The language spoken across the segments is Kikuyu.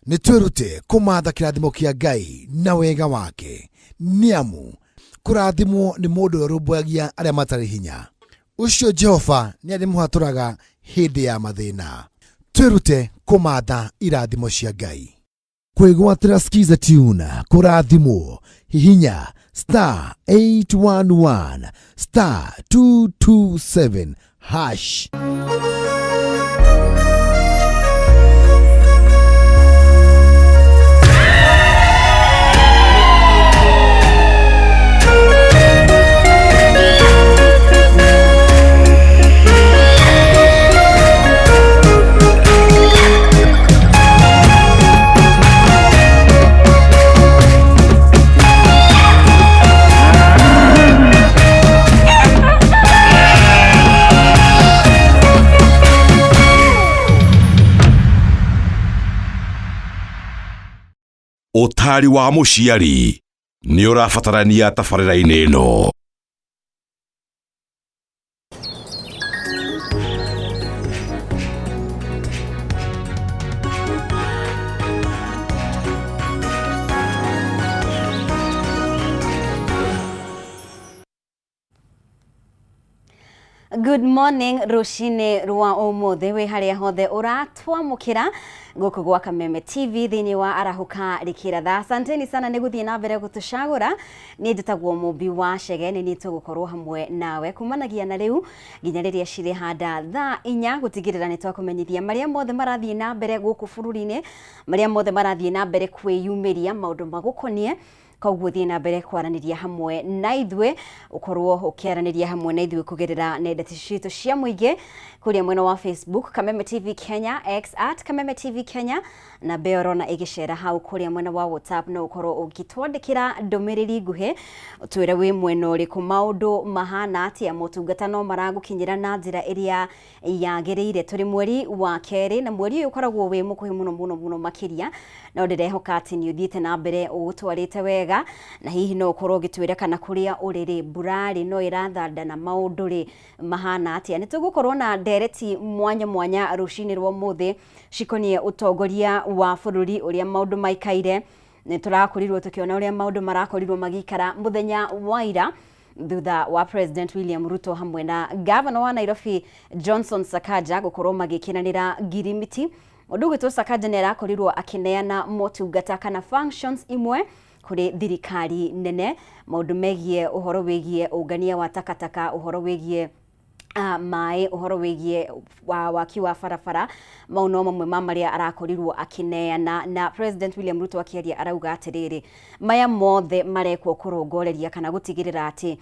Nĩ twĩrute kũmatha kĩrathimo kĩa Ngai na wega wake, nĩ amu kũrathimwo nĩ mũndũ ũrĩa ũrũmbũyagia arĩa matarĩ hinya. Ũcio Jehova nĩ arĩmũhatũraga hĩndĩ ya mathĩna. Twĩrute kũmatha irathimo cia Ngai. Kwĩgwatĩra Skiza Tune kũrathimwo, hihinya star 811 star 227 hash. Ũtaari wa mũciari nĩ ũrabatarania tabarĩra-inĩ ĩno. Good morning rũcinĩ rwa ũmũthĩ wĩ harĩa hothe ũratwamũkĩra gũkũ gwa Kameme TV thĩinĩ wa Arahũka Rĩkĩra Thaa. Asanteni sana nĩ gũthiĩ na mbere gũtũcagũra. Niĩ njĩtagwo Mũmbi wa Chege, nĩ niĩ tũgũkorwo hamwe nawe kumanagia na rĩu nginya rĩrĩa cirĩhanda thaa 4 gũtigĩrĩra nĩ twakũmenyithia marĩa mothe marathiĩ na mbere gũkũ bũrũri-inĩ, marĩa mothe marathiĩ na mbere kwĩyumĩria, maũndũ magũkonie. Koguo thiĩ na mbere kwaranĩria hamwe na ithuĩ, ũkorwo ũkĩaranĩria hamwe na ithuĩ kũgerera nenda citũ cia mũingĩ kũrĩa mwena wa Facebook Kameme TV Kenya, X at Kameme TV Kenya, na mbeo ũrona ĩgĩcera hau kũrĩa mwena wa WhatsApp. No ũkorwo ũgĩtwandĩkĩra ndũmĩrĩri nguhĩ ũtwĩre wĩ mwena ũrĩkũ, maũndũ mahana atĩa, motungata no maragũkinyĩra na njĩra ĩrĩa yagĩrĩire. Tũrĩ mweri wa kerĩ na mweri ũyũ ũkoragwo wĩ mũkuhĩ mũno mũno mũno makĩria, no ndĩrehoka atĩ nĩ ũthiĩte na mbere ũgũtwarĩte wega, na hihi no ũkorwo ũgĩtwĩra kana kũrĩa ũrĩ rĩ, mbura rĩ no ĩrathanda na maũndũ rĩ mahana atĩa. Nĩ tũgũkorwo na ndereti mwanya mwanya rũcinĩ rwa ũmũthĩ cikoniĩ ũtongoria wa bũrũri, ũrĩa maũndũ maikaire. Nĩ tũrakorirwo tũkĩona ũrĩa maũndũ marakorirwo magĩikara mũthenya wa ira thutha wa President William Ruto hamwe na Gavana wa Nairobi Johnson Sakaja gũkorwo magĩkenanĩra ngirimiti. Ũndũ ũgwĩtwo Sakaja nĩ arakorirwo akĩneana motungata kana functions imwe kũrĩ thirikari nene, maũndũ megiĩ ũhoro wĩgiĩ ũngania wa takataka, ũhoro wĩgiĩ maĩ, ũhoro wĩgiĩ wa waki wa barabara. Mau no mamwe ma marĩa arakorirwo akĩneana. Na President William Ruto akĩaria arauga atĩrĩrĩ, maya mothe marekwo kũrongoreria kana gũtigĩrĩra atĩ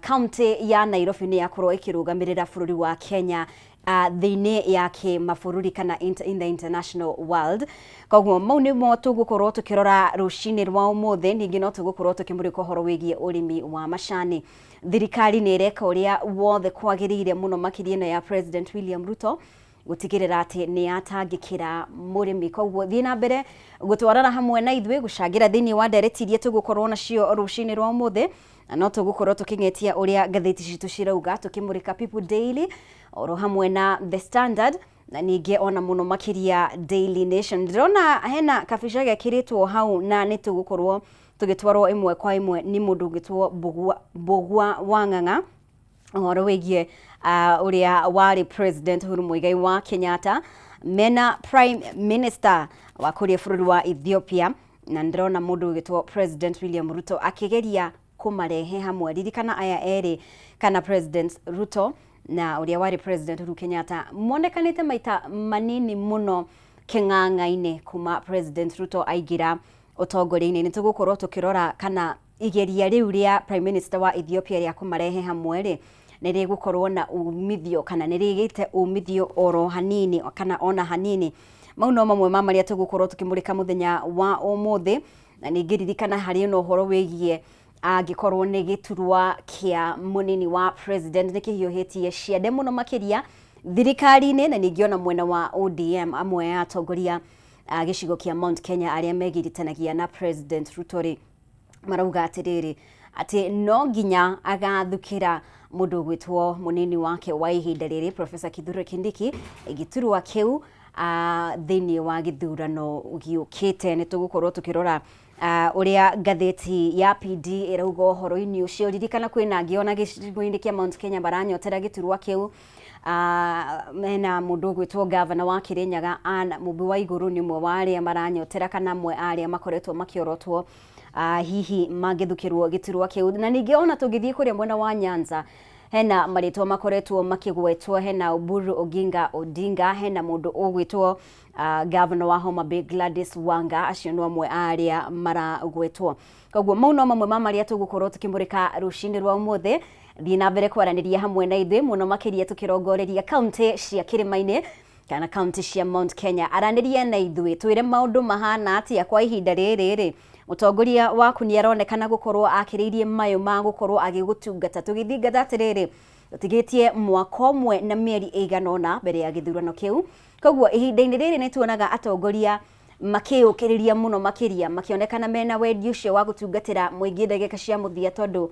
county ya Nairobi nĩ yakorwo ĩkĩrũgamĩrĩra bũrũri wa Kenya thĩinĩ ya kĩmabũrũri kana in the international world. Koguo mau nĩmo tũgũkorwo tũkĩrora rũcinĩ rwa ũmũthĩ. Ningĩ no tũgũkorwo tũkĩmũrĩka ũhoro wĩgiĩ ũrĩmi wa macani. Thirikari nĩ ĩreka ũrĩa wothe kwagĩrĩire mũno makĩria ĩno ya President William Ruto gũtigĩrĩra atĩ nĩ yatangĩkĩra mũrĩmi. Koguo thiĩ na mbere gũtwarana hamwe na ithuĩ gũcangĩra thĩinĩ wa ndereti iria tũgũkorwo nacio rũcinĩ rwa ũmũthĩ, na no tũgũkorwo tũkĩng'etia ũrĩa ngathĩti citũ cirauga, tũkĩmũrĩka People Daily oro hamwe na The Standard, na ningĩ ona mũno makĩria Daily Nation. Ndĩrona hena kabica gekĩrĩtwo hau na nĩ tũgũkorwo tũgĩtwarwo ĩmwe kwa ĩmwe nĩ mũndũ ũgĩtwo Mbũgua wa Ng'ang'a ũhoro wĩgiĩ ũrĩa warĩ President Uhuru Muigai wa Kenyatta mena Prime Minister wa kũrĩa bũrũri wa Ethiopia, na ndĩrona mũndũ ũgĩtwo President William Ruto akĩgeria kũmarehe hamwe. Ririkana aya erĩ, kana President Ruto na ũrĩa warĩ President Uhuru Kenyatta, monekanĩte maita manini mũno kĩng'ang'a-inĩ kuma President Ruto aingĩra ũtongoria-inĩ. Nĩ tũgũkorwo tũkĩrora kana igeria rĩu rĩa Prime Minister wa Ethiopia rĩa kũmarehe hamwe rĩ nĩ rĩgũkorwo na umithio kana nĩ rĩgĩte umithio oro hanini kana ona hanini. Mau no mamwe ma marĩa tũgũkorwo tũkĩmũrĩka mũthenya wa ũmũthĩ. Na ningĩ ririkana harĩ na ũhoro wĩgiĩ angĩkorwo nĩ gĩturwa kĩa mũnini wa president nĩ kĩhiũhĩtie ciande mũno makĩria thirikari-inĩ, na ningĩ ona mwena wa ODM amwe a atongoria a gĩcigo kĩa Mount Kenya arĩa megiritanagia na President Ruto rĩ marauga atĩrĩrĩ, atĩ no nginya agathukĩra mũndũ ũgwĩtwo mũnini wake wa ihinda rĩrĩ Professor Kithure Kindiki gĩturwa kĩu. Thĩinĩ wa gĩthurano gĩũkĩte. Nĩ tũgũkorwo tũkĩrora ũrĩa ngathĩti ya PD ĩrauga ũhoro-inĩ ũcio. Ririkana kwĩna angĩ ona gĩcigo-inĩ kĩa Mount Kenya maranyotera gĩturwa kĩu. Mena mũndũ ũgwĩtwo gavana wa Kirinyaga Ann Mũmbi wa Igũrũ nĩ ũmwe wa arĩa maranyotera kana amwe a arĩa makoretwo makĩorotwo hihi mangĩthukĩrwo gĩturwa kĩu. Na ningĩ ona tũngĩthiĩ kũrĩa mwena wa Nyanza hena marĩtwa makoretwo makĩgwetwo, hena Oburu Oginga Odinga, hena mũndũ ũgwĩtwo gavana wa Homa Bay Gladys Wanga, acio no amwe a arĩa maragwetwo. Koguo mau no mamwe ma marĩa tũgũkorwo tũkĩmũrĩka rũcinĩ rwa ũmũthĩ. Thiĩ na mbere kwaranĩria hamwe na ithuĩ mũno makĩria tũkĩrongoreria kaunti cia kĩrĩma-inĩ kana kaunti cia Mount Kenya. Aranĩria na ithuĩ twĩre maũndũ mahana atĩa kwa ihinda rĩrĩ rĩ. Mũtongoria waku nĩ aronekana gũkorwo akĩrĩirie mayũ ma gũkorwo agĩgũtungata. Tũgĩthingata atĩrĩrĩ, tũtigĩtie mwaka ũmwe na mĩeri ĩigana ũna mbere ya gĩthurano kĩu. Koguo ihinda-inĩ rĩrĩ nĩ tuonaga atongoria makĩyũkĩrĩria mũno makĩria, makĩonekana mena wendi ũcio wa gũtungatĩra mũingĩ ndagĩka cia mũthia tondũ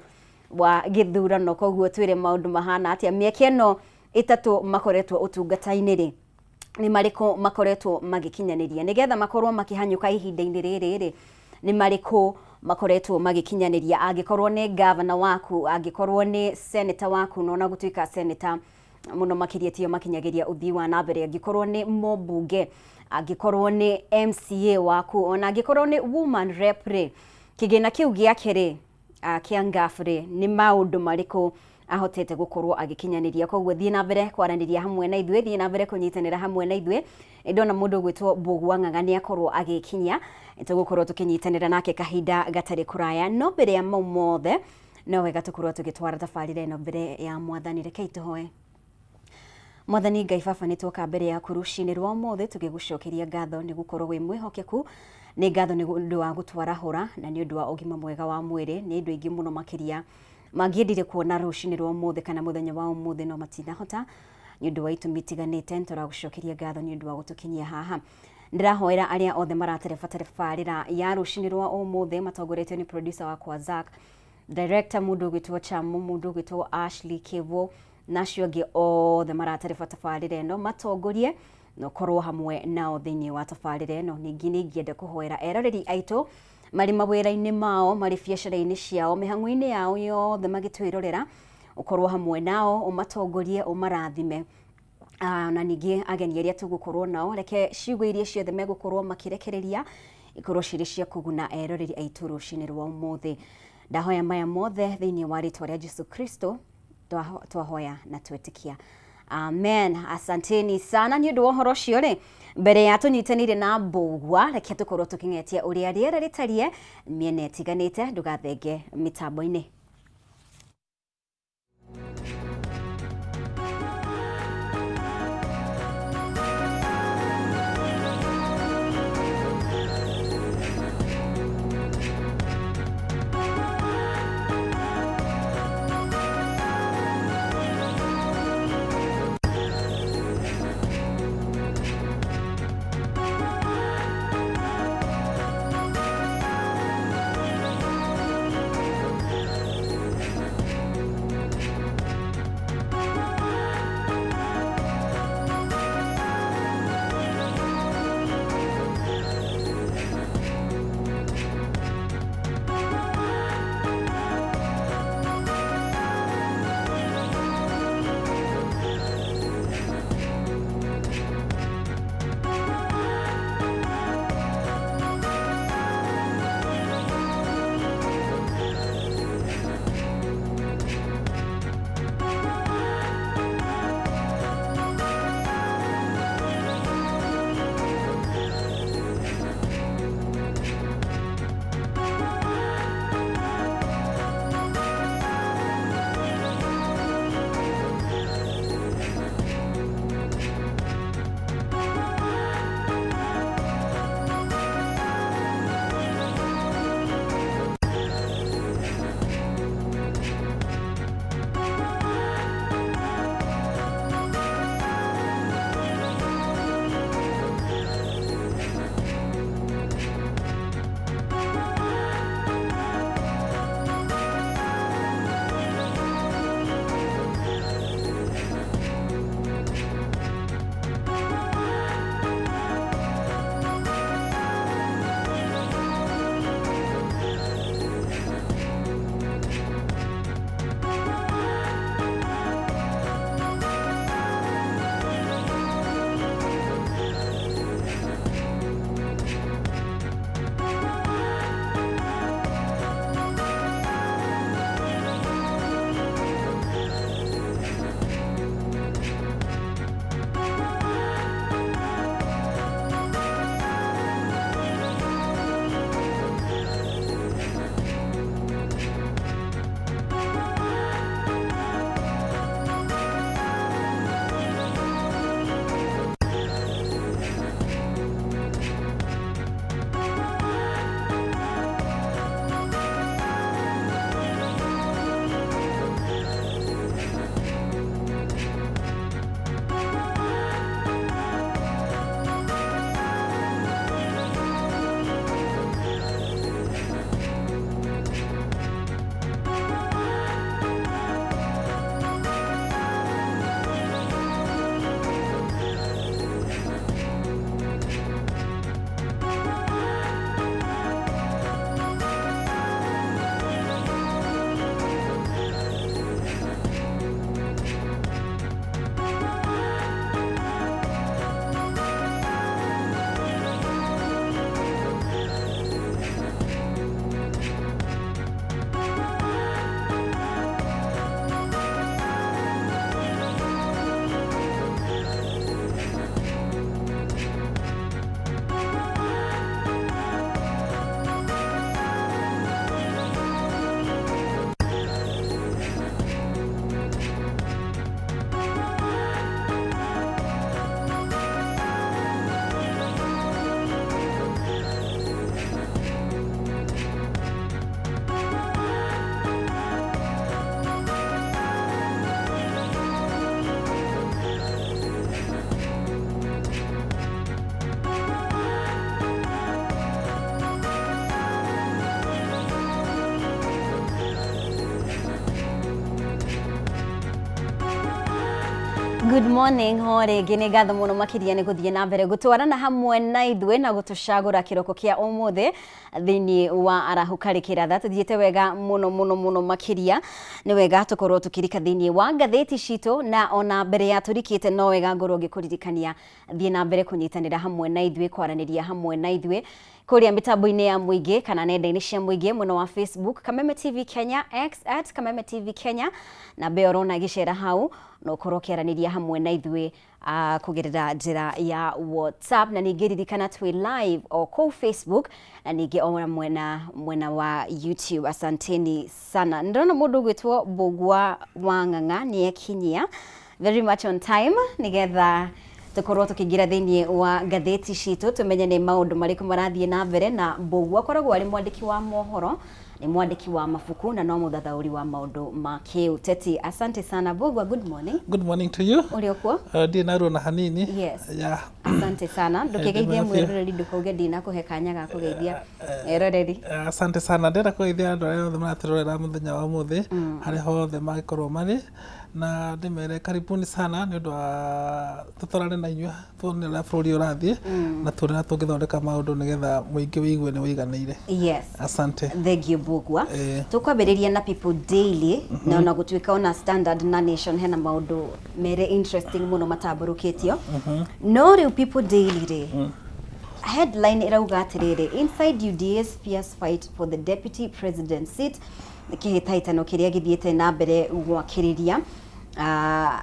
wa gĩthurano. Koguo twĩre maũndũ mahana atĩa mĩaka ĩno ĩtatũ makoretwo ũtungata-inĩ rĩ, nĩ marĩkũ makoretwo magĩkinyanĩria nĩgetha makorwo makĩhanyũka ihinda-inĩ rĩrĩ rĩ, nĩ marĩkũ makoretwo magĩkinyanĩria? Angĩkorwo nĩ gavana waku, angĩkorwo nĩ senator waku, na ona gũtuĩka senator mũno makĩria tio makinyagĩria ũthii wa na mbere, angĩkorwo nĩ mũmbunge, angĩkorwo nĩ MCA waku, ona angĩkorwo nĩ woman rep rĩ, kĩgĩna kĩu gĩake rĩ kĩa ngaf rĩ, nĩ maũndũ marĩkũ ahotete gũkorwo agĩkinyanĩria? Koguo thiĩ na mbere kwaranĩria hamwe na ithuĩ, thiĩ na mbere kũnyitanĩra hamwe na ithuĩ. Ndona mũndũ ũgwĩtwo Mbũgua Ng'ang'a nĩ akorwo agĩkinya, tũgũkorwo tũkĩnyitanĩra nake kahinda gatarĩ kũraya. No mbere ya mau mothe, no wega tũkorwo tũgĩtwara tabarĩra ĩno mbere ya Mwathani. Rekei tũhoe. Mwathani Ngai Baba, nĩ twoka mbere yaku rũcinĩ rwa ũmũthĩ tũgĩgũcokeria ngatho nĩ gũkorwo wĩ mwĩhokeku. Nĩ ngatho nĩ ũndũ wa gũtwarahũra na nĩ ũndũ wa ũgima mwega wa mwĩrĩ. Nĩ andũ aingĩ mũno makĩria mangĩendire kuona rũcinĩ rwa ũmũthĩ kana mũthenya wa ũmũthĩ no matinahota nĩ ũndũ wa itũmi itiganĩte. Nĩ tũragũcokeria ngatho nĩ ũndũ wa gũtũkinyia haha. Ndĩrahoera arĩa othe maratereba tabarĩra ya rũcinĩ rwa ũmũthĩ matongoretio nĩ producer wakwa Zack, director mũndũ ũgwĩtwo Chamu, mũndũ ũgwĩtwo Ashley Kevo, na acio angĩ othe maratereba tabarĩra ĩno, matongorie na ũkorwo hamwe nao thĩinĩ wa tabarĩra ĩno. Ningĩ nĩ ingĩenda kũhoera eroreri aitũ marĩ mawĩra-inĩ mao, marĩ biacara-inĩ ciao, mĩhang'o-inĩ yao yothe magĩtwĩrorera, ũkorwo hamwe nao, ũmatongorie, ũmarathime. Na ningĩ ageni arĩa tũgũkorwo nao, reke ciugo iria ciothe megũkorwo makĩrekereria ikorwo cirĩ cia kũguna eroreri aitũ rũcinĩ rwa ũmũthĩ. Ndahoya maya mothe thĩinĩ wa rĩtwa rĩa Jesu Kristo, twahoya na twetĩkia, amen. Asanteni sana nĩ ũndũ wa ũhoro ũcio rĩ. Mbere ya tũnyitanĩire na Mbũgua, reke tũkorwo tũkĩng'etia ũrĩa rĩera rĩtariĩ mĩena ĩtiganĩte. Ndũgathenge mĩtambo-inĩ. Good morning ho rĩngĩ nĩ ngatho mũno makĩria nĩ gũthiĩ na mbere gũtwarana hamwe na ithuĩ na gũtũcagũra kĩroko kĩa ũmũthĩ thĩinĩ wa arahũka rĩkĩratha. Tũthiĩte wega mũno mũno mũno makĩria, nĩ wega tũkorwo tũkĩrika thĩinĩ wa ngathĩti citũ, na ona mbere ya tũrikĩte no wega ngorwo ngĩkũririkania thiĩ na mbere kũnyitanĩra hamwe na ithuĩ, kwaranĩria hamwe na ithuĩ kũrĩa mĩtambo-inĩ ya mũingĩ kana nenda-inĩ cia mũingĩ, mwena wa Facebook Kameme TV Kenya, X at Kameme TV Kenya, namba ĩyo ũrona ĩgĩcera hau, na ũkorwo ũkĩaranĩria hamwe na ithuĩ kũgerera njĩra ya WhatsApp. Na ningĩ ririkana twĩ live o kũu Facebook na ningĩ o mwena wa YouTube. Asanteni sana. Ndĩrona mũndũ ũgwĩtwo Mbũgua wa Ng'ang'a nĩ ekinyia very much on time nĩgetha tũkorwo tũkĩingĩra thĩinĩ wa ngathĩti citũ tũmenye nĩ maũndũ marĩkũ marathiĩ na mbere. Na Mbũgua akoragwo arĩ mwandĩki wa mohoro, nĩ mwandĩki wa mabuku na no mũthathaũri wa maũndũ ma kĩũteti. Asante sana Mbũgua, good morning. Good morning to you. Ũrĩ okuo? Ndirĩ na ruo na hanini. Yes. Yeah. Asante sana. Ndũkĩgeithie Ndĩ mwĩroreri, ndũkauge ndinakũhe kanya ga kũgeithia eroreri. Asante sana. Ndĩrenda kũgeithia andũ arĩa othe maratũrorera mũthenya wa ũmũthĩ harĩa hothe mangĩkorwo marĩ, na ndĩmere karibuni sana nĩ ũndũ wa tũtwarane na inyuĩ tuone ũrĩa bũrũri ũrathiĩ na tuone ũrĩa tũngĩthondeka maũndũ nĩgetha mũingĩ wĩigue nĩ wĩiganĩire. Yes. Asante. Thank you Mbũgua. Tũkwambĩrĩria na People Daily, na ona gũtuĩka ona Standard na Nation hena maũndũ mere interesting mũno matambũrũkĩtio, no rĩu People Daily rĩ, headline ĩrauga atĩrĩrĩ, "Inside UDA's fierce fight for the deputy president seat." Kĩhĩtahĩtano kĩrĩa gĩthiĩte na mbere gwakĩrĩria,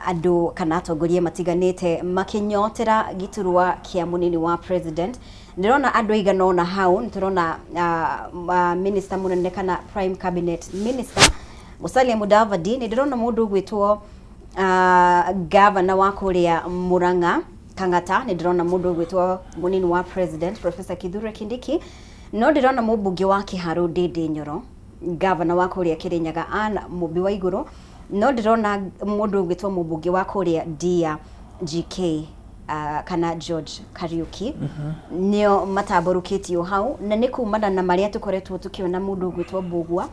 andũ kana atongoria matiganĩte makĩnyotera gĩturwa kĩa mũnini wa president. Ndĩrona andũ aigana ũna hau, nĩtũrona minister mũnene kana prime cabinet minister Musalia Mudavadi, nĩ ndĩrona mũndũ ũgwĩtwo governor wa kũrĩa Murang'a Kang'ata, nĩ ndĩrona mũndũ ũgwĩtwo mũnini wa president Professor Kithure Kindiki, no ndĩrona mũmbunge wa Kiharu Ndindi Nyoro, governor wa kũrĩa Kirinyaga Ann Mũmbi wa Igũrũ, no ndĩrona mũndũ ũgwĩtwo mũmbunge wa kũrĩa Ndia GK kana George Kariuki. Nĩo matambũrũkĩtio hau, na nĩ kumana na marĩa tũkoretwo tũkĩona mũndũ ũgwĩtwo Mbũgua,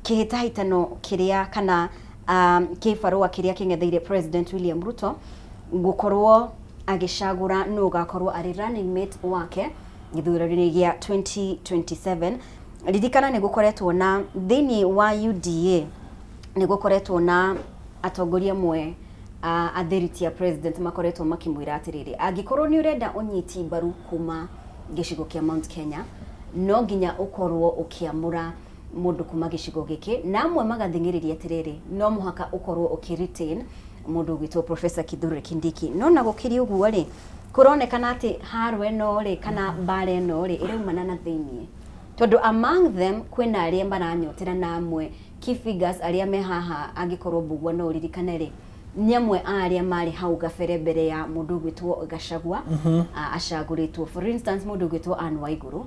kĩhĩtahĩtano kĩrĩa kana kĩbarũa kĩrĩa kĩng'etheire President William Ruto gũkorwo agĩcagũra nũ ũgakorwo arĩ running mate wake gĩthurano-inĩ gĩa 2027. Ririkana nĩ gũkoretwo na thĩinĩ wa UDA nĩ gũkoretwo na atongoria amwe athĩriti a president makoretwo makĩmwĩra atĩrĩrĩ, angĩkorwo nĩ ũrenda ũnyiti mbaru kuma gĩcigo kĩa Mount Kenya, no nginya ũkorwo ũkĩamũra mũndũ kuma gĩcigo gĩkĩ, na amwe magathing'ĩrĩria atĩrĩrĩ, no mũhaka ũkorwo ũkĩ retain mũndũ ũgwĩtwo Professor Kithure Kindiki. No na gũkĩrĩ ũguo rĩ, kũronekana atĩ haro ĩno rĩ kana mbara ĩno rĩ ĩraumana na thĩiniĩ, tondũ among them kwĩna arĩa maranyotera, na amwe key figures arĩa me haha, angĩkorwo Mbũgua no ũririkane rĩ, nĩ amwe a arĩa marĩ hau gabere mbere ya mũndũ ũgwĩtwo Gachagua acagũrĩtwo. For instance, mũndũ ũgwĩtwo Anne Waigũrũ,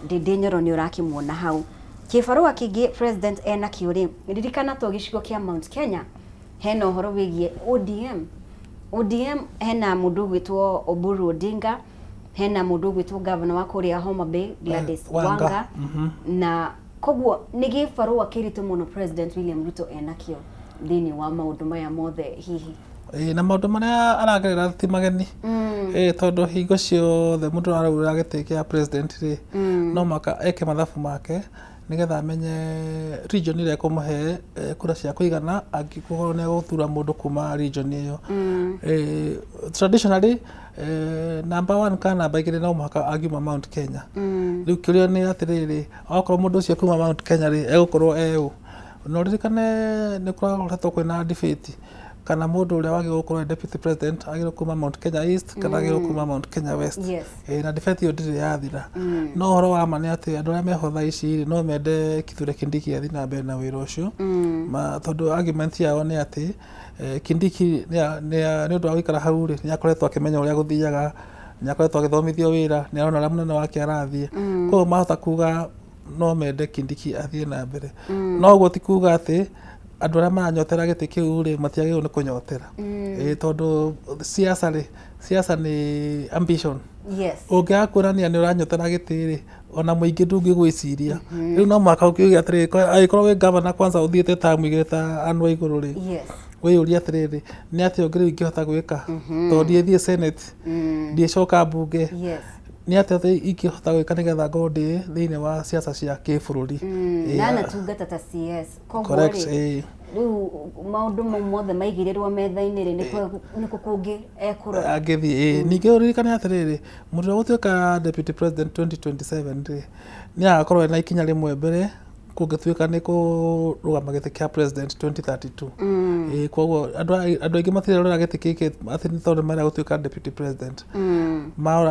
Ndindi Nyoro nĩ ũrakĩmuona hau. Kĩbarũa kĩngĩ president enakĩo rĩ, ririkana to gĩcigo kĩa Mount Kenya, hena ũhoro wĩgiĩ ODM. ODM hena mũndũ ũgwĩtwo Oburu Odinga, hena mũndũ ũgwĩtwo governor wa kũrĩa Homa Bay Gladys Wanga. Wanga, na koguo nĩ gĩbarũa kĩritũ mũno President William Ruto enakĩo thĩinĩ wa maũndũ maya mothe hihi. Ĩĩ, na maũndũ marĩa aragerera ti mageni. Ĩĩ, tondũ hingo ciothe mũndũ araurĩra gĩtĩ kĩa president rĩ, no mũhaka eke mathabu make nĩgetha amenye region ĩrĩa ĩkũmũhe kura cia kũigana angĩkorwo nĩ egũthura mũndũ kuma region ĩyo. Traditionally number one kana namba 2 no mũhaka angiuma Mount Kenya. Rĩu kĩũria nĩ atĩrĩrĩ, okorwo mũndũ ũcio kuma Mount Kenya rĩ, egũkorwo e ũ? Na ũririkane nĩ kũrakoretwo kwĩna debate kana mũndũ ũrĩa wagĩrĩirwo gũkorwo e deputy president agĩrĩirwo kuma Mount Kenya East kana agĩrĩirwo kuma Mount Kenya West. Na debate ĩyo ndĩrĩ yathira. No ũhoro wa ma nĩ atĩ andũ arĩa meho thaa ici rĩ, no mende Kithure Kindiki athiĩ na mbere na wĩra ũcio. Tondũ argument yao nĩ atĩ Kindiki nĩ ũndũ wa gũikara hau rĩ, nĩ akoretwo akĩmenya ũrĩa gũthiaga, nĩ akoretwo agĩthomithio wĩra, nĩ arona ũrĩa mũnene wake arathiĩ. Koguo mahota kuga no mende Kindiki athiĩ na mbere. No ũguo ti kuga atĩ andũ arĩa maranyotera gĩtĩ kĩu rĩ matiagĩrĩirwo nĩ kũnyotera. Ĩĩ, tondũ siasa rĩ, siasa nĩ ambition. Ũngĩaga kuonania nĩ ũranyotera gĩtĩ rĩ, ona mũingĩ ndũngĩgwĩciria. Rĩu no mũhaka ũkiuge atĩrĩrĩ, angĩkorwo wĩ gavana kwanza ũthiĩte term 2 ta Anne Waigũrũ rĩ, Wĩyũrie atĩrĩrĩ, nĩ atĩa ũngĩ rĩu ingĩhota gwĩka tondũ ndiĩthiĩ senate, ndiĩcoka mbunge, nĩ atĩa ingĩhota gwĩka nĩgetha ngorwo ndĩ thĩinĩ wa siasa cia kĩbũrũri. Na anatungata ta CS, koguo Correct, rĩ, rĩu maũndũ mau mothe maigĩrĩrwo metha-inĩ rĩ, nĩkũ kũngĩ ekũrora? Angĩthiĩ, ĩĩ. Ningĩ ũririkane atĩrĩrĩ, mũndũ ũrĩa ũgũtuĩka deputy president 2027 rĩ, nĩ agakorwo ena ikinya rĩmwe mbere kũngĩtuĩka nĩ kũrũgama gĩtĩ kĩa president 2032. Ĩĩ, koguo andũ aingĩ matirerorera gĩtĩ gĩkĩ atĩ nĩ tondũ marenda gũtuĩka deputy president.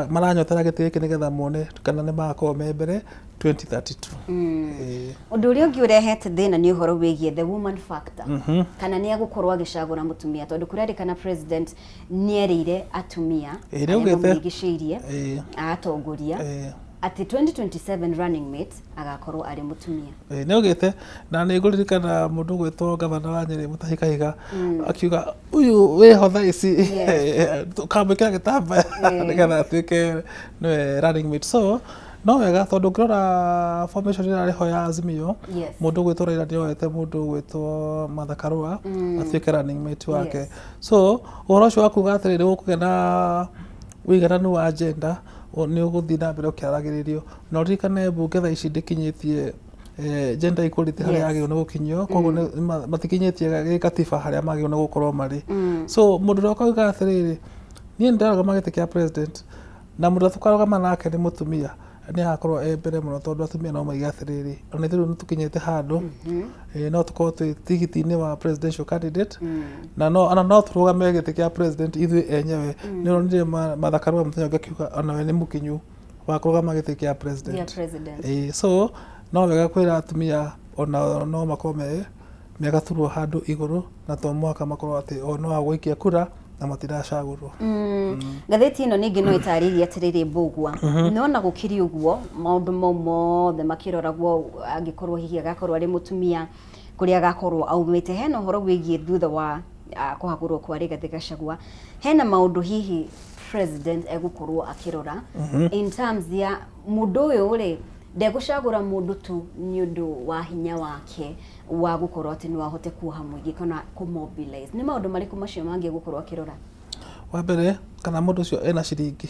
Maranyotera gĩtĩ gĩkĩ nĩgetha mone kana nĩ magakorwo me mbere 2032. Ĩĩ. Ũndũ ũrĩa ũngĩ ũrehete thĩna nĩ ũhoro wĩgiĩ the woman factor, kana nĩ egũkorwo agĩcagũra mũtumia, tondũ kũrerĩkana president nĩ erĩire atumia Ĩĩ, nĩ arĩa augĩte. mamũrigicĩirie atongoria atĩ 2027 running mate agakorwo arĩ mũtumia. Ĩĩ, nĩ augĩte, na nĩ ngũririkana mũndũ ũgwĩtwo gavana wa Nyĩrĩ Mutahi Kahiga akiuga ũyũ wĩho thaa ici kamwĩkĩra gĩtambaya nĩgetha atuĩke nĩwe running mate. So no wega tondũ ũngĩrora formation ĩrĩa ĩrĩ ho ya Azimio, mũndũ ũgwĩtwo Raila nĩ oete mũndũ ũgwĩtwo Martha Karua atuĩke running mate wake. So ũhoro ũcio wa kuga atĩrĩrĩ gũkũgĩa na ũigananu wa gender nĩ ũgũthiĩ na mbere ũkĩaragĩrĩrio. Na ũririkane mbunge thaa ici ndĩkinyĩtie gender equality harĩa yagĩrĩirwo nĩ gũkinyio, koguo matikinyĩtie gĩkatiba harĩa magĩrĩirwo nĩ gũkorwo marĩ. So mũndũ ũrĩa ũkauga atĩrĩrĩ, niĩ nĩ ndĩrarũgama gĩtĩ kĩa president na mũndũ ũrĩa tũkarũgama nake nĩ mũtumia, nĩ agakorwo e mbere mũno tondũ atumia no moige atĩrĩrĩ, ona ithuĩ rĩu nĩ tũkinyĩte handũ, no tũkorwo twĩ tigiti-inĩ wa presidential candidate, na no ona no tũrũgame gĩtĩ kĩa president ithuĩ enyewe. Nĩ ũronire Martha Karua mũthenya ũngĩ akiuga onawe nĩ mũkinyu wa kũrũgama gĩtĩ kĩa president. Kĩa president. Ĩĩ, so no wega kwĩra atumia ona no makorwo me gaturwa handũ igũrũ, na to mũhaka makorwo atĩ o no a gũikia kura na matiracagũrwo. Ngathĩti ĩno ningĩ no ĩtarĩirie atĩrĩrĩ, Mbũgua, no na gũkĩrĩ ũguo, maũndũ mau mothe makĩroragwo, angĩkorwo hihi agakorwo arĩ mũtumia, kũrĩa agakorwo aumĩte, hena ũhoro wĩgiĩ thutha wa kũhagũrwo kwa Rigathĩ Gachagua, hena maũndũ hihi president egũkorwo akĩrora in terms ya mũndũ ũyũ rĩ, ndegũcagũra mũndũ tu nĩ ũndũ wa hinya wake wa gũkorwo atĩ no ahote kuoha mũingĩ kana kũ-mobilize. Nĩ maũndũ marĩkũ macio mangĩ egũkorwo akĩrora? Wa mbere, kana mũndũ ũcio ena ciringi.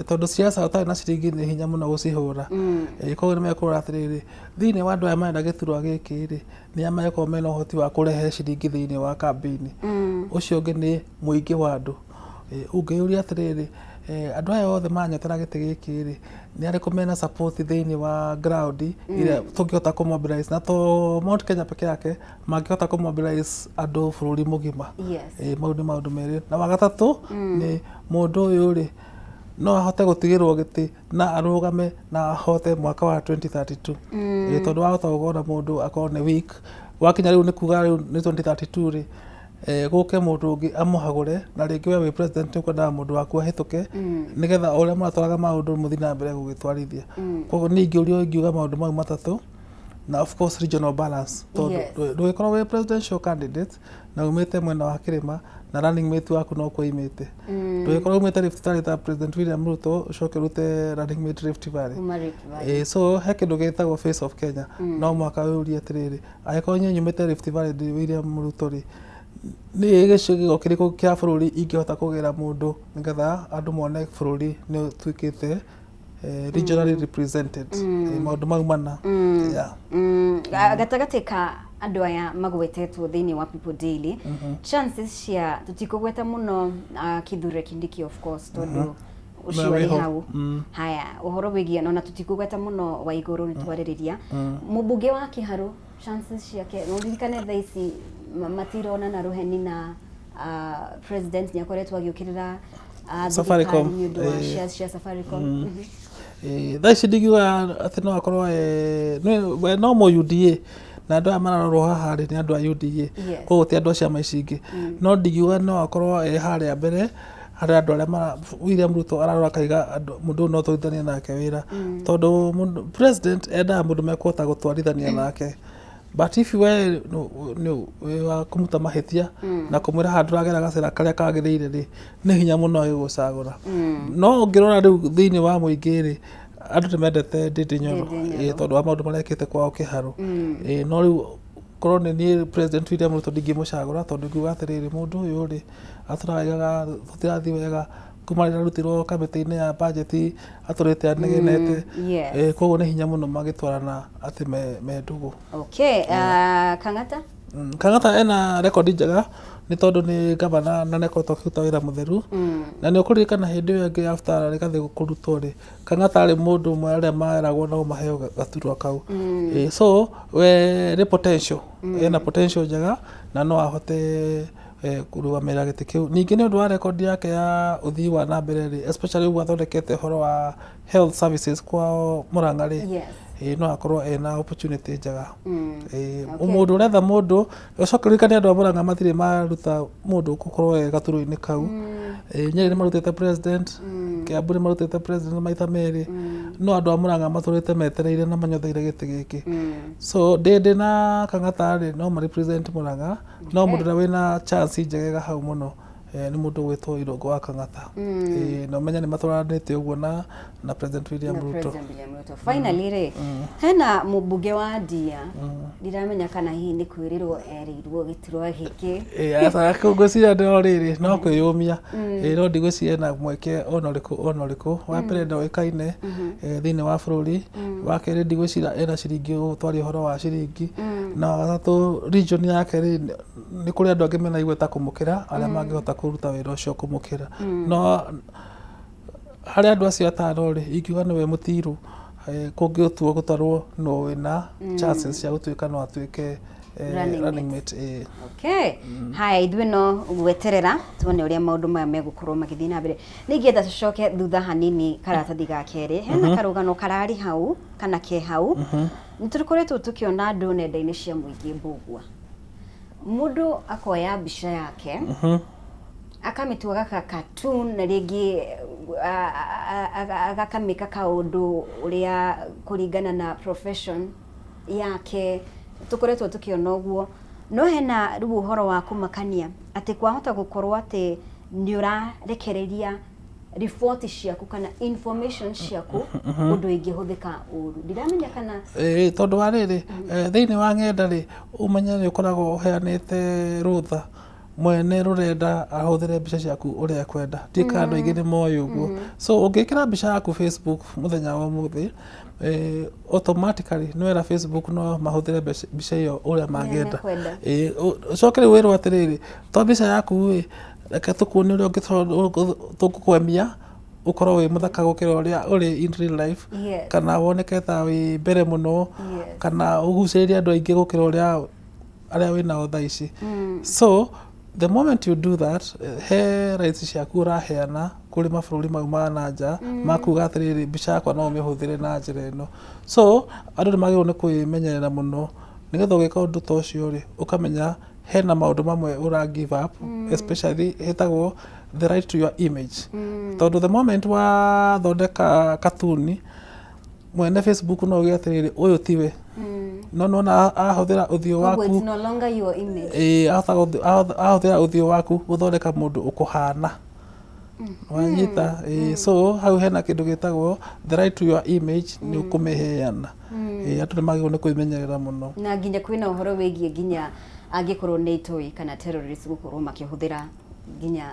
Tondũ siasa ũtarĩ na ciringi nĩ hinya mũno gũcihũra. Koguo nĩ mekũrora atĩrĩrĩ, thĩinĩ wa andũ aya marenda gĩturwa gĩkĩ rĩ, nĩ a megũkorwo mena ũhoti wa kũrehe ciringi thĩinĩ wa kambĩini. Ũcio ũngĩ nĩ mũingĩ wa andũ. Ũngĩyũria atĩrĩrĩ, andũ aya othe maranyotera gĩtĩ gĩkĩ rĩ, nĩ arĩkũ mena support thĩinĩ wa ground ĩrĩa tũngĩhota kũ mobilize, na to Mount Kenya peke yake, mangĩhota kũ mobilize andũ bũrũri mũgima. Mau nĩ maũndũ merĩ. Na wa gatatũ nĩ mũndũ ũyũ rĩ, no ahote gũtigĩrwo gĩtĩ na arũgame na ahote mwaka wa 2032. Tondũ wahota gũkorwo na mũndũ akorwo nĩ weak, wakinya rĩu nĩ kuga rĩu nĩ 2032 rĩ, gũke mũndũ ũngĩ amũhagũre, na rĩngĩ we wĩ president nĩ ũkwendaga mũndũ waku ahĩtũke nĩgetha o ũrĩa mũratwaraga maũndũ mũthiĩ na mbere gũgĩtwarithia. Koguo niĩ ingĩũrio ingiuga maũndũ mau matatũ, na of course regional balance, tondũ ndũgĩkorwo wĩ presidential candidate na umĩte mwena wa kĩrĩma na running mate waku no kuo imĩte. Ndũgĩkorwo umĩte Rift Valley ta President William Ruto ũcoke ũrute running mate Rift Valley. Kuma Rift Valley. So he kĩndũ gĩtagwo face of Kenya. No mũhaka wĩyũrie atĩrĩrĩ, angĩkorwo niĩ nyumĩte Rift Valley ndĩ William Ruto rĩ, nĩ gĩcigo kĩrĩkũ kĩa bũrũri ingĩhota kũgĩra mũndũ nĩgetha andũ mone bũrũri nĩ ũtuĩkĩte regionally represented. Maũndũ mau mana. Yeah. Gatagatĩ ka andũ aya magwetetwo thĩinĩ wa People Daily, chances cia tũtikũgweta mũno, Kithure Kindiki of course, tondũ ũcio arĩ wĩho. hau. Haya, ũhoro wĩgiĩ ona tũtikũgweta mũno wa igũrũ nĩ twarĩrĩria. Mũmbunge wa Kĩharũ, chances ciake, no ũririkane thaa ici matironana rũheni na president nĩ akoretwo agĩũkĩrĩra Safaricom, thirikari nĩ ũndũ wa shares cia Safaricom. Thaa ici ndingiuga atĩ no akorwo we no mũ UDA, na andũ aya mararorwo haha rĩ, nĩ andũ a UDA. Koguo ti andũ a ciama ici ingĩ, no ndingiuga no akorwo e harĩa mbere harĩa andũ arĩa mara William Ruto ararora akaiga andũ mũndũ ũyũ no tũrutithanie nake wĩra, tondũ president endaga mũndũ mekũhota gũtwarithania nake. But if we nĩ wĩ wa kũmuta mahĩtia na kũmwĩra haha ndũragera gacĩra karĩa kagĩrĩire rĩ, nĩ hinya mũno agĩgũcagũra. No ũngĩrora rĩu thĩinĩ wa mũingĩ rĩ, andũ nĩ mendete Ndindi Nyoro. Ndindi Nyoro. Tondũ wa maũndũ marĩa ekĩte kwao Kĩharũ. No rĩu Korwo nĩ niĩ President William Ruto ndingĩmũcagũra tondũ ingiuga atĩrĩrĩ, mũndũ ũyũ rĩ, atũraga aigaga tũtirathiĩ wega kuma rĩrĩa arutirwo kamĩtĩ-inĩ ya budget atũrĩte anegenete. Koguo nĩ hinya mũno magĩtwarana atĩ me ndũgũ. Okay, Kang'ata? Kang'ata ena rekondi njega nĩ tondũ nĩ gavana na nĩ akoretwo akĩruta wĩra mũtheru. Na nĩ ũkũririkana hĩndĩ ĩyo ĩngĩ after Rigathĩ kũrutwo rĩ, Kang'ata arĩ mũndũ ũmwe arĩa meragwo no maheo gaturwa kau. So we nĩ potential, ena potential njega na no ahote kũrũgamĩrĩra gĩtĩ kĩu. Ningĩ nĩ ũndũ wa rekondi yake ya ũthii wa na mbere rĩ, especially ũguo athondekete ũhoro wa health services kwao Mũrang'a rĩ, no akorwo ena opportunity njega. Mũndũ ũretha mũndũ, ũcoke ũririkane andũ a Mũrang'a matirĩ maruta mũndũ gũkorwo e gaturwa-inĩ kau. Nyeri nĩ marutĩte president, Kiambu nĩ marutĩte president maita merĩ, no andũ a Mũrang'a matũrĩte metereire na manyotheire gĩtĩ gĩkĩ. So Ndĩndĩ na Kang'ata rĩ, no ma represent Mũrang'a, no mũndũ ũrĩa wĩna chance njegega hau mũno nĩ mũndũ ũgwĩtwo Irũngũ wa Kang'ata. Na ũmenye nĩ matwaranĩte ũguo na President William Na Ruto. President William Ruto. Finally rĩ, hena mũmbunge wa Ndia, ndiramenya kana hihi nĩ kwĩrĩrwo erĩirwo gĩturwa gĩkĩ. Aca ngwĩciria no rĩrĩ no kwĩyũmia. No ndigwĩciria ena mweke ona ũrĩkũ ona ũrĩkũ. Wa mbere ndoĩkaine thĩinĩ wa bũrũri. Wa kerĩ ndigwĩciria ena ciringi ũgũtwaria ũhoro wa ciringi. Na wa gatatũ region yake rĩ, nĩ kũrĩ andũ angĩ mena igweta kũmũkĩra arĩa mangĩhota kũruta wĩra ũcio kũmũkĩra. No harĩ andũ acio atano rĩ, ingiuga nĩwe mũtiru kũngĩtua gũtarwo nũ wĩna chances cia gũtuĩka no atuĩke Running mate. Okay. Haya, ithuĩ no gweterera tuone ũrĩa maũndũ maya megũkorwo magĩthiĩ na mbere. Nĩ ingĩenda tũcoke thutha hanini karatathi ga kerĩ. Hena karũgano kararĩ hau kana ke hau. Nĩ tũkoretwo tũkĩona andũ nenda-inĩ cia mũingĩ Mbũgua. Mũndũ akoya mbica yake akamĩtua gaka cartoon na rĩngĩ agakamĩka kaũndũ ũrĩa kũringana na profession yake tũkoretwo tũkĩona ũguo no hena rĩu ũhoro wa kũmakania atĩ kwahota gũkorwo atĩ nĩ ũrarekereria riboti ciaku kana information ciaku ũndũ ingĩhũthĩka ũru. Ndiramenya kana Ĩĩ, tondũ wa rĩrĩ, thĩinĩ wa ng'enda rĩ, ũmenye nĩ ũkoragwo ũheanĩte rũtha mwene rũrenda ahũthĩre mbica ciaku ũrĩa ekwenda. Ndiũĩ kana andũ aingĩ nĩ moĩ ũguo. So ũngĩkĩra mbica yaku Facebook mũthenya wa ũmũthĩ, automatically nĩ wera Facebook no mahũthĩre mbica ĩyo ũrĩa mangĩenda. Mekwenda. Ĩĩ, ũcoke rĩu wĩrwo atĩrĩrĩ, to mbica yaku ĩ, reke tũkuonie ũrĩa tũngĩkwemia ũkorwo wĩ mũthaka gũkĩra ũrĩa ũrĩ in real life, kana woneke ta wĩ mbere mũno, kana ũgucĩrĩrie andũ aingĩ gũkĩra ũrĩa arĩa wĩ nao thaa ici. So the moment you do that, he rights ciaku ũraheana kũrĩ mabũrũri mau ma na nja ma kuga atĩrĩrĩ, mbica yakwa no ũmĩhũthĩre na njĩra ĩno. So andũ nĩ magĩrĩirwo nĩ kwĩmenyerera mũno nĩgetha ũgĩka ũndũ ta ũcio rĩ, ũkamenya hena maũndũ mamwe ũra give up, especially ĩtagwo the right to your image. Tondũ the moment wathondeka katuni, mwene Facebook no uge atĩrĩrĩ, ũyũ tiwe, no nona ahũthĩra ũthiũ Koguo waku. It's no longer your image. Ĩĩ, ahũthĩra ũthiũ waku gũthondeka mũndũ ũkũhana, wanyita? Ĩĩ, so hau hena kĩndũ gĩtagwo the right to your image, nĩ ũkũmĩheana. Ĩĩ, andũ nĩ magĩrĩirwo nĩ kwĩmenyerera mũno. Na nginya kwĩna ũhoro wĩgiĩ nginya angĩkorwo nĩ itoi kana terrorists gũkorwo makĩhũthĩra nginya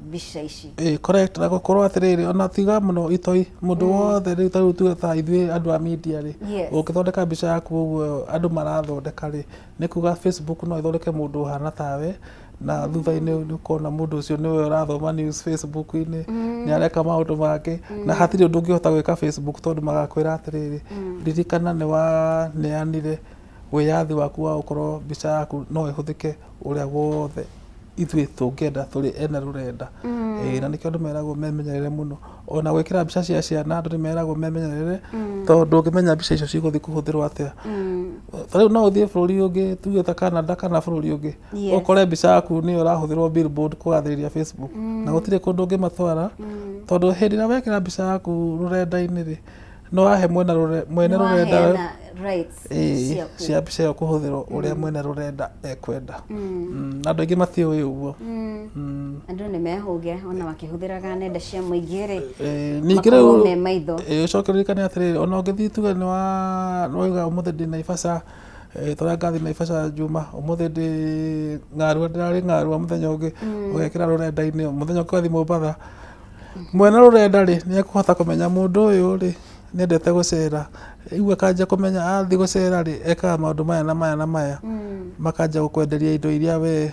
mbica ici. Ĩĩ, correct. Na gũkorwo atĩrĩrĩ, ona tiga mũno itoi, mũndũ wothe rĩu, ta rĩu tuge ta ithuĩ andũ a media rĩ, ũngĩthondeka mbica yaku ũguo andũ marathondeka rĩ, nĩ kuga Facebook no ĩthondeke mũndũ ũhana tawe, na thutha-inĩ nĩ ũkona mũndũ ũcio nĩwe ũrathoma news Facebook-inĩ, nĩ areka maũndũ mangĩ, na hatirĩ ũndũ ũngĩhota gwĩka Facebook tondũ magakwĩra atĩrĩrĩ, ririkana nĩ waneanire wĩyathi waku wa gũkorwo mbica yaku no ĩhũthĩke ũrĩa wothe ithuĩ tũngĩenda tũrĩ ene rũrenda. Ĩĩ, na nĩkĩo andũ meragwo memenyerere mũno. Ona gwĩkĩra mbica cia ciana, andũ nĩ meragwo memenyerere tondũ ndũngĩmenya mbica icio cigũthiĩ kũhũthĩrwo atĩa. Ta rĩu no ũthiĩ bũrũri ũngĩ, tuge ta Canada kana bũrũri ũngĩ, ũkore mbica yaku nĩyo ĩrahũthĩrwo billboard kũgathĩrĩria Facebook, na gũtirĩ kũndũ ũngĩmatwara, tondũ hĩndĩ ĩrĩa wekĩra mbica yaku rũrenda-inĩ rĩ, nĩ wahe mwene rũrenda Nĩwaheana rights ciaku. Cia mbica ĩyo kũhũthĩrwo ũrĩa mwene rũrenda ekwenda. Na andũ aingĩ matiũĩ ũguo. Andũ nĩ mehũge ona makĩhũthĩraga nenda cia mũingĩ rĩ, Ningĩ makorwo rĩu me maitho. Ũcoke ũririkane atĩrĩrĩ, ona ũngĩthiĩ tuge nĩ wauga ũmũthĩ ndĩ Naivasha, Tũrĩa ngathiĩ Naivasha Juma, ũmũthĩ ndĩ Ng'arua, ndĩrarĩ Ng'arua mũthenya ũngĩ, ũgekĩra rũrenda-inĩ, mũthenya ũngĩ ũgathiĩ Mombatha. Mwene rũrenda rĩ, nĩ ekũhota kũmenya mũndũ ũyũ rĩ, nĩ endete gũcera, rĩu akanjia kũmenya athiĩ gũcera rĩ, ekaga maũndũ maya na maya na maya, makanjia gũkwenderia indo iria we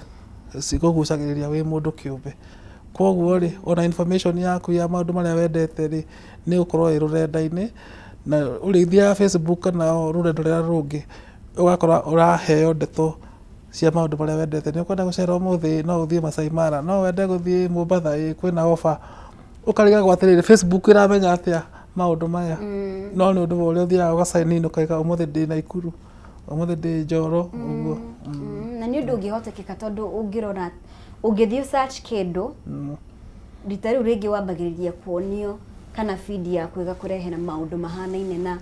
cikũgucagĩrĩria wĩ mũndũ kĩũmbe. Koguo rĩ, ona information yaku ya maũndũ marĩa wendete rĩ, nĩ ĩgũkorwo ĩ rũrenda-inĩ, na ũrĩthiaga Facebook kana rũrenda rũrĩa rũngĩ, ũgakora ũraheo ndeto cia maũndũ marĩa wendete. Nĩ ũkwenda gũcera ũmũthĩ, no ũthiĩ Maasai Mara, no wende gũthiĩ Mombatha, ĩĩ kwĩna offer. Ũkarigagwo atĩrĩrĩ, Facebook ĩramenya atĩa maũndũ maya? No nĩ ũndũ wa ũrĩa ũthiaga ũga sign in ũkauga ũmũthĩ ndĩ Naikuru, ũmũthĩ ndĩ Njoro, ũguo. Na nĩ ũndũ ũngĩhotekeka tondũ ũngĩrora ũngĩthiĩ search kĩndũ rita rĩu rĩngĩ wambagĩrĩria kuonio kana feed yaku ĩgakũrehera maũndũ mahanaine na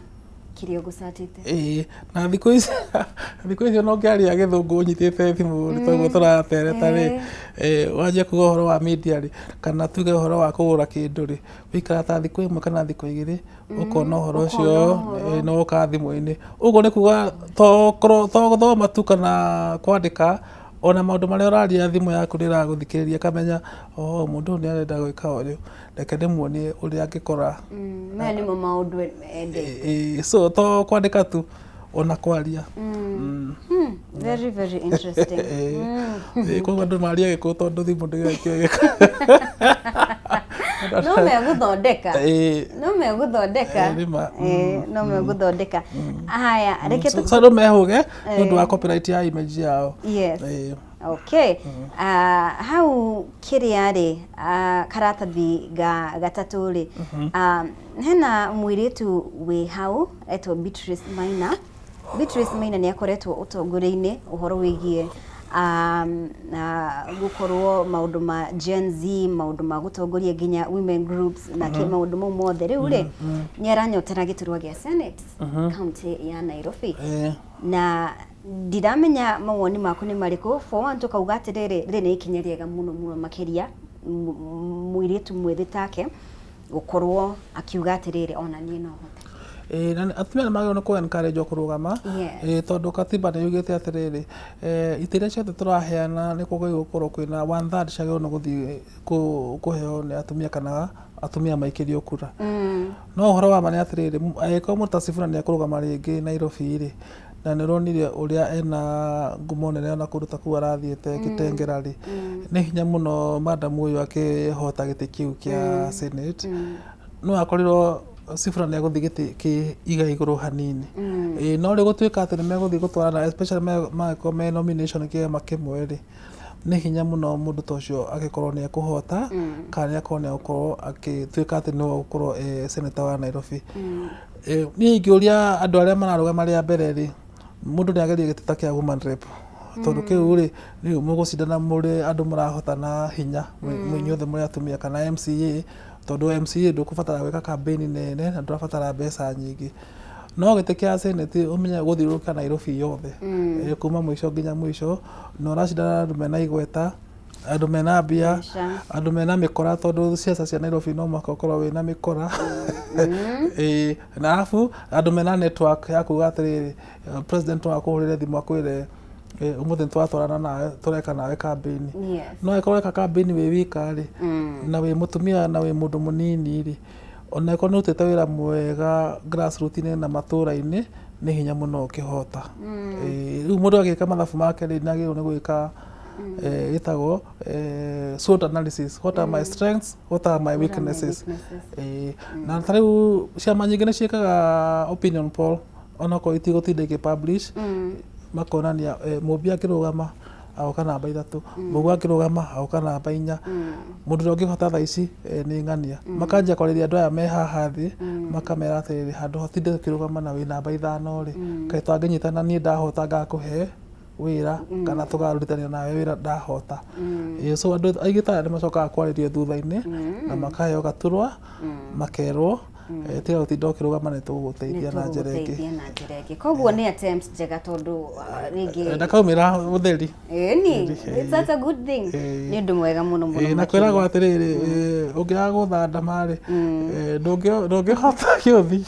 kĩrĩa ũgũcatĩte. Ĩĩ, na thikũ ici thikũ ici ona ũngĩaria gĩthũngũ ũnyitĩte thimũ rĩ, toguo tũratereta rĩ, wanjia kuga ũhoro wa media rĩ, kana tuge ũhoro wa kũgũra kĩndũ rĩ, ũikaraga ta thikũ ĩmwe kana thikũ igĩrĩ, ũkona ũhoro ũcio nĩ woka thimũ-inĩ. Ũguo nĩ kuga to gũthoma tu kana kwandĩka, ona maũndũ marĩa ũraria thimũ yaku nĩ ĩragũthikĩrĩria ĩkamenya, oh mũndũ ũyũ nĩ arenda gwĩka ũyũ, reke ndĩmuonie ũrĩa angĩkora. Maya nĩmo maũndũ endete. So to kwandĩka tu, ona kwaria. Very very interesting. Koguo andũ marie Gĩkũyũ tondũ thimũ ndĩrekio Gĩkũyũ. No megũthondeka. No megũthondeka. No megũthondeka. Haya, reke tũ. So andũ mehũge nĩ ũndũ wa copyright ya image yao. Yes. Okay. Hau kĩrĩa rĩ, karatathi ga gatatũ rĩ, hena mũirĩtu wĩ hau etwo Beatrice Maina. Beatrice Maina nĩ akoretwo ũtongoria-inĩ ũhoro wĩgiĩ gũkorwo maũndũ ma Gen Z, maũndũ ma gũtongoria nginya women groups na kĩ maũndũ mau mothe. Rĩu rĩ, nĩ aranyotera gĩturwa gĩa Senate kaunti ya Nairobi. Na ndiramenya mawoni maku nĩ marĩkũ. For one tũkauga atĩrĩrĩ, rĩrĩ nĩ ikinya rĩega mũno mũno makĩria mũirĩtu mwĩthĩ take gũkorwo akiuga atĩrĩrĩ, ona niĩ no hote. Ĩĩ, na atumia nĩ magĩrĩirwo nĩ kũ encourage kũrũgama. Ĩĩ, tondũ katiba nĩ yugĩte atĩrĩrĩ, itĩ iria ciothe tũraheana nĩ kwagĩrĩirwo gũkorwo kwĩna one third ciagĩrĩirwo nĩ gũthiĩ kũheo nĩ atumia kana atumia maikĩrio kura. No ũhoro wa ma nĩ atĩrĩrĩ, angĩkorwo mũndũ ta Sifuna nĩ ekũrũgama rĩngĩ Nairobi rĩ, na nĩ ũronire ũrĩa ena ngumo nene ona kũndũ ta kũu arathiĩte Kitengela rĩ, nĩ hinya mũno madam ũyũ akĩhota gĩtĩ kĩu kĩa Senate. No akorirwo Sifuna nĩ egũthiĩ gĩtĩ kĩ iga igũrũ hanini. Ĩĩ, no rĩu gũtuĩka atĩ nĩ megũthiĩ gũtwarana especially mangĩkorwo me nomination kĩama kĩmwe rĩ, nĩ hinya mũno mũndũ ta ũcio angĩkorwo nĩ ekũhota kana nĩ akorwo nĩ egũkorwo agĩtuĩka atĩ nĩwe ũgũkorwo e senator wa Nairobi. Niĩ ingĩũria andũ arĩa mararũgama rĩa mbere rĩ, mũndũ nĩ agerie gĩtĩ ta kĩa woman rep, tondũ kĩu rĩ, rĩu mũgũcindana mũrĩ andũ mũrahotana hinya inyuothe mũrĩ atumia, kana MCA, tondũ MCA ndũkũbatara gwĩka campaign nene na ndũrabatara mbeca nyingĩ. No gĩtĩ kĩa senate ũmenye gũthiũrũrũka Nairobi yothe, kuma mũico nginya mũico, na ũracindana na andũ mena igweta, andũ mena mbia, andũ mena mĩkora, tondũ ciaca cia Nairobi no mũhaka ũkorwo wĩna mĩkora. Ĩĩ, na arabu andũ mena network ya kuga atĩrĩrĩ, president no akũhũrĩre thimũ akwĩre ũmũthĩ nĩ tũratwarana nawe, tũreka nawe campaign. No angĩkorwo ũreka campaign wĩ wika rĩ, na wĩ mũtumia na wĩ mũndũ mũnini rĩ, ona angĩkorwo nĩ ũrutĩte wĩra mwega grassroots-inĩ na matũra-inĩ, nĩ hinya mũno ũkĩhota. Rĩu mũndũ agĩka mathabu make rĩ, nĩ agĩrĩirwo nĩ gwĩka gĩtagwo SWOT analysis, what are my strengths, what are my weaknesses. Na ta rĩu ciama nyingĩ nĩ ciĩkaga opinion poll, onokorwo itigũtinda ikĩ publish, makonania Mũmbi angĩrũgama agoka namba 3, Mũgũ angĩrũgama agoka namba 4, mũndũ ũrĩa ũngĩhota thaa ici nĩ ng'ania. Makanjia kwarĩria andũ aya me haha thĩ, makamera atĩrĩrĩ, handũ ha ũtinde ũkĩrũgama na wĩ namba 5 rĩ, kaĩ twangĩnyitana niĩ ndahota ngakũhe wĩra kana tũkarutithania nawe wĩra ndahota. So andũ aingĩ ta aya nĩ macokaga kwarĩrio thutha-inĩ na makaheo gaturwa, makerwo. Eh, tiga gũtinda ũkĩrũgama nĩ tũgũgũteithia na njĩra ĩngĩ. Nĩtũgũgũteithia na njĩra ĩngĩ. Koguo nĩ attempt njega tondũ rĩngĩ Ndakaumĩra ũtheri. Ĩni, it's such a good thing. Nĩ ũndũ mwega mũno mũno. Na kwĩragwo atĩrĩrĩ, ũngĩaga gũthanda marĩ, ndũngĩhota gĩũthi.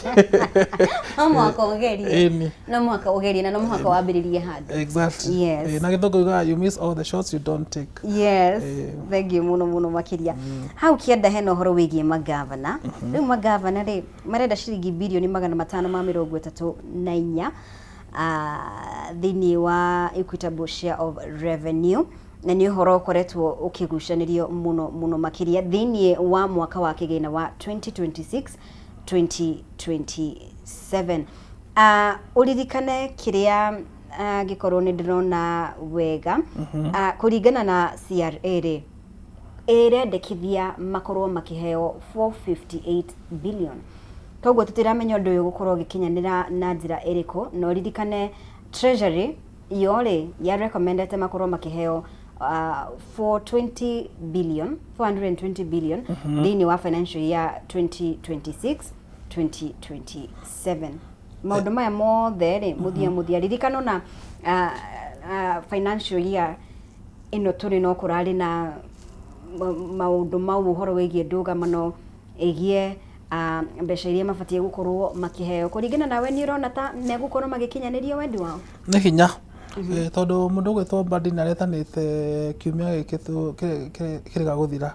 No mũhaka ũgerie. Ĩni. No mũhaka ũgerie na no mũhaka wambĩrĩrie handũ. Exactly. Yes. Na gĩthũngũ yugaga you miss all the shots you don't take. Yes. Thank you mũno mũno makĩria. Hau kĩanda hena ũhoro wĩgiĩ magavana. Rĩu magavana rĩ marenda ciringi birioni 534 thĩinĩ wa equitable share of revenue na nĩ ũhoro ũkoretwo ũkĩgucanĩrio mũno mũno makĩria thĩinĩ wa mwaka wa kĩgĩna wa 2026 2027. Ũririkane kĩrĩa angĩkorwo nĩ ndĩrona wega, kũringana na CRA rĩ, ĩrendekithia makorwo makĩheo 458 billion. Koguo tũtiramenya ũndũ ũyũ ũgũkorwo ũgĩkinyanĩra na njĩra ĩrĩkũ, na ũririkane Treasury yo rĩ ya recommendete makorwo makĩheo 420 billion, 420 billion thĩinĩ wa financial year 2026 2027. Maũndũ maya mothe rĩ, mũthia mũthia ririkana ona financial year ĩno tũrĩ no kũrarĩ na maũndũ mau ũhoro wĩgiĩ ndũgamano ĩgiĩ mbeca iria mabatiĩ gũkorwo makĩheo. Kũringana nawe nĩ ũrona ta megũkorwo magĩkinyanĩria wendi wao? Nĩ hinya. Tondũ mũndũ ũgwĩtwo Mbadi nĩ aretanĩte kiumia gĩkĩ kĩrĩga gũthira,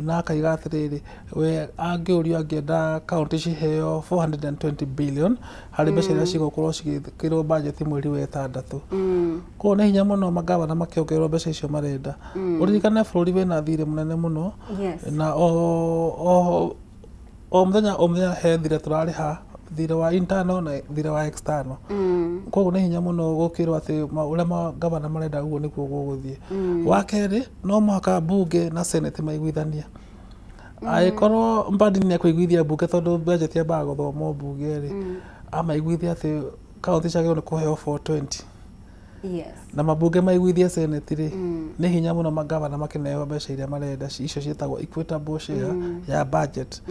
na akaiga atĩrĩrĩ, we angĩũrio angĩenda kaũntĩ ciheo 420 billion harĩ mbeca iria cigũkorwo cigĩkĩrwo bajeti mweri wa ĩtandatũ. Koguo nĩ hinya mũno magavana makĩongererwo mbeca icio marenda. Ũririkane bũrũri wĩna thirĩ mũnene mũno, na o o mũthenya o mũthenya he thirĩ tũrarĩha, thirĩ wa internal na thirĩ wa external. Koguo nĩ hinya mũno gũkĩrwo atĩ ũrĩa magavana marenda ũguo nĩguo gũgũthiĩ. Wa kerĩ, no mũhaka mbunge na senate maiguithanie. Angĩkorwo Mbadi nĩ ekũiguithia mbunge tondũ budget yambaga gũthomwo mbunge rĩ, amaiguithie atĩ kaũntĩ ciagĩrĩirwo nĩ kũheo 420 na mabunge maiguithie senate rĩ, nĩ hinya mũno magavana makĩneo mbeca iria marenda icio ciĩtagwo equitable share ya budget.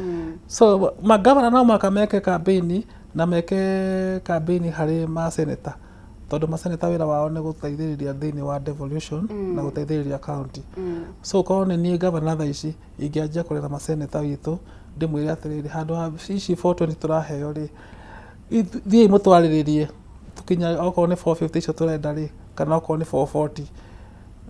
So magavana no mũhaka meke campaign na meke campaign harĩ maseneta, tondũ maseneta wĩra wao nĩ gũteithĩrĩria thĩinĩ wa devolution na gũteithĩrĩria county. So korwo nĩ niĩ gavana thaa ici, ingĩanjia kũrera maseneta witũ ndĩmwĩre atĩrĩrĩ, handũ ha ici 420 tũraheo rĩ, thiĩi mũtwarĩrĩrie tũkinya okorwo nĩ 450 icio tũrenda rĩ, kana okorwo nĩ 440.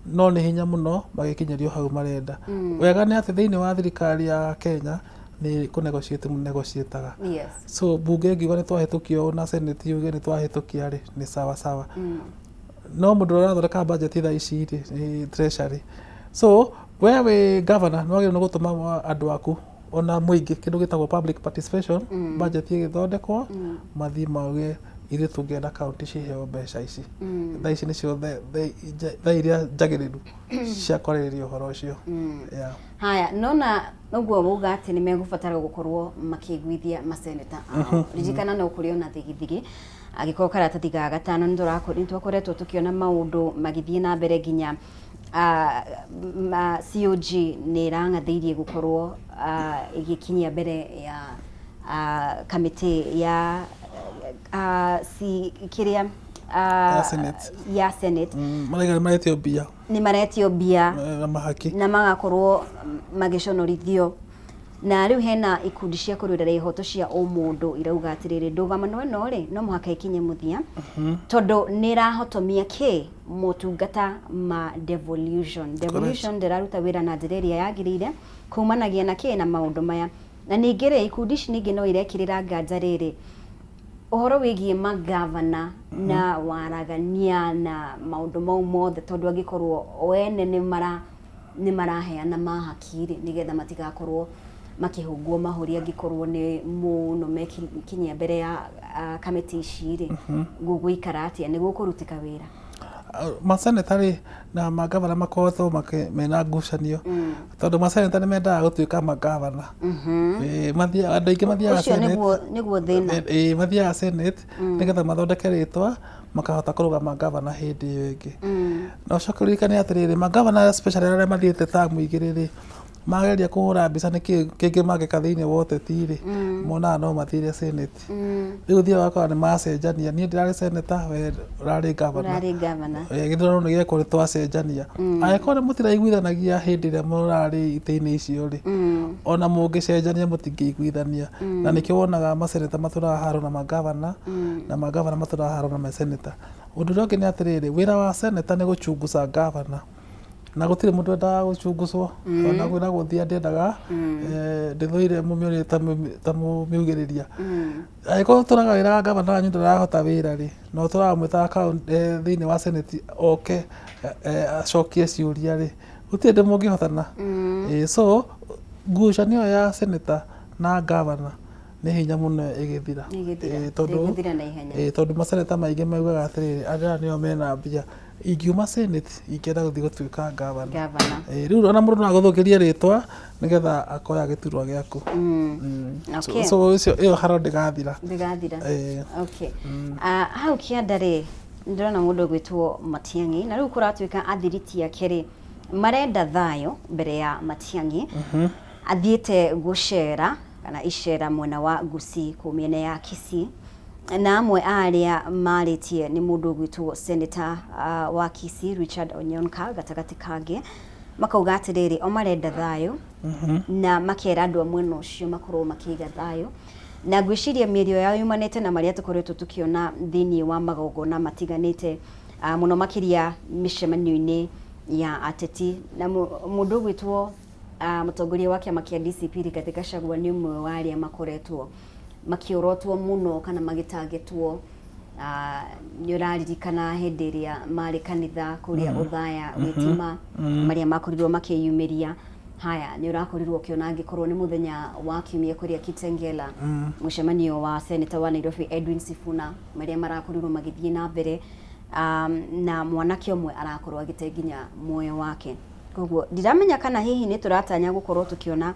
No nĩ hinya mũno magĩkinyĩrio hau marenda. Wega nĩ atĩ thĩinĩ wa thirikari ya Kenya nĩ kũ negotiate negotiataga. So bunge ĩngiuga nĩ twahĩtũkia ũũ na senate yuge nĩ twahĩtũkia rĩ, nĩ sawa sawa. No mũndũ ũrĩa ũrathondeka budget thaa ici rĩ, nĩ treasury. So we wĩ governor nĩ wagĩrĩirwo nĩ gũtũma andũ aku ona mũingĩ kĩndũ gĩtagwo public participation, budget ĩgĩthondekwo mathiĩ mauge ithuĩ tũngĩenda kaũntĩ ciheo mbeca ici. Thaa ici nĩcio thaa iria njagĩrĩru cia kwarĩrĩria ũhoro ũcio. Yeah. Haya, nona ũguo wauga atĩ nĩ megũbatara gũkorwo makĩiguithia maseneta ao. Ririkana no kũrĩ ona thigithigi angĩkorwo karatathi ga gatano nĩ twakoretwo tũkĩona maũndũ magĩthiĩ na mbere nginya COG nĩ ĩrang'athĩirie gũkorwo ĩgĩkinyia mbere ya kamĩtĩ ya C, kĩrĩa Ya Senate. Ya Senate. Maraiga nĩ maretio mbia. Nĩ maretio mbia na mahaki na magakorwo magĩconorithio, na rĩu hena ikundi cia kũrũĩrĩra ihoto cia ũmũndũ irauga atĩrĩrĩ, ndũgamano ĩno rĩ, no mũhaka ĩkinye mũthia tondũ nĩ ĩrahotomia kĩ motungata ma devolution. Devolution ndĩraruta wĩra na njĩra ĩrĩa yagĩrĩire kumanagia na kĩ na maũndũ maya. Na ningĩ rĩ, ikundi ici ningĩ no irekĩrĩra nganja rĩrĩ ũhoro wĩgiĩ magavana na waragania na maũndũ mau mothe, tondũ angĩkorwo o ene nĩ mara nĩ maraheana mahaki rĩ, nĩgetha matigakorwo makĩhũngwo mahũri angĩkorwo nĩ mũno mekinyia mbere ya kamĩtĩ ici rĩ, gũgũikara atĩa, nĩ gũkũrutĩka wĩra? Maseneta rĩ na magavana makoretwo mena ngucanio, tondũ maseneta nĩ mendaga gũtuĩka magavana. Andũ aingĩ mathiaga ũcio Senate. Nĩguo thĩna. Mathiaga Senate nĩgetha mathondeke rĩtwa makahota kũrũgama gavana hĩndĩ ĩyo ĩngĩ. Na ũcoke ũririkane atĩrĩrĩ, magavana especially arĩa mathiĩte tamu igĩrĩ rĩ, Mageria kũhũra mbica nĩkĩ kĩngĩ mangĩka thĩinĩ wa ũteti rĩ, monaga no mathire senate. Rĩu ũthiaga ũgakora nĩ macenjania, niĩ ndĩrarĩ senator, we ũrarĩ governor. Ũrarĩ governor. Gĩthurano nĩ gĩekwo nĩ twacenjania. Angĩkorwo nĩ mũtiraiguithanagia hĩndĩ ĩrĩa mũrarĩ itĩ-inĩ icio rĩ, ona mũngĩcenjania mũtingĩiguithania. Na nĩkĩo wonaga maseneta matũraga haro na magavana, na magavana matũraga haro na maseneta. Ũndũ ũrĩa ũngĩ nĩ atĩrĩrĩ, wĩra wa seneta nĩ gũchunguza gavana. Na gũtirĩ mũndũ wendaga gũchunguzwo, ona kwĩna gũthia ndiendaga, ndĩthũire mũmĩũria ta mũmiugĩrĩria. Angĩkorwo ũtũraga wĩraga gavana wanyu ndarahota wĩra rĩ, na ũtũraga ũmwĩtaga thĩinĩ wa senate oke acokie ciũria rĩ, gũtirĩ hĩndĩ mũngĩhotana. So ngucanio ĩyo ya senator na gavana nĩ hinya mũno ĩgĩthira. Ĩgĩthira. Tondũ Ĩgũthira na ihenya. Tondũ maseneta maingĩ maugaga atĩrĩrĩ, andũ aya nĩo mena mbia, ingiuma senate ingĩenda gũthiĩ gũtuĩka gavana. Gavana. Rĩu ona mũndũ no agũthũkĩrie rĩtwa nĩgetha akoya gĩturwa gĩaku. Okay. So ũcio ĩyo haro ndĩgathira. Ndĩgathira. Ĩĩ. Okay. Hau kĩanda rĩ, ndĩrona mũndũ ũgwĩtwo Matiang'i na rĩu kũratuĩka athiriti ake rĩ marenda thayũ mbere ya Matiang'i athiĩte gũcera kana icera mwena wa Gusii kũu mĩena ya Kisii na amwe a arĩa marĩtie nĩ mũndũ ũgwĩtwo Senator wa Kisii Richard Onyonka gatagatĩ kangĩ makauga atĩrĩrĩ o marenda thayũ na makera andũ a mwena ũcio makorwo makĩiga thayũ na ngwĩciria mĩario yao yumanĩte na marĩa tũkoretwo tũkĩona thĩinĩ wa magongona matiganĩte mũno makĩria mĩcemanio-inĩ ya ateti na mũndũ ũgwĩtwo mũtongoria wa kĩama kĩa DCP Rigathĩ Gachagua nĩ ũmwe wa arĩa makoretwo makĩorotwo mũno kana magĩtangetwo. Nĩ ũraririkana hĩndĩ ĩrĩa marĩ kanitha kũrĩa Othaya Witima marĩa makorirwo makĩyumĩria. Haya, nĩ ũrakorirwo ũkĩona angĩkorwo nĩ mũthenya wa kiumia kũrĩa Kitengela, mũcemanio wa Senator wa Nairobi Edwin Sifuna marĩa marakorirwo magĩthiĩ na mbere, na mwanake ũmwe arakorwo agĩte nginya muoyo wake. Koguo ndiramenya kana hihi nĩ tũratanya gũkorwo tũkĩona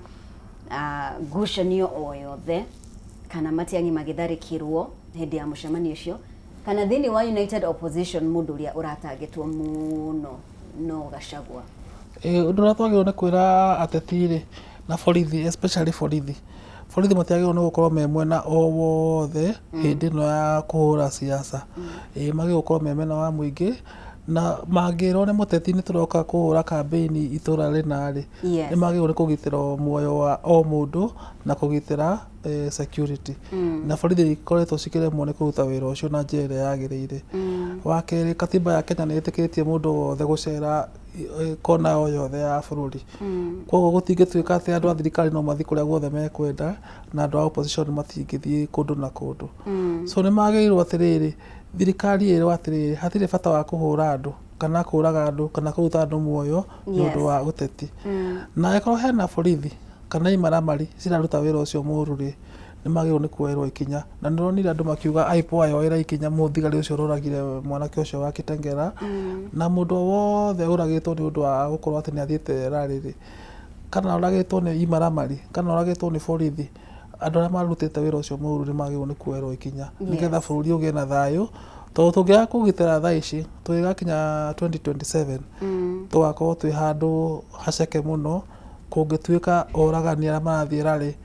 ngucanio o yothe kana Matiang'i magĩtharĩkĩrwo hĩndĩ ya mũcemanio ũcio, kana thĩinĩ wa United Opposition mũndũ ũrĩa ũratangĩtwo mũno no Gachagua. Ũndũ ũrĩa twagĩrĩirwo nĩ kwĩra ateti rĩ, na borithi, especially borithi, borithi matiagĩrĩirwo nĩ gũkorwo me mwena o wothe hĩndĩ ĩno ya kũhũra siasa. Magĩrĩirwo gũkorwo me mwena wa mũingĩ, na mangĩrwo nĩ mũteti nĩ tũroka kũhũra kambĩini itũra rĩna rĩ, nĩ magĩrĩirwo nĩ kũgitĩra muoyo wa o mũndũ na kũgitĩra security. Na borithi ikoretwo cikĩremwo nĩ kũruta wĩra ũcio na njĩra ĩrĩa yagĩrĩire. Wa kerĩ, katiba ya Kenya nĩ ĩtĩkĩrĩtie mũndũ wothe gũcera kona o yothe ya bũrũri. Koguo gũtingĩtuĩka atĩ andũ a thirikari no mathiĩ kũrĩa guothe mekwenda na andũ a opposition matingĩthiĩ kũndũ na kũndũ. So nĩ magĩrĩirwo atĩrĩrĩ, thirikari ĩrwo atĩrĩrĩ, hatirĩ bata wa kũhũra andũ kana kũraga andũ kana kũruta andũ muoyo nĩ ũndũ wa ũteti. Na angĩkorwo hena borithi kana imaramari ciraruta wĩra ũcio mũru rĩ, nĩ magĩrĩirwo nĩ kuoerwo ikinya. Na nĩ ũronire andũ makiuga IPOA yoere ikinya mũthigari ũcio ũroragire mwanake ũcio wa Kitengela. Na mũndũ o wothe ũragĩtwo nĩ ũndũ wa gũkorwo atĩ nĩ athiĩte rally rĩ, kana oragĩtwo nĩ imaramari, kana oragĩtwo nĩ borithi, andũ arĩa marutĩte wĩra ũcio mũru nĩ magĩrĩirwo nĩ kuoerwo ikinya nĩgetha bũrũri ũgĩe na thayũ. Tondũ tũngĩaga kũgitĩra thaa ici, tũgĩgakinya 2027 tũgakorwo twĩ handũ haceke mũno kũngĩtuĩka oragani arĩa marathiĩ rally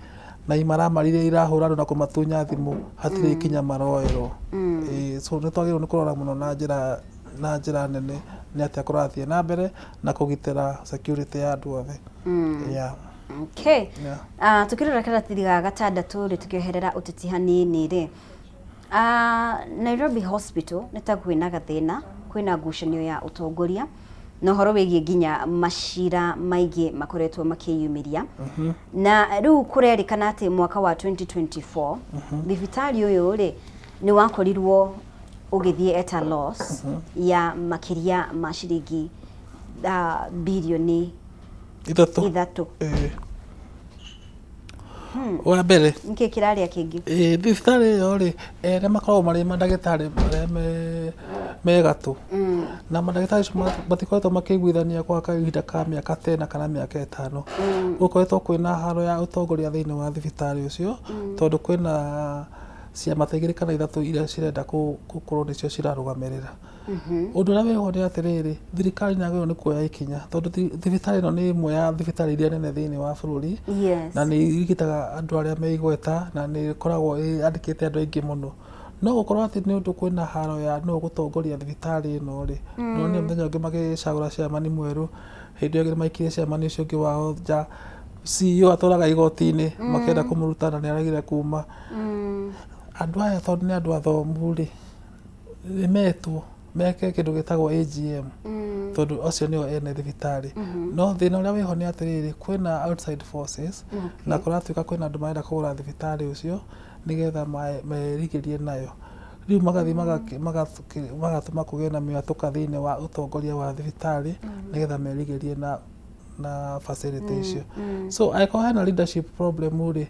na imaramari iria irahũra andũ na kũmatunya thimũ hatirĩ ikinya maroerwo. So nĩ twagĩrĩirwo nĩ kũrora mũno na njĩra nene nĩ atĩa kũrathiĩ na mbere na kũgitĩra security ya andũ othe. Yeah. Okay. Yeah. Tukĩrora karatathi ga gatandatũ rĩ, tukĩoherera ũteti hanini rĩ, Nairobi Hospital nĩ ta kwĩna gathĩna, kwĩna ngucanio ya ũtongoria na ũhoro wĩgiĩ nginya macira maingĩ makoretwo makĩyumĩria. Na rĩu kũrerĩkana atĩ mwaka wa 2024 thibitarĩ ũyũ rĩ nĩ wakorirwo ũgĩthiĩ at a loss ya makĩria ma ciringi birioni 3. 3. Wa mbere, Nĩkĩ kĩrarĩa kĩngĩ? Thibitarĩ ĩyo rĩ, ene makoragwo marĩ mandagĩtarĩ marĩa me gatũ. Na mandagĩtarĩ acio matikoretwo makĩiguithania gwa kahinda ka mĩaka ta ĩna kana mĩaka 5. Gũkoretwo kwĩna haro ya ũtongoria thĩinĩ wa thibitarĩ ũcio, tondũ kwĩna ciama ta igĩrĩ kana ithatũ iria cirenda gũkorwo nĩcio cirarũgamĩrĩra. Ũndũ ũrĩa wĩho nĩ atĩrĩrĩ, thirikari nĩ yagĩrĩirwo nĩ kuoya ikinya tondũ thibitarĩ ĩno nĩ ĩmwe ya thibitarĩ iria nene thĩinĩ wa bũrũri na nĩ irigitaga andũ arĩa me igweta na nĩ ĩkoragwo yandĩkĩte andũ aingĩ mũno. No gũkorwo atĩ nĩ ũndũ kwĩna haro ya nũ ũgũtongoria thibitarĩ ĩno rĩ, nĩwonire mũthenya ũngĩ magĩcagũra chairman mwerũ, hĩndĩ ĩyo ĩngĩ nĩmaikirie chairman ũcio ũngĩ wao nja, CEO atũraga igoti-inĩ makĩenda kũmũruta na nĩaregire kuma. Andũ aya tondũ nĩ andũ athomu rĩ, nĩmetwo meke kĩndũ gĩtagwo AGM tondũ acio nĩo ene thibitarĩ. No thĩna ũrĩa wĩho nĩ atĩrĩrĩ, kwĩna outside forces na kũratuĩka kwĩna andũ marenda kũgũra thibitarĩ ũcio nĩgetha merigĩrie nayo. Rĩu magathiĩ magatũma kũgĩe na mĩatũka thĩinĩ wa ũtongoria wa thibitarĩ nĩgetha merigĩrie na facility icio. So angĩkorwo hena leadership problem rĩ,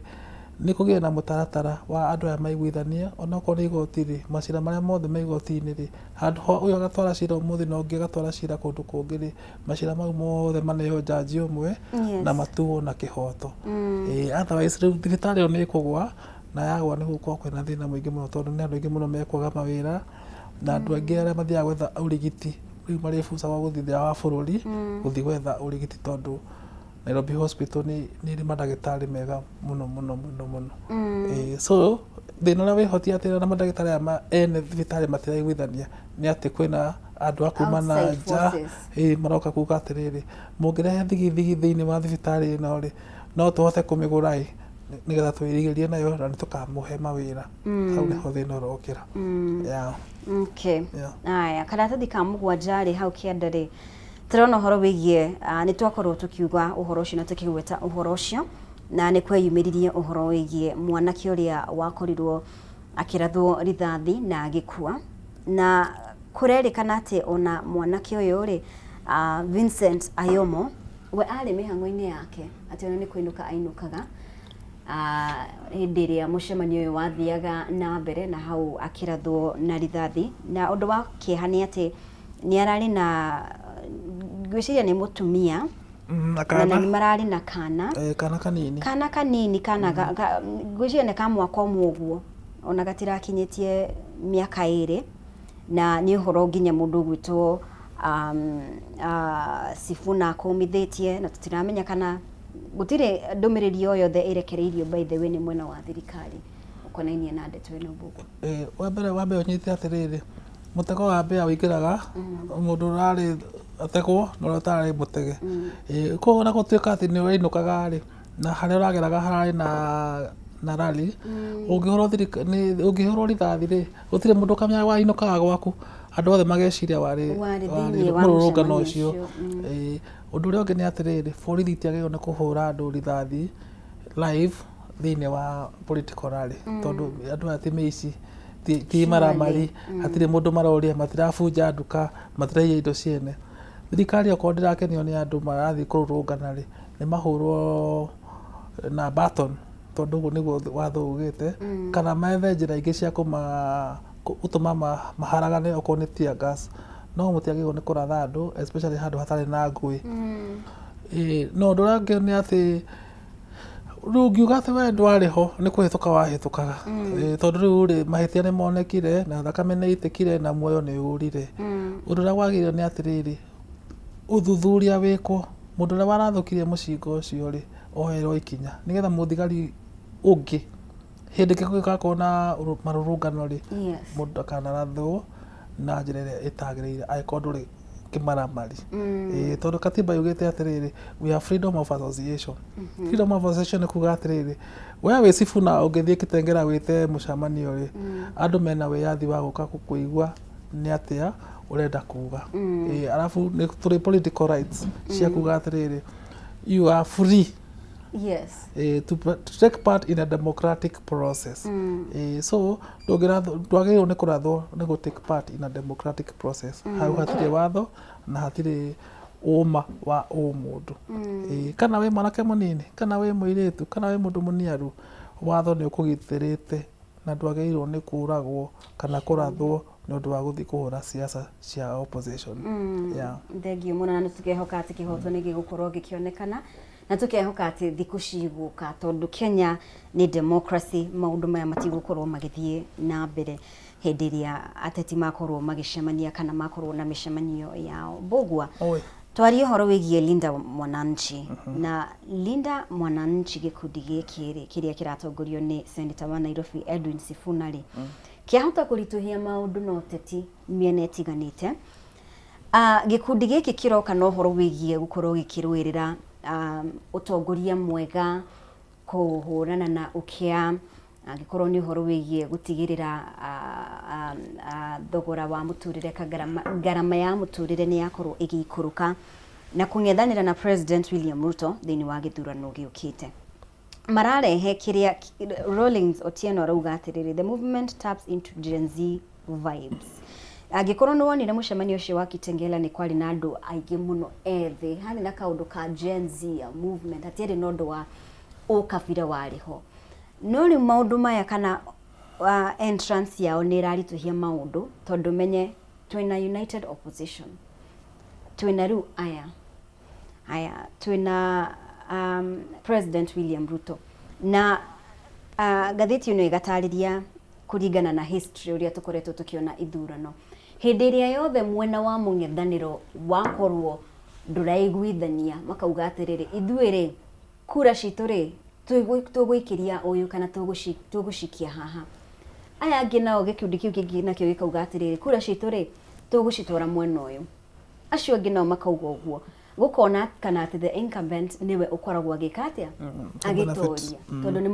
nĩ kũgĩe na mũtaratara wa andũ aya maiguithanie, onokorwo nĩ igoti rĩ, macira marĩa mothe me igoti-inĩ rĩ, handũ ha ũyũ agatwara cira ũmũthĩ na ũngĩ agatwara cira kũndũ kũngĩ rĩ, macira mau mothe maneo njanji ũmwe na matuo na kĩhoto. Ĩĩ otherwise rĩu thibitarĩ ĩyo nĩ ĩkũgwa na yagwa nĩ gũgũkorwo kwĩna thĩna mũingĩ mũno tondũ nĩ andũ aingĩ mũno mekwaga mawĩra na andũ aingĩ arĩa mathiaga gwetha ũrigiti rĩu marĩbucagwo gũthiĩ nja wa bũrũri gũthiĩ gwetha ũrigiti tondũ Nairobi Hospital nĩ ĩrĩ mandagĩtarĩ mega mũno mũno mũno mũno. Ĩĩ so thĩna ũrĩa wĩho ti atĩ ona mandagĩtarĩ aya ene thibitarĩ matiraiguithania nĩ atĩ kwĩna andũ a kuma na Outside nja forces. ĩĩ maroka kuga atĩrĩrĩ, mũngĩrehe thigithigi thĩinĩ wa thibitarĩ ĩno rĩ, no tũhote kũmĩgũra ĩ, nĩgetha twĩrigĩrie nayo na nĩtũkamũhe mawĩra. Hau nĩho thĩna ũrokĩra. Yeah. Okay. Yeah. Aya, karatathi ka mũgwanja rĩ hau kĩanda rĩ tũrona ũhoro wĩgiĩ nĩ twakorwo tũkiuga ũhoro ũcio na tũkĩgweta ũhoro ũcio na nĩ kweyumĩririe ũhoro wĩgiĩ mwanake ũrĩa wakorirwo akĩrathwo rithathi na agĩkua na kũrerĩkana atĩ ona mwanake ũyũ rĩ Vincent Ayomo we arĩ mĩhang'o-inĩ yake atĩ ona nĩ kũinũka ainũkaga hĩndĩ ĩrĩa mũcemanio ũyũ wathiaga na mbere na hau akĩrathwo na rithathi na ũndũ wa kĩeha nĩ atĩ nĩ ararĩ na ngwĩciria nĩ mũtumia na na kana nĩ mararĩ na kana kana kanini kana kanini kana ngwĩciria nĩ ka mwaka ũmwe ũguo ona gatirakinyĩtie mĩaka ĩrĩ na nĩ ũhoro nginya mũndũ ũgwĩtwo Sifuna akũmithĩtie na tũtiramenya kana gũtirĩ ndũmĩrĩri o yothe ĩrekereirio by the way nĩ mwena wa thirikari ũkonainie na ndeto ĩno Mbũgũ. Wa mbere wambe ũnyite atĩrĩrĩ, mũtego wa mbĩa ũingĩraga mũndũ ũrarĩ ategwo na ũrĩa ũtararĩ mũtege. Koguo ona gũtuĩka atĩ nĩ ũrainũkaga rĩ, na harĩa ũrageraga hararĩ na rally, ũngĩhũrwo rithathi rĩ, gũtirĩ mũndũ ũkamenya wainũkaga gwaku, andũ othe mageciria warĩ Warĩ thĩiniĩ wa mũrũrũngano mũcemanio ũcio. ũcio. Ũndũ ũrĩa ũngĩ nĩ atĩrĩrĩ, borithi itiagĩrĩirwo nĩ kũhũra andũ rithathi live thĩinĩ wa political rally tondũ andũ aya ti mĩici, ti maramari, hatirĩ mũndũ maroria, matirabunja nduka, matiraiya indo ciene. Thirikari okorwo ndĩrakenio nĩ andũ marathiĩ kũrũrũngana rĩ, nĩ mahũrwo na baton tondũ ũguo nĩguo watho ugĩte, kana methe njĩra ingĩ cia gũtũma maharagane okorwo nĩ tear gas. No mũtiagĩrĩirwo nĩ kũratha andũ especially handũ hatarĩ na ngũĩ. No ũndũ ũrĩa ũngĩ nĩ atĩ rĩu ũngiuga atĩ we ndwarĩ ho nĩ kũhĩtũka wahĩtũkaga. Tondũ rĩu rĩ mahĩtia nĩ monekire na thakame nĩ ĩitĩkire na muoyo nĩ ũrire. Ũndũ ũrĩa wagĩrĩire nĩ atĩrĩrĩ, ũthuthuria wĩkwo, mũndũ ũrĩa warathũkirie mũcinga ũcio rĩ, oerwo ikinya nĩgetha mũthigari ũngĩ hĩndĩ ĩngĩ kũngĩgakorwo na marũrũngano rĩ, mũndũ ndakanarathwo na njĩra ĩrĩa ĩtagĩrĩire angĩkorwo ndũrĩ kĩmaramari. Tondũ katiba yugĩte atĩrĩrĩ, we have freedom of association. Freedom of association nĩ kuga atĩrĩrĩ, we wĩ Sifuna ũngĩthiĩ Kitengela wĩte mũcemanio rĩ, andũ mena wĩyathi wa gũka gũkũigua nĩ atĩa ũrenda kuga. Arabu nĩ tũrĩ political rights cia kuga atĩrĩrĩ, you are free to take part in a democratic process. So ndwagĩrĩirwo nĩ kũrathwo nĩ gũ take part in a democratic process. Hau hatirĩ watho na hatirĩ ũma wa ũmũndũ. Kana wĩ mwanake mũnini, kana wĩ mũirĩtu, kana wĩ mũndũ mũniaru, watho nĩ ũkũgitĩrĩte Na ndwagĩrĩirwo nĩ kũragwo kana kũrathwo nĩ ũndũ wa gũthiĩ kũhũra siasa cia opposition. Yeah. Thengiũ mũno, na nĩ tũkehoka atĩ kĩhoto nĩ gĩgũkorwo gĩkĩonekana, na tũkehoka atĩ thikũ cigũka, tondũ Kenya nĩ democracy, maũndũ maya matigũkorwo magĩthiĩ na mbere hĩndĩ ĩrĩa ateti makorwo magĩcemania kana makorwo na mĩcemanio yao. Mbũgua, Oi. twarie ũhoro wĩgiĩ Linda Mwananchi. Na Linda Mwananchi, gĩkundi gĩkĩ rĩ, kĩrĩa kĩratongorio nĩ Senator wa Nairobi Edwin Sifuna rĩ, kĩahota kũritũhia maũndũ na ũteti mĩena ĩtiganĩte. Gĩkundi gĩkĩ kĩroka na ũhoro wĩgiĩ gũkorwo gĩkĩrũĩrĩra ũtongoria mwega, kũhũrana na ũkĩa, angĩkorwo nĩ ũhoro wĩgiĩ gũtigĩrĩra thogora wa mũtũrĩre ka ngarama ya mũtũrĩre nĩ yakorwo ĩgĩikũrũka, na kũng'ethanĩra na President William Ruto thĩinĩ wa gĩthurano gĩũkĩte. Mararehe kĩrĩa Rawlings Otieno arauga atĩrĩrĩ, "The movement taps into Gen Z vibes." Angĩkorwo nĩ wonire mũcemanio ũcio wa Kitengela, nĩ kwarĩ na andũ aingĩ mũno ethĩ, harĩ na kaũndũ ka Gen Z ya movement, hatiarĩ na ũndũ wa ũkabira warĩ ho. No rĩu maũndũ maya kana entrance yao nĩ ĩraritũhia maũndũ, tondũ menye twĩna united opposition, twĩna rĩu aya twĩna President William Ruto, na ngathĩti ĩno ĩgatarĩria kũringana na history ũrĩa tũkoretwo tũkĩona ithurano, hĩndĩ ĩrĩa yothe mwena wa mũng'ethanĩro wakorwo ndũraiguithania, makauga atĩrĩrĩ, ithuĩ rĩ, kura citũ rĩ, tũgũikĩria ũyũ kana tũgũcikia haha. Aya angĩ nao, gĩkundi kĩu kĩngĩ nakĩo gĩkauga atĩrĩrĩ, kura citũ rĩ, tũgũcitwara mwena ũyũ. Acio angĩ nao makauga ũguo, gũkona kana atĩ the incumbent nĩwe ũkoragwo agĩka atĩa, agĩtoria, tondũ nĩ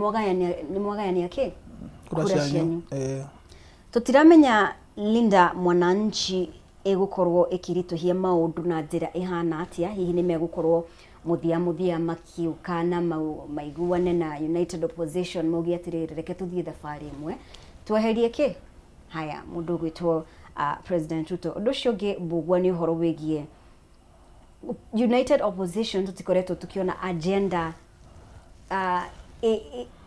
mwagayania kĩ kura kura cianyu. Cianyu. Eh. Tũtiramenya Linda Mwananchi ĩgũkorwo ĩkĩritũhia maũndũ na njĩra ĩhana atĩa. Hihi nĩ megũkorwo mũthia mũthia makiũka na maiguane na united opposition, mauge atĩrĩrĩ, reke tũthiĩ thabarĩ ĩmwe, tweherie kĩ haya mũndũ ũgwĩtwo President Ruto? Ũndũ ũcio ũngĩ, Mbũgua, nĩ ũhoro wĩgiĩ united opposition. Tũtikoretwo tũkĩona agenda,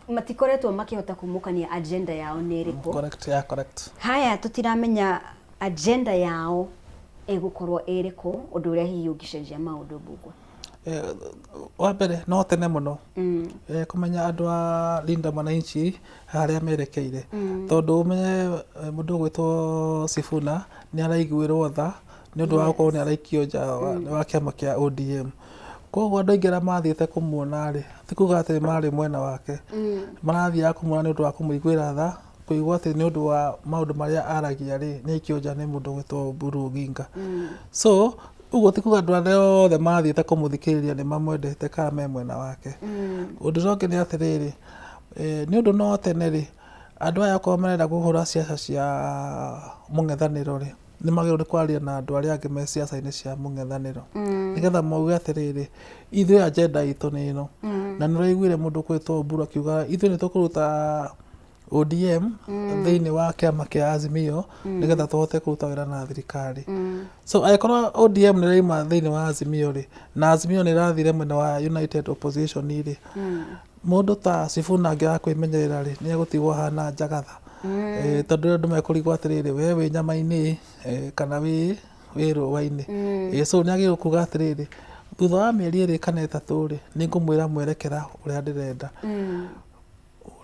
matikoretwo makĩhota kumũkania agenda yao nĩ ĩrĩkũ. Correct, yeah, correct. Haya, tũtiramenya agenda yao ĩgũkorwo ĩrĩkũ, ũndũ ũrĩa hihi ũngĩcenjia maũndũ, Mbũgua. Wa mbere, no tene mũno kũmenya andũ a Linda Mwananchi harĩa merekeire, tondũ ũmenye mũndũ ũgwĩtwo Sifuna nĩ araiguĩrwo tha nĩ ũndũ wa gũkorwo nĩ araikio nja wa kĩama kĩa ODM. Koguo andũ aingĩ arĩa mathiĩte kũmuona rĩ, ti kuga atĩ marĩ mwena wake, marathiaga kũmuona nĩ ũndũ wa kũmũiguĩra tha, kũigua atĩ nĩ ũndũ wa maũndũ marĩa aragia rĩ, nĩ aikio nja nĩ mũndũ ũgwĩtwo Oburu Oginga. So ũguo ti kuga andũ arĩa othe mathiĩte kũmũthikĩrĩria nĩ mamwendete kana me mwena wake. Ũndũ ũrĩa ũngĩ nĩ atĩrĩrĩ, nĩ ũndũ no tene rĩ, andũ aya okorwo marenda kũhũra ciaca cia mũng'ethanĩro rĩ, nĩ magĩrĩirwo nĩ kwaria na andũ arĩa angĩ me ciaca-inĩ cia mũng'ethanĩro, nĩgetha mauge atĩrĩrĩ, ithuĩ agenda itũ nĩ ĩno. Na nĩ ũraiguire mũndũ ũgwĩtwo Oburu akiuga, ithuĩ nĩ tũkũruta ODM thĩinĩ wa kĩama kĩa Azimio nĩgetha tũhote kũruta wĩra na thirikari. So angĩkorwo ODM nĩ ĩraima thĩinĩ wa Azimio rĩ, na Azimio nĩ ĩrathire mwena wa united opposition rĩ, mũndũ ta Sifuna angĩaga kwĩmenyerera rĩ, nĩ egũtigwo ahana njagatha. Tondũ andũ mekũrigwo atĩrĩrĩ, we wĩ nyama-inĩ kana wĩ rũa-inĩ? So nĩ agĩrĩirwo kuga atĩrĩrĩ, thutha wa mĩeri 2 kana 3 rĩ, nĩ ngũmwĩra mwerekera ũrĩa ndĩrenda.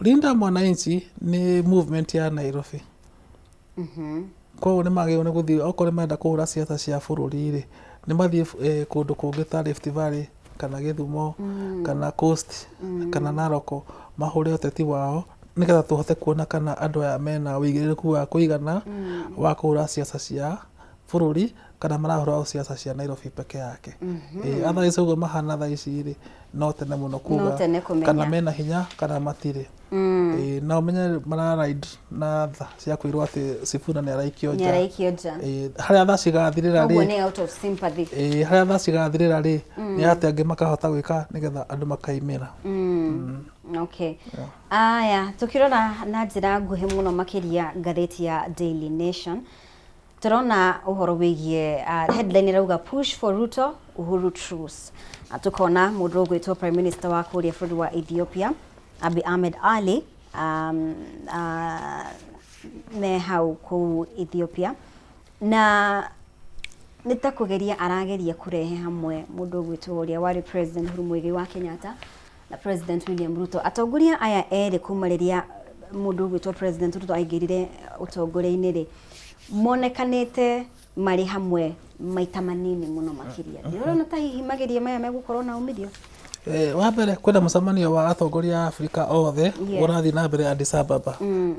Linda Mwananchi nĩ movement ya Nairobi, koguo nĩ magĩrĩirwo nĩ gũthiĩ, okorwo nĩ marenda kũhũra ciaca cia bũrũri rĩ, nĩ mathiĩ kũndũ kũngĩ ta Rift Valley kana Gĩthumo kana Coast kana Narok, mahũre ũteti wao, nĩgetha tũhote kuona kana andũ aya mena ũigĩrĩrĩku wa kũigana wa kũhũra ciaca cia bũrũri kana marahũra o ciaca cia Nairobi peke yake. Otherwise ũguo mahana thaa ici rĩ, no tene mũno kuga No tene kũmenya. Kana mena hinya kana matirĩ. Na ũmenye mara ride na tha cia kwĩrwo atĩ Sifuna nĩ araikio nĩ nja. Araikio nja. Harĩa tha cigathirĩra Ũguo rĩ, nĩ out of sympathy. Harĩa tha cigathirĩra rĩ, nĩ atĩ angĩ makahota gwĩka nĩgetha andũ makaimĩra. Okay. Aya, tukirora na njĩra nguhĩ mũno makĩria ngathĩti ya Daily Nation, tũrona ũhoro wĩgiĩ headline ĩrauga, "Push for Ruto Uhuru Truce." Na tukona mũndũ ũgwĩtwo Prime Minister wa kũrĩa bũrũri wa Ethiopia, Abiy Ahmed Ali. me hau kũu Ethiopia na nĩ ta kũgeria arageria kũrehe hamwe mũndũ ũgwĩtwo ũrĩa warĩ President Uhuru Muigai wa Kenyatta na President William Ruto. Atongoria aya erĩ kuma rĩrĩa mũndũ ũgwĩtwo President Ruto aingĩrire ũtongoria-inĩ rĩ, monekanĩte marĩ hamwe maita manini mũno makĩria. Ndĩrona ta hihi mageria maya megũkorwo na umithio. Wa mbere kwĩna mũcemanio wa atongoria a Afrika othe ũrathiĩ na mbere Addis Ababa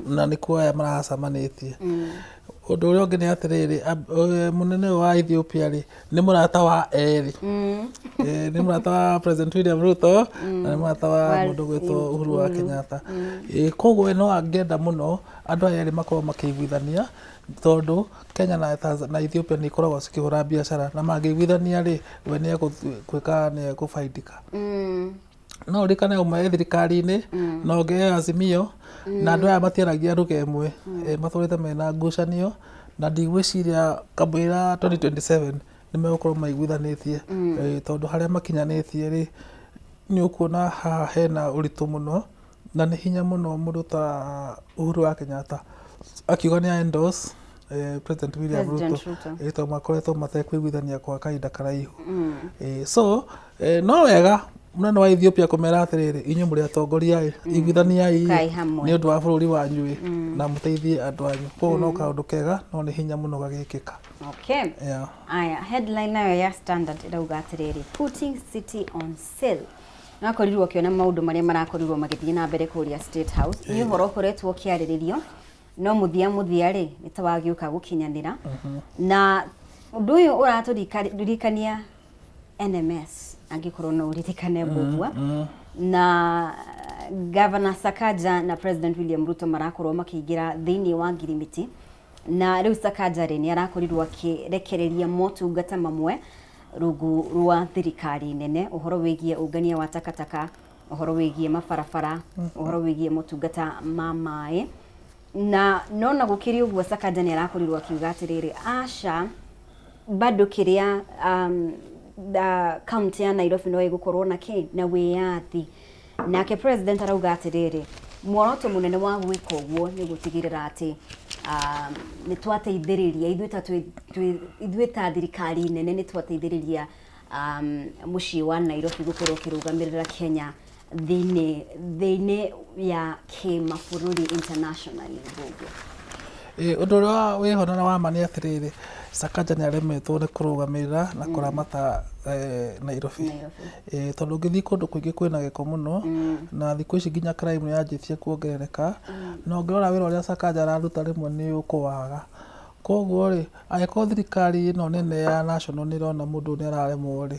na nĩkuo aya maracemanĩtie. Ũndũ ũrĩa ũngĩ nĩ atĩrĩrĩ, mũnene ũyũ wa Ethiopia rĩ, nĩ mũrata wa erĩ. Nĩ mũrata wa President William Ruto na nĩ mũrata wa mũndũ ũgwĩtwo Uhuru wa Kenyatta. Koguo we no angĩenda mũno andũ aya erĩ makorwo makĩiguithania tondũ Kenya na, na Ethiopia nĩ ikoragwo cikĩhũra biacara na mangĩiguithania rĩ, we nĩ egwĩka nĩ egũbaidika. No ũririkane ũmwe e thirikari-inĩ na ũngĩ e Azimio na andũ aya matiaragia lugha ĩmwe. Matũrĩte mena ngucanio na ndigwĩciria kamũira 2027 nĩ megũkorwo maiguithanĩtie. Tondũ harĩa makinyanĩtie rĩ, nĩ ũkuona haha hena ũritũ mũno na nĩ hinya mũno mũndũ ta Uhuru wa Kenyatta akiuga nĩ endorse President William President Ruto, Ruto. Tondũ makoretwo matekũiguithania kwa kahinda karaihu. So no wega mũnene wa Ethiopia kũmera atĩrĩrĩ, inyuĩ mũrĩ atongoria ĩ, iguithaniai Ũkai hamwe. nĩ ũndũ wa bũrũri wanyu ĩ, na mũteithie andũ anyu. Koguo no kaũndũ kega no nĩ hinya mũno gagĩkĩka. Okay. Yeah. Aya, headline nayo ya Standard ĩrauga atĩrĩrĩ, putting city on sale. Nakorirwo ũkĩona maũndũ marĩa marakorirwo magĩthiĩ na mbere kũrĩa State House. Nĩ ũhoro ũkoretwo ũkĩarĩrĩrio no mũthia mũthia rĩ nĩ ta wagĩũka gũkinyanĩra. Na ũndũ ũyũ ũratũririkania NMS angĩkorwo no ũririkane Mbũgua na Governor Sakaja na President William Ruto marakorwo makĩingĩra thĩinĩ wa ngirimiti na rĩu Sakaja rĩ nĩ arakorirwo akĩrekereria motungata mamwe rungu rwa thirikari nene ũhoro wĩgiĩ ũngania wa takataka, ũhoro wĩgiĩ mabarabara, ũhoro wĩgiĩ motungata ma maĩ na no na gũkĩrĩ ũguo Sakaja nĩ arakorirwo akiuga atĩrĩrĩ, aca bado kĩrĩa kaunti ya Nairobi no ĩgũkorwo na kĩ na wĩyathi. Nake president arauga atĩrĩrĩ, muoroto mũnene wa gwĩka ũguo nĩ gũtigĩrĩra atĩ nĩ twateithĩrĩria ithuĩ ta ithuĩ ta thirikari nene nĩ twateithĩrĩria mũciĩ wa Nairobi gũkorwo ũkĩrũgamĩrĩra Kenya thĩinĩ ya kĩmabũrũri internationally ũguo. Ũndũ ũrĩa wĩho na wa ma nĩ atĩrĩrĩ, Sakaja nĩ aremetwo nĩ kũrũgamĩrĩra na kũramata Nairobi. Nairobi. Tondũ ũngĩthiĩ kũndũ kũingĩ kwĩna gĩko mũno na thikũ ici nginya crime nĩ yanjĩtie kuongerereka na ũngĩrora wĩra ũrĩa Sakaja araruta rĩmwe nĩ ũkũwaga. Koguo rĩ, angĩkorwo thirikari ĩno nene ya national nĩ ĩrona mũndũ ũyũ nĩ araremwo rĩ,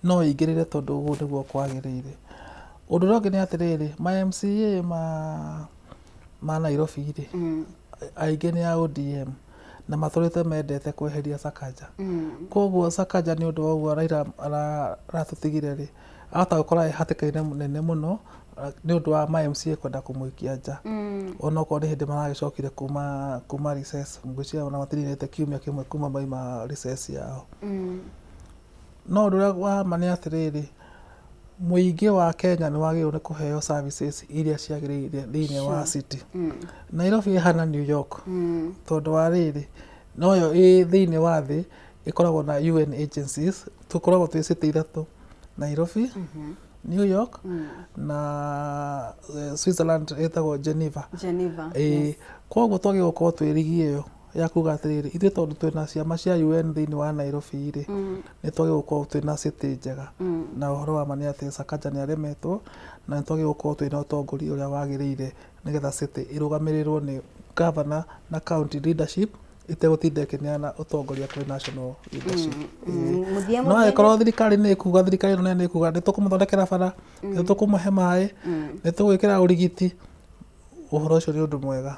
no ĩingĩrĩre tondũ ũguo nĩguo kwagĩrĩire. Ũndũ ũrĩa ũngĩ nĩ atĩrĩrĩ, ma MCA ma Nairobi rĩ, aingĩ nĩ a ODM na matũrĩte mendete kweheria Sakaja. Koguo Sakaja nĩ ũndũ wa ũguo Raila aratũtigire rĩ, ahota gũkorwo e hatĩka-inĩ nene mũno nĩ ũndũ wa ma MCA kwenda kũmũikia nja. Onokorwo nĩ hĩndĩ maragĩcokire kuma recess, ngwĩciria ona matininĩte kiumia kĩmwe kuma maima recess yao. No ũndũ ũrĩa wa ma nĩ atĩrĩrĩ, mũingĩ wa Kenya nĩ wagĩrĩirwo nĩ kũheo services iria ciagĩrĩire thĩinĩ wa city. Nairobi ĩhana New York tondũ wa rĩrĩ, noyo ĩ thĩinĩ wa thĩ ĩkoragwo na UN agencies, tũkoragwo twĩ city ithatũ, Nairobi, New York na Switzerland ĩtagwo Geneva. Geneva. Koguo twagĩrĩirwo gũkorwo twĩ rigi ĩyo ya kuga atĩrĩrĩ, ithuĩ tondũ twĩna ciama cia UN thĩinĩ wa Nairobi rĩ, nĩ twagĩrĩirwo gũkorwo twĩna city njega. Na ũhoro wa ma nĩ atĩ Sakaja nĩ aremetwo na nĩ twagĩrĩirwo gũkorwo twĩna ũtongoria ũrĩa wagĩrĩire nĩgetha city ĩrũgamĩrĩrwo nĩ governor na county leadership ĩtegũtinda ĩkĩneana ũtongoria kwĩ national leadership. Mũthia No angĩkorwo thirikari nĩ ĩkuga, thirikari ĩno nene nĩ ĩkuga nĩ tũkũmũthondekera bara, nĩ tũkũmũhe maĩ, nĩ tũgwĩkĩra ũrigiti, ũhoro ũcio nĩ ũndũ mwega.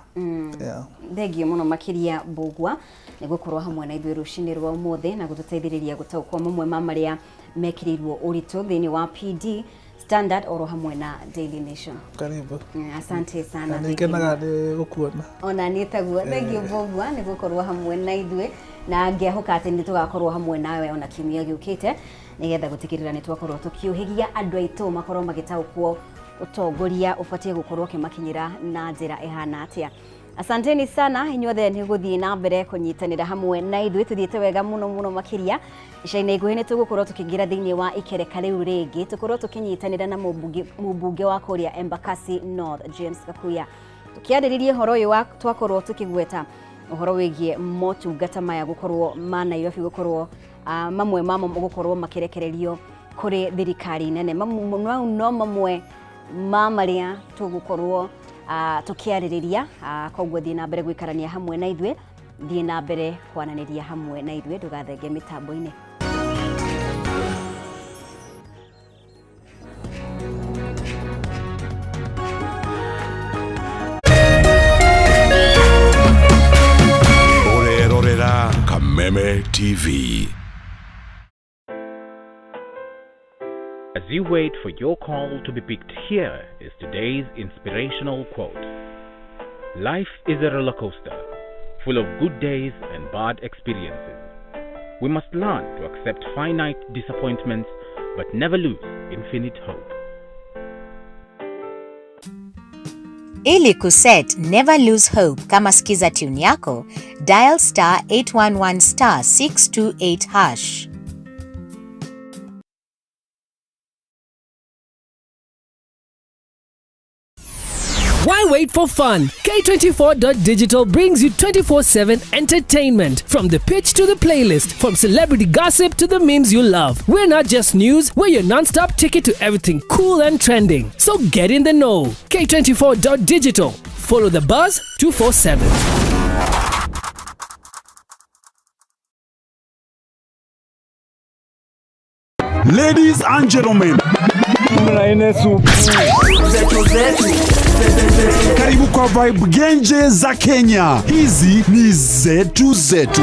Yeah. Thengio mũno makĩria Mbũgua nĩ gũkorwo hamwe na ithuĩ rũcinĩ rwa ũmũthĩ na gũtũteithĩrĩria gũtaũkwo mamwe ma marĩa mekĩrĩirwo ũritũ thĩinĩ wa PD Standard oro hamwe na Daily Nation. Karibu. Asante sana. Na nĩngenaga nĩ gũkuona. Ona niĩ taguo. Thengio Mbũgua nĩ gũkorwo hamwe na ithuĩ na ngĩhoka atĩ nĩ tũgakorwo hamwe nawe ona kiumia gĩũkĩte nĩgetha gũtigĩrĩra nĩ twakorwo tũkĩũhĩgia andũ aitũ makorwo magĩtaũkwo. Ũtongoria ũbatiĩ gũkorwo ũkĩmakinyĩra na njĩra ĩhana atĩa. Asanteni sana inyuothe nĩ gũthiĩ na mbere kũnyitanĩra hamwe na ithuĩ, tũthiĩte wega mũno mũno makĩria. Ica-inĩ ikuhĩ nĩ tũgũkorwo tũkĩingĩra thĩinĩ wa ikereka rĩu rĩngĩ, tũkorwo tũkĩnyitanĩra na mũmbunge wa kũrĩa Embakasi North James Gakuya, tũkĩarĩrĩria ũhoro ũyũ wa twakorwo tũkĩgweta ũhoro wĩgiĩ motungata maya gũkorwo ma Nairobi gũkorwo mamwe mamo gũkorwo makĩrekererio kũrĩ thirikari nene. Mau no mamwe ma marĩa tũgũkorwo tũkĩarĩrĩria. Koguo thiĩ na mbere gũikarania hamwe na ithuĩ, thiĩ na mbere kwananĩria hamwe na ithuĩ, ndũgathenge mĩtambo-inĩ. Ũrerorera Kameme TV. As you wait for your call to be picked, here is today's inspirational quote. Life is a roller coaster, full of good days and bad experiences. We must learn to accept finite disappointments, but never lose infinite hope. Ili kuset Never Lose Hope kama skiza tune yako, dial star 811 star 628 hash. Why wait for fun? K24.digital brings you 24/7 entertainment. From the pitch to the playlist, from celebrity gossip to the memes you love. We're not just news, we're your non-stop ticket to everything cool and trending. So get in the know. K24.digital. Follow the buzz 247. Ladies and gentlemen, karibu kwa vibe genje za Kenya. Hizi ni zetu zetu.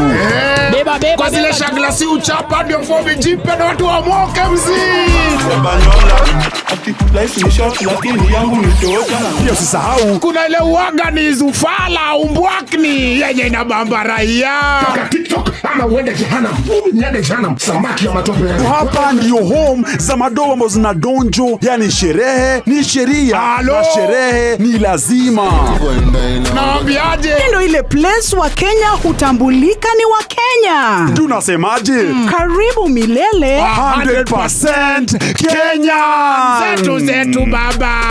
Kwa zile shagla si uchapa ndio fomi jipe na watu wamoke mzii. Pia usisahau Kuna ile uaga ni zufala umbwakni yenye inabamba raia. TikTok ama uende jehanamu. Mimi niende jehanamu, samaki ya matope. Hapa ndio home za madoa ambazo zina donjo, yani sherehe ni sheria Halo? na sherehe ni lazima. Naambiaje? Ndio ile place wa Kenya hutambulika ni wa Kenya. Tunasemaje? Karibu milele. 100% Kenya. Zetu zetu baba.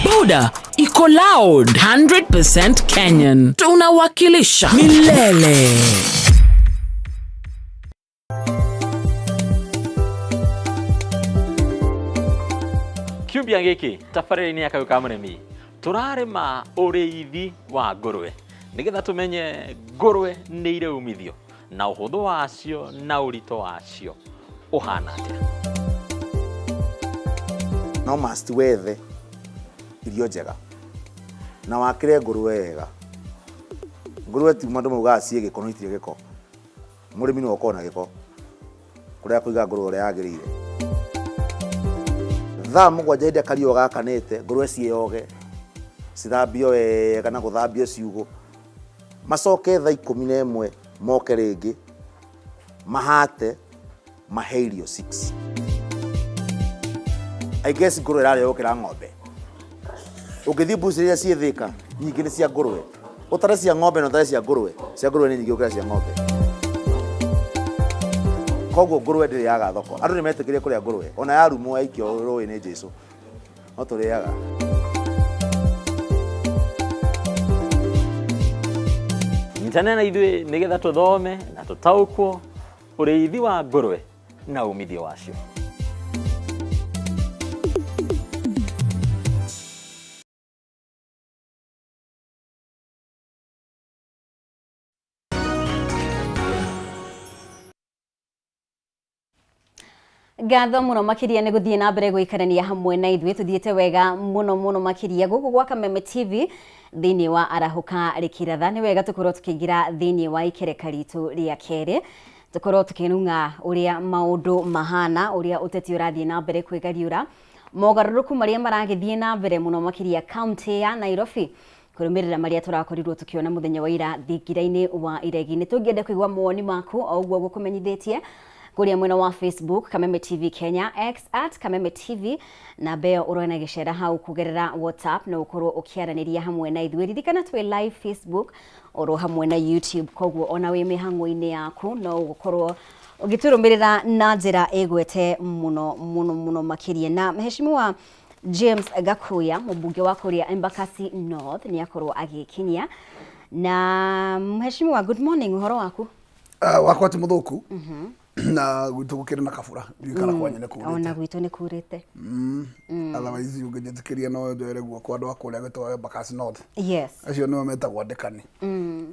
Boda iko loud 100% Kenyan. Tunawakilisha milele. Kiumbia gĩkĩ tabarĩra-inĩ ya Kayũ ka Mũrĩmi tũrarĩma ũrĩithi wa ngũrwe nĩgetha tũmenye ngũrwe nĩ irĩ umithio na ũhũthũ wacio na ũritũ wacio ũhana atĩa. No must wethe irio njega na wakĩre ngũrwe wega. Ngũrwe ti andũ maugaga ciĩ gĩko, no itirĩ gĩko. Mũrĩmi nĩwe ũkoragwo na gĩko kũrĩa kũiga ngũrwe ũrĩa yagĩrĩire. 7:00 hĩndĩ ĩrĩa kariũa gakanĩte, ngũrwe ciĩyoge, cithambio wega na gũthambio ciugũ, macoke 11:00 moke rĩngĩ mahate mahe irio 6. I guess ngũrwe ĩrarĩo gũkĩra ng'ombe. Ũngĩthiĩ mbuci iria ciĩ Thĩka, nyingĩ nĩ cia ngũrwe. Ũtare cia ng'ombe na ũtare cia ngũrwe, cia ngũrwe nĩ nyingĩ gũkĩra cia ng'ombe. Koguo ngũrwe ndĩrĩ yaga thoko. Andũ nĩ metĩkĩrie kũrĩa ngũrwe, ona yarumwo yaikio rũĩ nĩ Jesũ, no tũrĩaga. Nyitana na ithuĩ nĩgetha tũthome na tũtaũkwo ũrĩithi wa ngũrwe na umithio wacio. Ngatho mũno makĩria nĩ gũthiĩ na mbere gũikarania hamwe na ithuĩ, tũthiĩte wega mũno mũno makĩria gũkũ gwa Kameme TV thĩinĩ wa Arahũka Rĩkĩratha. Nĩ wega tũkorwo tũkĩingĩra thĩinĩ wa ikereka ritũ rĩa kerĩ, tũkorwo tũkĩnung'a ũrĩa maũndũ mahana, ũrĩa ũteti ũrathiĩ na mbere kwĩgariũra, mogarũrũku marĩa maragĩthiĩ na mbere mũno makĩria kaunti ya Nairobi, kũrũmĩrĩra marĩa tũrakorirwo tũkĩona mũthenya wa ira thingira-inĩ wa Iregi. Nĩ tũngĩenda kũigua mawoni maku o ũguo gũkũmenyithĩtie Kũrĩa mwena wa Facebook Kameme TV Kenya, X at Kameme TV, na mbeo ũrona gĩcera hau kũgerera WhatsApp no ũkorwo ũkĩaranĩria hamwe na ithuĩ. Ririkana twĩ live Facebook oro hamwe na YouTube, koguo ona wĩ mĩhang'o-inĩ yaku no ũgũkorwo ũgĩtũrũmĩrĩra na njĩra ĩgwete mũno mũno mũno makĩria. Na Mheshimiwa James Gakuya, mũmbunge wa kũrĩa Embakasi North, nĩ akorwo agĩkinyia. Na Mheshimiwa, good morning, ũhoro waku? Wakwa ti mũthũku na gwitũ gũkĩrĩ na kabura ndiũĩ kana kwanyu nĩ kurĩte. Ona gwitũ nĩ kurĩte. Otherwise ũngĩnjĩtĩkĩria no njoere guoko andũ a kũrĩa gwĩtagwo Embakasi North. Yes. Acio nĩo metagwo andĩkani.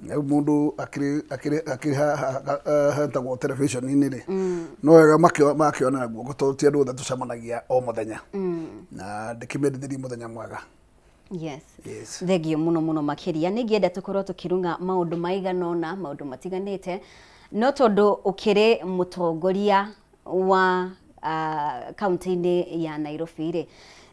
Rĩu mũndũ akĩrĩ akĩrĩ akĩrĩ hetagwo television-inĩ rĩ, no wega makĩonera guoko tondũ ti andũ othe tũcemanagia o mũthenya. Na ndĩkĩmendithĩrie mũthenya mwega. Yes. Yes. Thengio muno muno makiria. Nĩ ingĩenda tũkorwo tũkĩrung'a maũndũ maigana ũna, maũndũ matiganĩte, no tondũ ũkĩrĩ mũtongoria wa kaunti-inĩ ya Nairobi rĩ,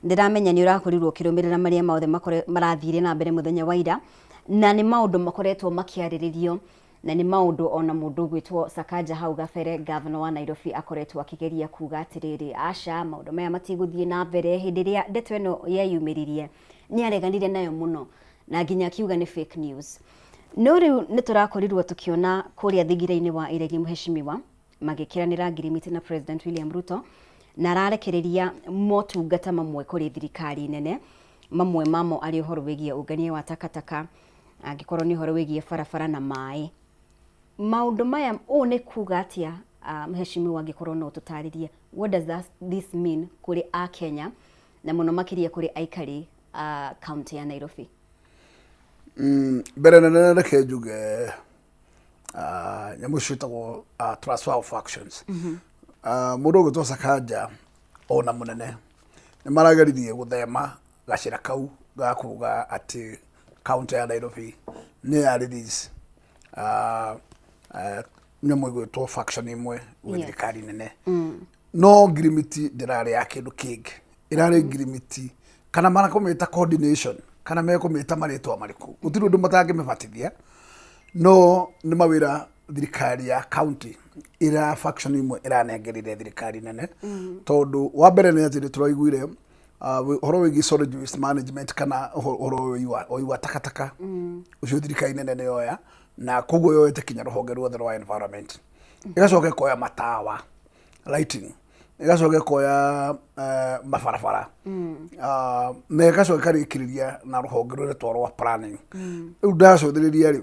ndĩramenya nĩ ũrakorirwo ũkĩrũmĩrĩra marĩa mothe marathire na mbere mũthenya wa ira, na nĩ maũndũ makoretwo makĩarĩrĩrio, na nĩ maũndũ ona mũndũ ũgwĩtwo Sakaja hau gabere, gavana wa Nairobi, akoretwo akĩgeria kuga atĩrĩrĩ, aca, maũndũ maya matigũthiĩ na mbere. Hĩndĩ ĩrĩa ndeto ĩno yeyumĩririe nĩ areganire nayo mũno na nginya akiuga nĩ fake news. No rĩu nĩ tũrakorirwo tũkĩona kũrĩa thingira-inĩ wa iregi mheshimiwa magĩkĩranĩra ngirimiti na President William Ruto, na ararekereria motungata mamwe kũrĩ thirikari nene, mamwe mamo arĩ ũhoro wĩgiĩ ũngania wa takataka, angĩkorwo nĩ ũhoro wĩgiĩ barabara na maĩ. Maũndũ maya, ũũ nĩ kuga atĩa, mheshimiwa, angĩkorwo no ũtũtarĩrie, what does this mean kũrĩ Akenya na mũno makĩria kũrĩ aikari a kaunti ya Nairobi? Mbere nene reke njuge nyamũ icio ciĩtagwo transfer of functions. Mũndũ ũgwĩtwo Sakaja ona mũnene nĩ marageririe gũthema gacĩra kau ga kuga atĩ kaunti ya Nairobi nĩ ya release nyamũ ĩgwĩtwo faction ĩmwe gwĩ thirikari nene. No ngirimiti ndĩrarĩ ya kĩndũ kĩngĩ, ĩrarĩ ngirimiti kana marakũmĩta coordination kana mekũmĩta marĩtwa marĩkũ, gũtirĩ ũndũ matangĩmĩbatithia, no nĩ mawĩra thirikari ya county ĩra faction imwe ĩranengerire thirikari nene. Tondũ wa mbere nĩ atĩ nĩ tũraiguire ũhoro wĩgiĩ solid waste management kana ũhoro ũyũ wa takataka, ũcio thirikari nene nĩ yoya, na koguo yoete kinya rũhonge ruothe rwa environment, ĩgacoka ĩkoya matawa, lighting, ĩgacoka ĩkoya mabarabara, na ĩgacoka ĩkarĩkĩrĩria na rũhonge rũretwo rwa planning. Rĩu ndacũthĩrĩria rĩ,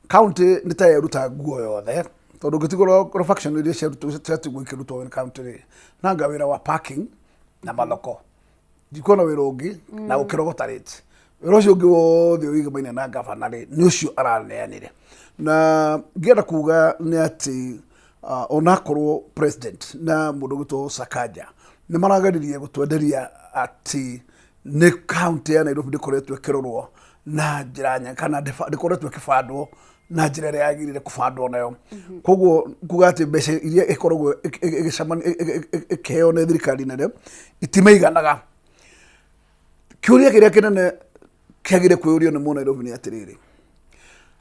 county nĩ ta yeruta nguo yothe, tondũ ũngĩtigwo faction iria ciatigwo ikĩrutwo nĩ county rĩ, nanga wĩra wa parking na mathoko, ndikuona wĩra ũngĩ na gũkĩrogota rate. Wĩra ũcio ũngĩ wothe ũigamaine na gavana rĩ, nĩ ũcio araneanire. Na ngĩenda kuga nĩ atĩ onakorwo president na mũndũ ũgwĩtwo Sakaja nĩ marageririe gũtwenderia atĩ nĩ county ya Nairobi ndĩkoretwo ĩkĩrorwo na njĩra nene, kana ndĩkoretwo ĩkĩbandwo na njĩra ĩrĩa yagĩrĩire kũbandwo nayo. Koguo kuga atĩ mbeca iria ĩkoragwo ĩkĩheo nĩ thirikari nene itimĩiganaga. Kĩũria kĩrĩa kĩnene kĩagĩrĩire kwĩyũrio nĩ Mũnairobi nĩ atĩrĩrĩ,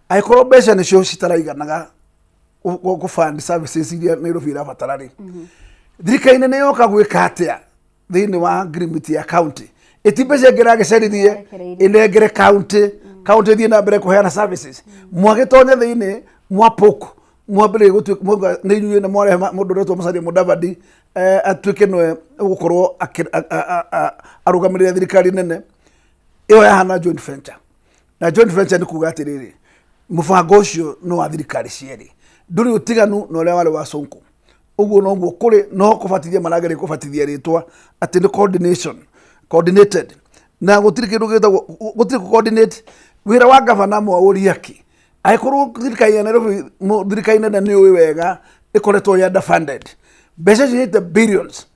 angĩkorwo mbeca nĩcio citaraiganaga gũ fund services iria Nairobi ĩrabatara rĩ, thirikari nene yoka gwĩka atĩa thĩinĩ wa ngirimiti ya county? Ĩti mbeca ĩngĩ ĩragĩcaririe ĩnengere county, county ĩthiĩ na mbere kũheana services. Mwagĩtonya thĩinĩ mwapok mwambĩrĩria gũtuĩka mwauga nĩ inyuĩ, na mwarehe mũndũ ũretwo Musalia Mudavadi atuĩke nĩwe ũgũkorwo arũgamĩrĩre thirikari nene ĩyo yahana joint venture. Na joint venture nĩ kuga atĩrĩrĩ, mũbango ũcio nĩ wa thirikari cierĩ, ndũrĩ ũtiganu na ũrĩa warĩ wa Sonko. Ũguo noguo kũrĩ, no kũbatithia marageria kũbatithia rĩtwa atĩ nĩ coordination, coordinated, na gũtirĩ kĩndũ gĩtagwo gũtirĩ coordinate. Wĩra wa gavana mwaũria kĩ? Angĩkorwo thirikari ya Nairobi, thirikari nene nĩ ũĩ wega ĩkoretwo ĩ underfunded, mbeca icio ciĩte billions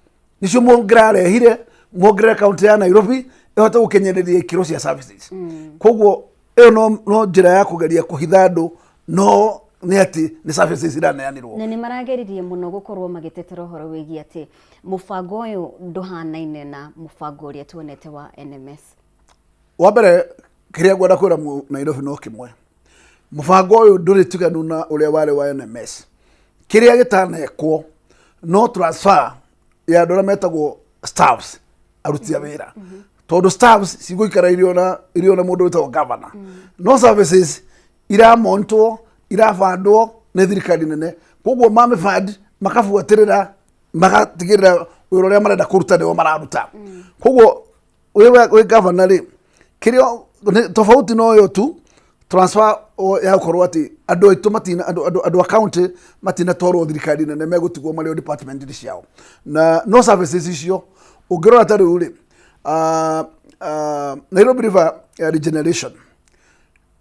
nicio mũngĩrarehire muongerere kaunti ya Nairobi ĩhote gũkinyanĩria ikĩro cia services. Koguo ĩyo no njĩra ya kũgeria kũhitha andũ, no nĩ atĩ nĩ services iraneanirwo. Na nĩ marageririe mũno gũkorwo magĩtetera ũhoro wĩgiĩ atĩ mũbango ũyũ ndũhanaine na mũbango ũrĩa tuonete wa NMS. Wa mbere kĩrĩa ngwenda kwĩra Nairobi no kĩmwe, mũbango ũyũ ndũrĩ tiganu na ũrĩa warĩ wa NMS. Kĩrĩa gĩtanekwo No transfer ya andũ arĩa metagwo staffs, aruti a wĩra, tondũ staffs cigũikara irĩ ona mũndũ wĩtagwo governor, no services iramontwo, irabandwo nĩ thirikari nene. Koguo mamĩband, makabuatĩrĩra, magatigĩrĩra wĩra ũrĩa marenda kũruta nĩo mararuta. Koguo wĩ governor rĩ, kĩrĩa tofauti no yo tu transfer ya gũkorwo atĩ andũ aitũ matina, andũ a county matinatwarwo thirikari nene, megũtigwo marĩ o department ciao. Na no services icio ũngĩrora ta rĩu rĩ, Nairobi River regeneration,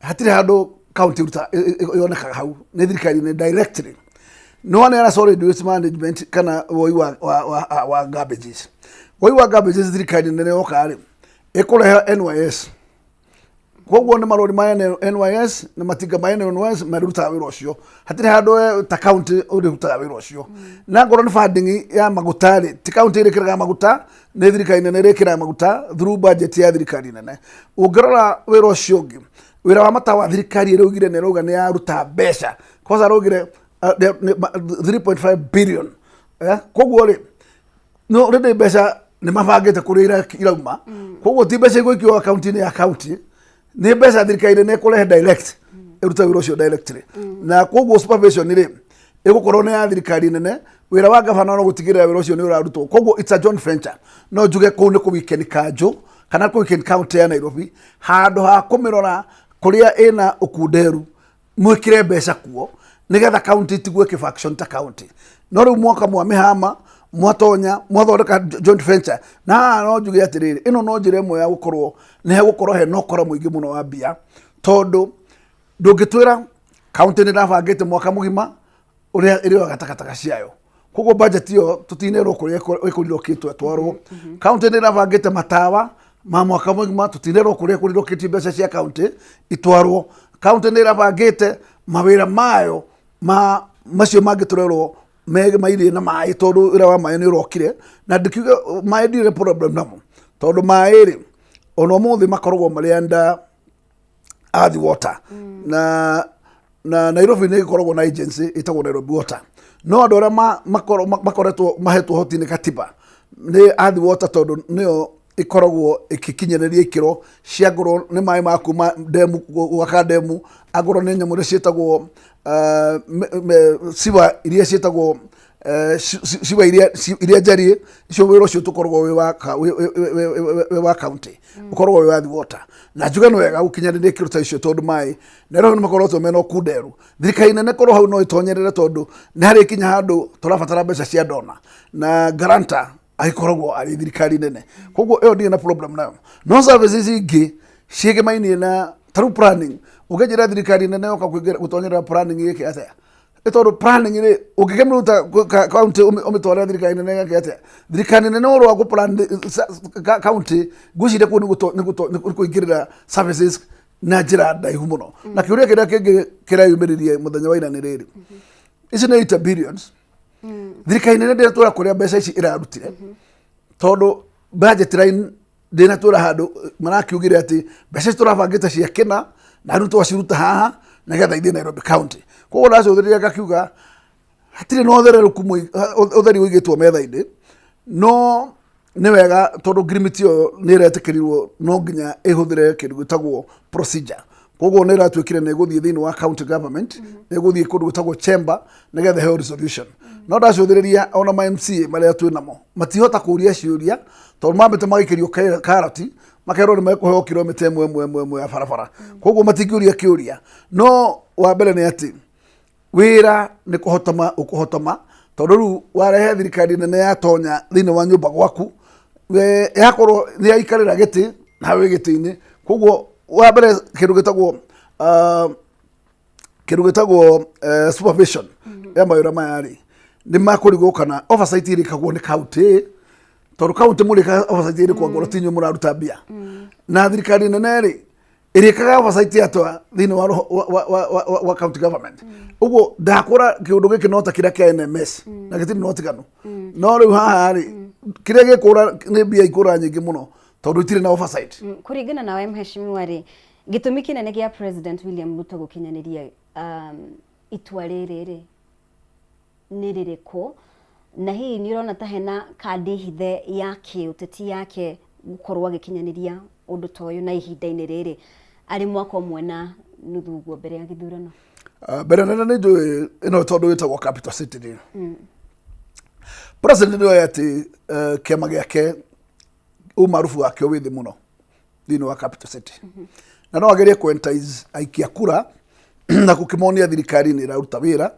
hatirĩ handũ county ĩruta yonekaga hau, nĩ thirikari nĩ directly. No waneana solid waste management kana woi wa garbages, woi wa garbages, thirikari nene yoka rĩ, ĩkũrehe NYS. Koguo nĩ marori ma NYS na matinga ma NYS marutaga wĩra ũcio. Hatirĩ handũ ta county ũrĩrutaga wĩra ũcio. Na ngorwo nĩ funding ya maguta rĩ, ti county ĩrĩkĩraga maguta, nĩ thirikari nene ĩrĩkĩraga maguta through budget ya thirikari nene. Ũngĩrora wĩra ũcio ũngĩ, wĩra wa matawa, thirikari ĩraugire nĩ ĩrauga nĩ yaruta mbeca, kwanza araugire 3.5 billion. Koguo rĩ, no already mbeca nĩ mabangĩte kũrĩa irauma. Koguo ti mbeca igũikio akaunti-inĩ ya county, nĩ mbeca thirikari nene ĩkũrehe direct, ĩrute wĩra ũcio directly. Na koguo supervision rĩ, ĩgũkorwo nĩ ya thirikari nene. Wĩra wa gavana no gũtigĩrĩra wĩra ũcio nĩ ũrarutwo. Koguo it's a joint venture. No njuge kũu nĩ kũ weaken kanjũ kana kũ weaken county ya Nairobi, handũ ha kũmĩrora kũrĩa ĩna ũkunderu, mwĩkĩre mbeca kuo nĩgetha county itigwo ĩkĩ ta county. No rĩu mwaka mwamĩhama, mwatonya, mwathondeka joint venture. Na haha no njuge atĩrĩrĩ, ĩno no njĩra ĩmwe ya gũkorwo nĩ hegũkorwo hena ũkora mũingĩ mũno wa mbia, tondũ ndũngĩtwĩra county nĩ ĩrabangĩte mwaka mũgima ũrĩa ĩrĩoyaga takataka ciayo. Koguo budget ĩyo tũtinerwo kũrĩa ĩkũrirũkĩtwo ĩtwarwo. County nĩ ĩrabangĩte matawa ma mwaka mũgima, tũtinerwo kũrĩa kũrirũkĩtio mbeca cia county itwarwo. County nĩ ĩrabangĩte mawĩra mayo ma macio mangĩ tũrerwo mairie na maĩ, tondũ wĩra wa maĩ nĩ ũrokire. Na ndikiuga maĩ ndirĩ problem namo, tondũ maĩ rĩ, ona ũmũthĩ makoragwo marĩ under Athi Water. Na Nairobi nĩ ĩkoragwo na agency ĩtagwo Nairobi Water, no andũ arĩa makoretwo mahetwo hoti nĩ katiba nĩ Athi Water, tondũ nĩyo ĩkoragwo ĩgĩkinyanĩria ikĩro cia ngorwo nĩ maĩ ma kuma ndemu, gwaka ndemu, angorwo nĩ nyamũ iria ciĩtagwo ciwa, iria ciĩtagwo ciwa iria njariĩ icio. Wĩra ũcio tũkoragwo wĩ wa county, ũkoragwo wĩ wa Athi Water. Na njuge nĩ wega gũkinyanĩria ikĩro ta icio, tondũ maĩ Nairobi nĩ makoretwo mena ũkunderu. Thirikari nene korwo hau no ĩtonyerere, tondũ nĩ harĩ kinya handũ tũrabatara mbeca cia donor, na guarantor agĩkoragwo arĩ thirikari nene. Koguo ĩyo ndirĩ na problem nayo. No services ingĩ ciĩgemainie na tarĩu planning, ũngĩnjĩra thirikari nene yoka gũtonyerera planning ĩke atĩa? Nĩ tondũ planning rĩ, ũngĩkĩmĩruta county ũmĩtware thirikari nene ĩgeke atĩa? Thirikari nene ũhoro wa gũ-plan county, ngwĩciria kũu nĩ kũingĩrĩra services na njĩra ndaihu mũno. Na kĩũria kĩrĩa kĩngĩ kĩreyumĩririe mũthenya wa ira nĩ rĩrĩ, ici nĩ 80 billions, thirikari nene ndĩratwĩra kũrĩa mbeca ici ĩrarutire, tondũ budget line ndĩnatwĩra handũ marakiugire atĩ mbeca ici tũrabangĩte cia kĩna na rĩu twaciruta haha nĩgetha ithiĩ Nairobi County. Koguo ndacũthĩrĩria ngakiuga hatirĩ na ũthererũku ũtheri ũigĩtwo metha-inĩ. No nĩ wega, tondũ ngirimiti ĩyo nĩ ĩretĩkĩrirwo, no nginya ĩhũthĩre kĩndũ gĩtagwo procedure. Koguo nĩ ĩratuĩkire nĩ ĩgũthiĩ thĩinĩ wa county government, nĩ ĩgũthiĩ kũndũ gwĩtagwo chamber nĩgetha ĩheo resolution. No ndacũthĩrĩria ona ma MCA marĩa twĩ namo matihota kũria ciũria, tondũ mambĩte magaikĩrio karoti, makerwo nĩ mekũheo kilomita ĩmwe ĩmwe ĩmwe ĩmwe ya barabara. Koguo matingĩũria kĩũria. No wa mbere nĩ atĩ wĩra nĩ kũhotoma ũkũhotoma, tondũ rĩu warehe thirikari nene yatonya thĩinĩ wa nyũmba gwaku, we yakorwo nĩ yaikarĩra gĩtĩ nawe wĩ gĩtĩ-inĩ. Koguo wa mbere kĩndũ gĩtagwo supervision ya mawĩra maya rĩ, nĩ makũrigwo kana oversight ĩrĩkagwo nĩ county, tondũ county mũrĩkaga oversight ĩrĩkũ angorwo ti inyuĩ mũraruta mbia? Na thirikari nene rĩ, ĩrĩkaga oversight atĩa thĩinĩ wa, wa, wa, wa, wa, wa county government? Ũguo ndakũra kĩũndũ gĩkĩ no ta kĩrĩa kĩa NMS na gĩtirĩ na ũtiganu. No rĩu haha rĩ, kĩrĩa gĩkũra nĩ mbia ikũra nyingĩ mũno, tondũ itirĩ na oversight. Kũringana nawe mheshimiwa rĩ, gĩtũmi kĩnene gĩa President William Ruto gũkinyanĩria itua rĩrĩ rĩ nĩ rĩrĩkũ? Na hihi nĩ ũrona ta hena kandi hithe ya kĩũteti yake gũkorwo agĩkinyanĩria ũndũ ta ũyũ na ihinda-inĩ rĩrĩ arĩ mwaka ũmwe na nuthu ũguo mbere ya gĩthurano? Ah, mbere nene nĩ njũĩ ĩno tondũ ĩtagwo capital city rĩ president nĩ oĩ atĩ eh, kĩama gĩake umaarubu wakĩo wĩ thĩ mũno thĩinĩ wa capital city na no agerie kũentice aikia kura na gũkĩmonia thirikari nĩ ĩraruta wĩra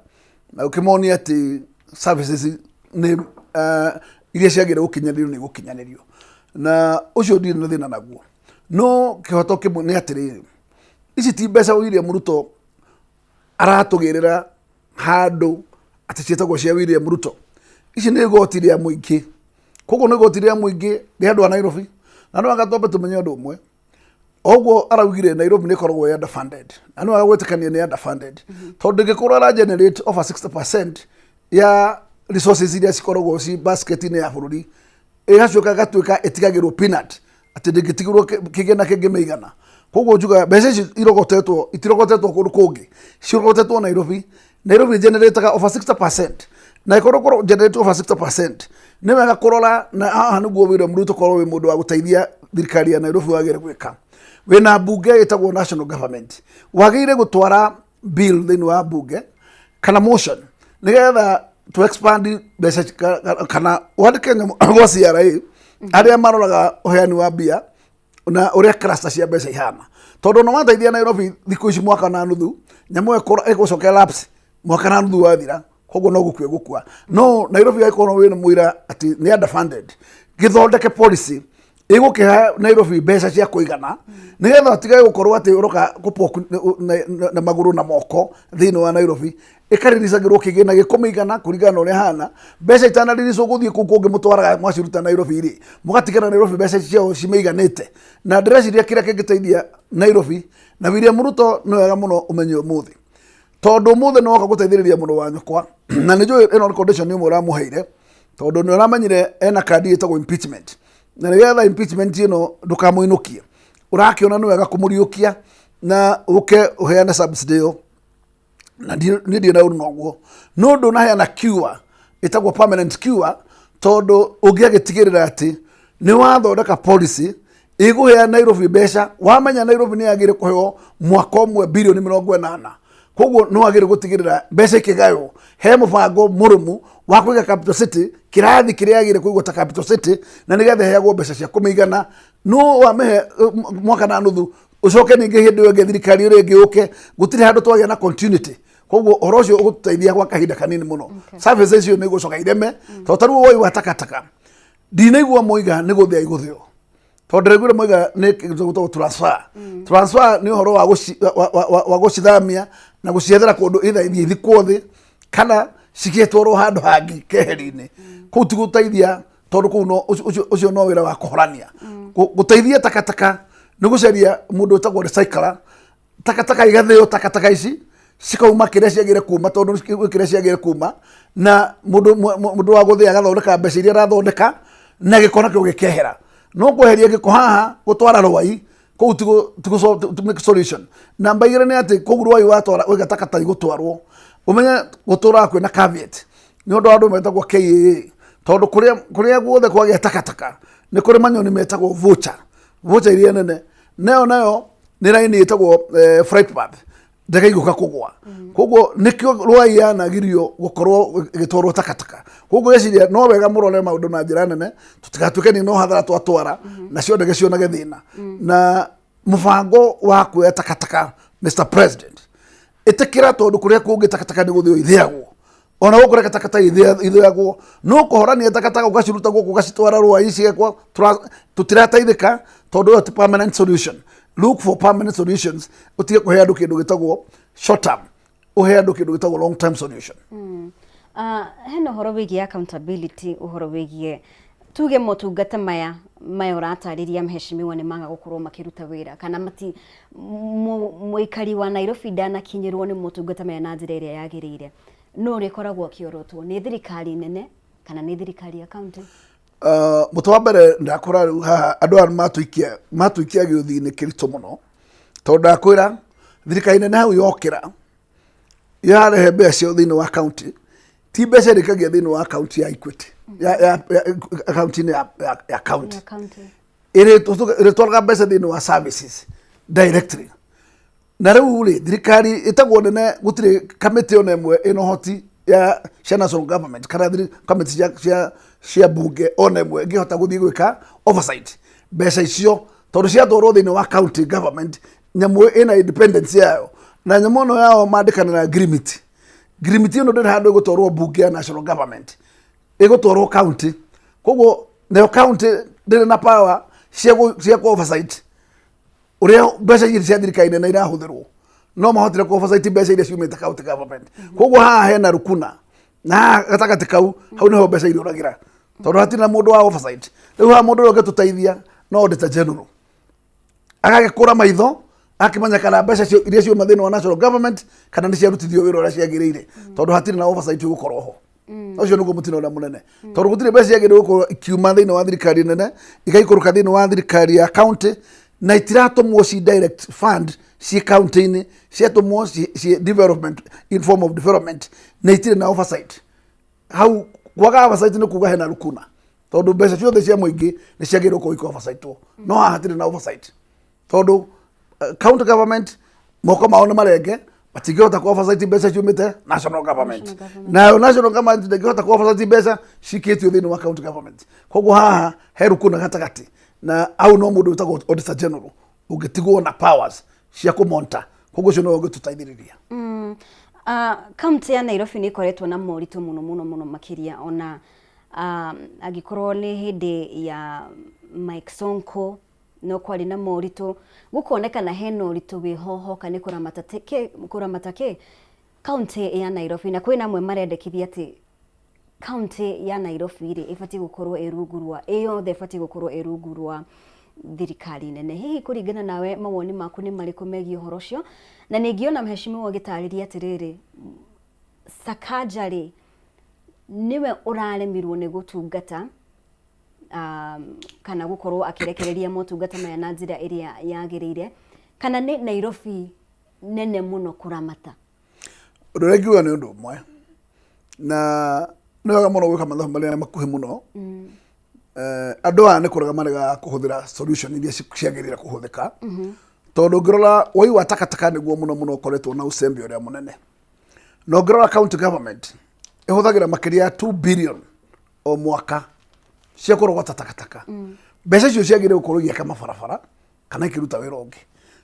na gũkĩmonia atĩ services nĩ uh, iria ciagĩrĩire gũkinyanĩrio nĩ gũkinyanĩrio na ũcio ndirĩ na thĩna naguo no kĩhoto kĩmwe nĩ atĩrĩrĩ ici ti mbeca William Ruto aratũgĩrĩra handũ atĩ ciĩtagwo cia William Ruto ici nĩ igoti rĩa mũingĩ koguo nĩ igoti rĩa mũingĩ rĩa andũ a Nairobi na no anga twambe tũmenye ũndũ ũmwe oguo araugire Nairobi nĩ ĩkoragwo ĩ underfunded na no aga gwĩtĩkania nĩ underfunded tondũ ndĩngĩkorwo ara generate over 60% ya resources iria cikoragwo ci basket-inĩ ya bũrũri ĩgacoka ĩgatuĩka ĩtigagĩrwo peanut atĩ ndĩngĩtigĩrwo kĩgĩna kĩngĩmĩigana koguo njugaga mbeca ici irogotetwo itirogotetwo kũndũ kũngĩ cirogotetwo Nairobi Nairobi generataga over 60% na ĩkorwo kũro generate over 60% nĩ wega kũrora na haha nĩguo William Ruto korwo wĩ mũndũ wa gũteithia thirikari ya Nairobi wagĩrĩire gwĩka wĩna mbunge ĩtagwo national government wagĩrĩire gũtwara bill thĩinĩ wa mbunge kana motion nĩgetha to expand mbeca kana wandĩke nyamũ gwa CRA arĩa maroraga ũheani wa mbia na ũrĩa cluster cia mbeca ihana tondũ ona wateithia Nairobi thikũ ici mwaka na nuthu nyamũ ĩyo ĩgũcoka lapse mwaka na nuthu wathira koguo no gũkua ĩgũkua no Nairobi angĩkorwo wĩna mũira atĩ nĩ underfunded gĩthondeke policy ĩgũkĩhe Nairobi mbeca cia kũigana nĩgetha ũtigage gũkorwo atĩ ũroka kũpoku na magũrũ na moko thĩinĩ wa Nairobi ĩkariricagĩrwo kĩgĩna gĩkũmĩigana kũringana na ũrĩa hana mbeca itanariricwo gũthiĩ kũu kũngĩ mũtwaraga mwaciruta Nairobi rĩ mũgatigana Nairobi mbeca ciao cimĩiganĩte na ndĩreciria kĩrĩa kĩngĩteithia Nairobi na William Ruto nĩ wega mũno ũmenye ũmũthĩ tondũ ũmũthĩ nĩ woka gũteithĩrĩria mũrũ wa nyũkwa na nĩ njũĩ ĩno nĩ condition ĩmwe ũramũheire tondũ nĩ ũramenyire ena kandi ĩtagwo impeachment na nĩgetha impeachment ĩno ndũkamũinũkie ũrakĩona nĩ wega kũmũriũkia na ũke ũheane subsidy ĩyo na niĩ ndirĩ na ũru noguo no ndũnaheana cure ĩtagwo permanent cure tondũ ũngĩagĩtigĩrĩra atĩ nĩ wathondeka policy ĩgũhea Nairobi mbeca wamenya Nairobi nĩ yagĩrĩire kũheo mwaka ũmwe birioni 80 koguo nĩ wagĩrĩire gũtigĩrĩra mbeca ikĩgaywo he mũbango mũrũmu wa kũiga capital city kĩrathi kĩrĩa yagĩrĩire kũigwo ta capital city na nĩgetha ĩheagwo mbeca cia kũmĩigana no wamĩhe mwaka na nuthu ũcoke ningĩ hĩndĩ ĩyo ĩngĩ thirikari ĩrĩa ĩngĩ yũke gũtirĩ handũ twagĩa na continuity koguo ũhoro ũcio ũgũtũteithia gwa kahinda kanini mũno services icio nĩ igũcoka ireme tondũ ta rĩu woi wa takataka ndinaigua moiga nĩ gũthĩa igũthĩo tondũ ndĩraiguire moiga nĩ kĩndũ gĩtagwo transfer transfer nĩ ũhoro wa gũci- wa- wa- wa- wa gũcithamia na gũciethera kũndũ either ithiĩ ithikwo thĩ kana cigĩtwarwo handũ hangĩ keheri-inĩ kũu ti gũteithia tondũ kũu no ũcio- ũcio ũcio no wĩra wa kũhorania Gũteithia takataka nĩ gũcaria mũndũ wĩtagwo recycler takataka igathĩo takataka ici cikauma kĩrĩa ciagĩrĩire kuma tondũ gwĩ kĩrĩa ciagĩrĩire kuma na mũndũ mũndũ wa gũthĩa agathondeka mbeca iria arathondeka na gĩko nakĩo gĩkehera no kweheria gĩko haha gũtwara rwai kũu ti ti make solution namba igĩrĩ nĩ atĩ kũu rwai watwara waiga takataka igũtwarwo ũmenye gũtũraga kwĩna caveat nĩ ũndũ wa andũ metagwo KAA tondũ kũrĩa kũrĩa guothe kwagĩa takataka nĩ kũrĩ manyoni metagwo vulture vulture iria nene nayo nayo nĩ raini ĩtagwo eh, flight path ndege igũka kũgwa koguo nĩkĩo rwai yanagirio gũkorwo ĩgĩtwarwo takataka koguo ngwĩciria no wega mũrore maũndũ na njĩra nene tũtigatuĩke nĩ no hathara twatwara nacio ndege cionage thĩna na mũbango wa kuoya takataka Mr President ĩtĩkĩra tondũ kũrĩa kũngĩ takataka nĩ gũthĩo ithĩagwo ona gũkũ reke takataka ithĩagwo no kũhorania takataka ũgaciruta gũkũ ũgacitwara rwai cigekwo tũtirateithĩka tondũ ĩyo ti permanent solution look for permanent solutions ũtige kũhe andũ kĩndũ gĩtagwo short term ũhe andũ kĩndũ gĩtagwo long term solution Ah, hena ũhoro wĩgiĩ accountability ũhoro wĩgiĩ tuge motungata maya maya ũratarĩria mheshimiwa nĩ maga gũkorwo makĩruta wĩra kana mati mũikari wa Nairobi ndanakinyĩrwo nĩ motungata maya na njĩra ĩrĩa yagĩrĩire no ũrĩkoragwo akĩorotwo nĩ thirikari nene kana nĩ thirikari ya county Mũtĩ wa mbere ndakora rĩu haha andũ aya matũikia matũikia gĩũthi-inĩ kĩritũ mũno tondũ ndakwĩra thirikari nene hau yokĩra yarehe mbeca ciao thĩinĩ wa county Ti mbeca irĩkagia thĩinĩ wa akaunti ya Equity, akaunti-inĩ ya county. Ya county. Ĩrĩtwaraga mbeca thĩinĩ wa services directly. Na rĩu rĩ, thirikari ĩtagwo nene, gũtirĩ kamĩtĩ ona ĩmwe ĩna ũhoti ya cia national government kana kamĩtĩ cia bunge ona ĩmwe ĩngĩhota gũthiĩ gwĩka oversight mbeca icio, tondũ ciatwarwo thĩinĩ wa county government, nyamũ ĩna independence yayo, na nyamũ ĩno yao mandĩkanĩra ngirimiti. Ngirimiti ĩno ndĩrĩ handũ ĩgũtwarwo bunge ya national government, ĩgũtwarwo county. Koguo nayo county ndĩrĩ na power cia kũ oversight ũrĩa mbeca iria cia thirikari nene irahũthĩrwo. No mahotire kũ oversight mbeca iria ciumĩte county government. Koguo haha hena rukuna, na haha gatagatĩ kau, hau nĩho mbeca irũragĩra, tondũ hatirĩ na mũndũ wa oversight. Rĩu haha mũndũ ũrĩa ũngĩtũteithia no auditor general, agagĩkũra maitho, akĩmenya kana mbeca iria ciuma thĩinĩ wa national government kana nĩ ciarutithio wĩra ũrĩa ciagĩrĩire, tondũ hatirĩ na oversight ũgũkorwo ho. Ũcio nĩguo mũtino ũrĩa mũnene, tondũ gũtirĩ mbeca ciagĩrĩire gũkorwo ikiuma thĩinĩ wa thirikari nene igaikũrũka thĩinĩ wa thirikari ya county, na itiratũmwo ci direct fund ci county-inĩ, ciatũmwo ci development, in form of development, na itirĩ na oversight. Hau kwaga oversight nĩ kuga hena rukuna, tondũ mbeca ciothe cia mũingĩ nĩ ciagĩrĩirwo gũkorwo ikĩ-oversight-wo, no haha hatirĩ na oversight, tondũ county government moko mao nĩ marenge, matingĩhota ku oversight mbeca ciumĩte national government, nayo national government ndĩngĩhota ku oversight mbeca cikĩtio thĩinĩ wa county government. Koguo haha he rukuna gatagatĩ, na au no mũndũ wĩtagwo auditor general ũngĩtigwo na powers cia kũmonta. Koguo ũcio nĩwe ũngĩtũteithĩrĩria. Kaunti ya Nairobi nĩ ĩkoretwo na moritũ mũno mũno mũno makĩria, ona angĩkorwo nĩ hĩndĩ ya Mike Sonko no kwarĩ na moritũ, gũkonekana hena ũritũ wĩho hoka nĩ kũramata kĩ kaunti ya Nairobi, na kwĩna amwe marendekithia atĩ kaunti ya Nairobi rĩ ĩbatiĩ gũkorwo ĩ rungu rwa, ĩ yothe ĩbatiĩ gũkorwo ĩ rungu rwa thirikari nene. Hihi kũringana nawe, mawoni maku nĩ marĩkũ megiĩ ũhoro ũcio? Na ningĩ ona mheshimiwa ũgĩtarĩria atĩrĩrĩ, Sakaja rĩ nĩwe ũraremirwo nĩ gũtungata kana gũkorwo akĩrekereria motungata maya na njĩra ĩrĩa yagĩrĩire, kana nĩ Nairobi nene mũno kũramata? Ũndũ ũrĩa ingiuga nĩ ũndũ ũmwe, na nĩ wega mũno gwĩka mathabu marĩa makuhĩ mũno. Andũ aya nĩ kũrega maregaga kũhũthĩra solution iria ciagĩrĩire kũhũthĩka, tondũ ũngĩrora woi wa takataka nĩguo mũno mũno ũkoretwo na ũcembe ũrĩa mũnene, na ũngĩrora county government ĩhũthagĩra makĩria ya 2 billion o mwaka cia kũrogota takataka. Mbeca icio ciagĩrĩire gũkorwo igĩaka mabarabara kana ikĩruta wĩra ũngĩ,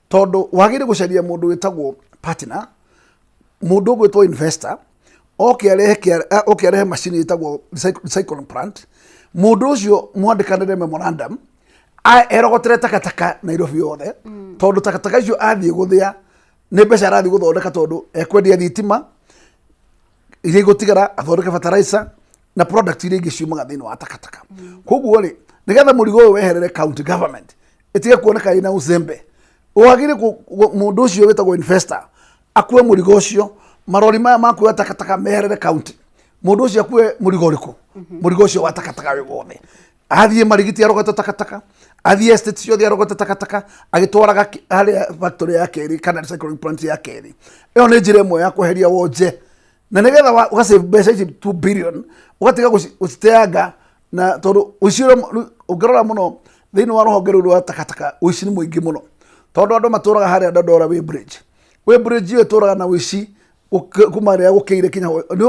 tondũ wagĩrĩire gũcaria mũndũ wĩtagwo partner, mũndũ ũgwĩtwo investor, oke arehe macini ĩtagwo recycling plant. Mũndũ ũcio mwandĩkanĩre memorandum, erogotere takataka Nairobi yothe, tondũ takataka icio athiĩ gũthĩa nĩ mbeca arathiĩ gũthondeka, tondũ ekwendia thitima iria igũtigara, athondeke fertilizer na product iria ingĩ ciumaga thĩinĩ wa takataka. Koguo rĩ, nĩgetha mũrigo ũyũ weherere county government ĩtige kuoneka ĩna ũcembe, wagĩrĩire mũndũ ũcio wĩtagwo investor akue mũrigo ũcio, marori maya makuoya takataka meherere county. Mũndũ ũcio akue mũrigo ũrĩkũ? Mũrigo ũcio wa takataka wĩ wothe, athiĩ Marigiti arogote takataka, athiĩ estate ciothe arogote takataka, agĩtwaraga harĩa factory ya kerĩ kana recycling plant ya kerĩ. Ĩyo nĩ njĩra ĩmwe ya kweheria wonje, na nĩgetha ũgasave mbeca ici 2 billion, ũgatiga gũciteanga, na tondũ ũici ũrĩa ũngĩrora mũno thĩinĩ wa rũhonge rũu rwa takataka, ũici nĩ mũingĩ mũno, tondũ andũ matũraga harĩa Dandora Weighbridge. Weighbridge ĩyo ĩtũraga na ũici kuma rĩrĩa gũkĩire kinya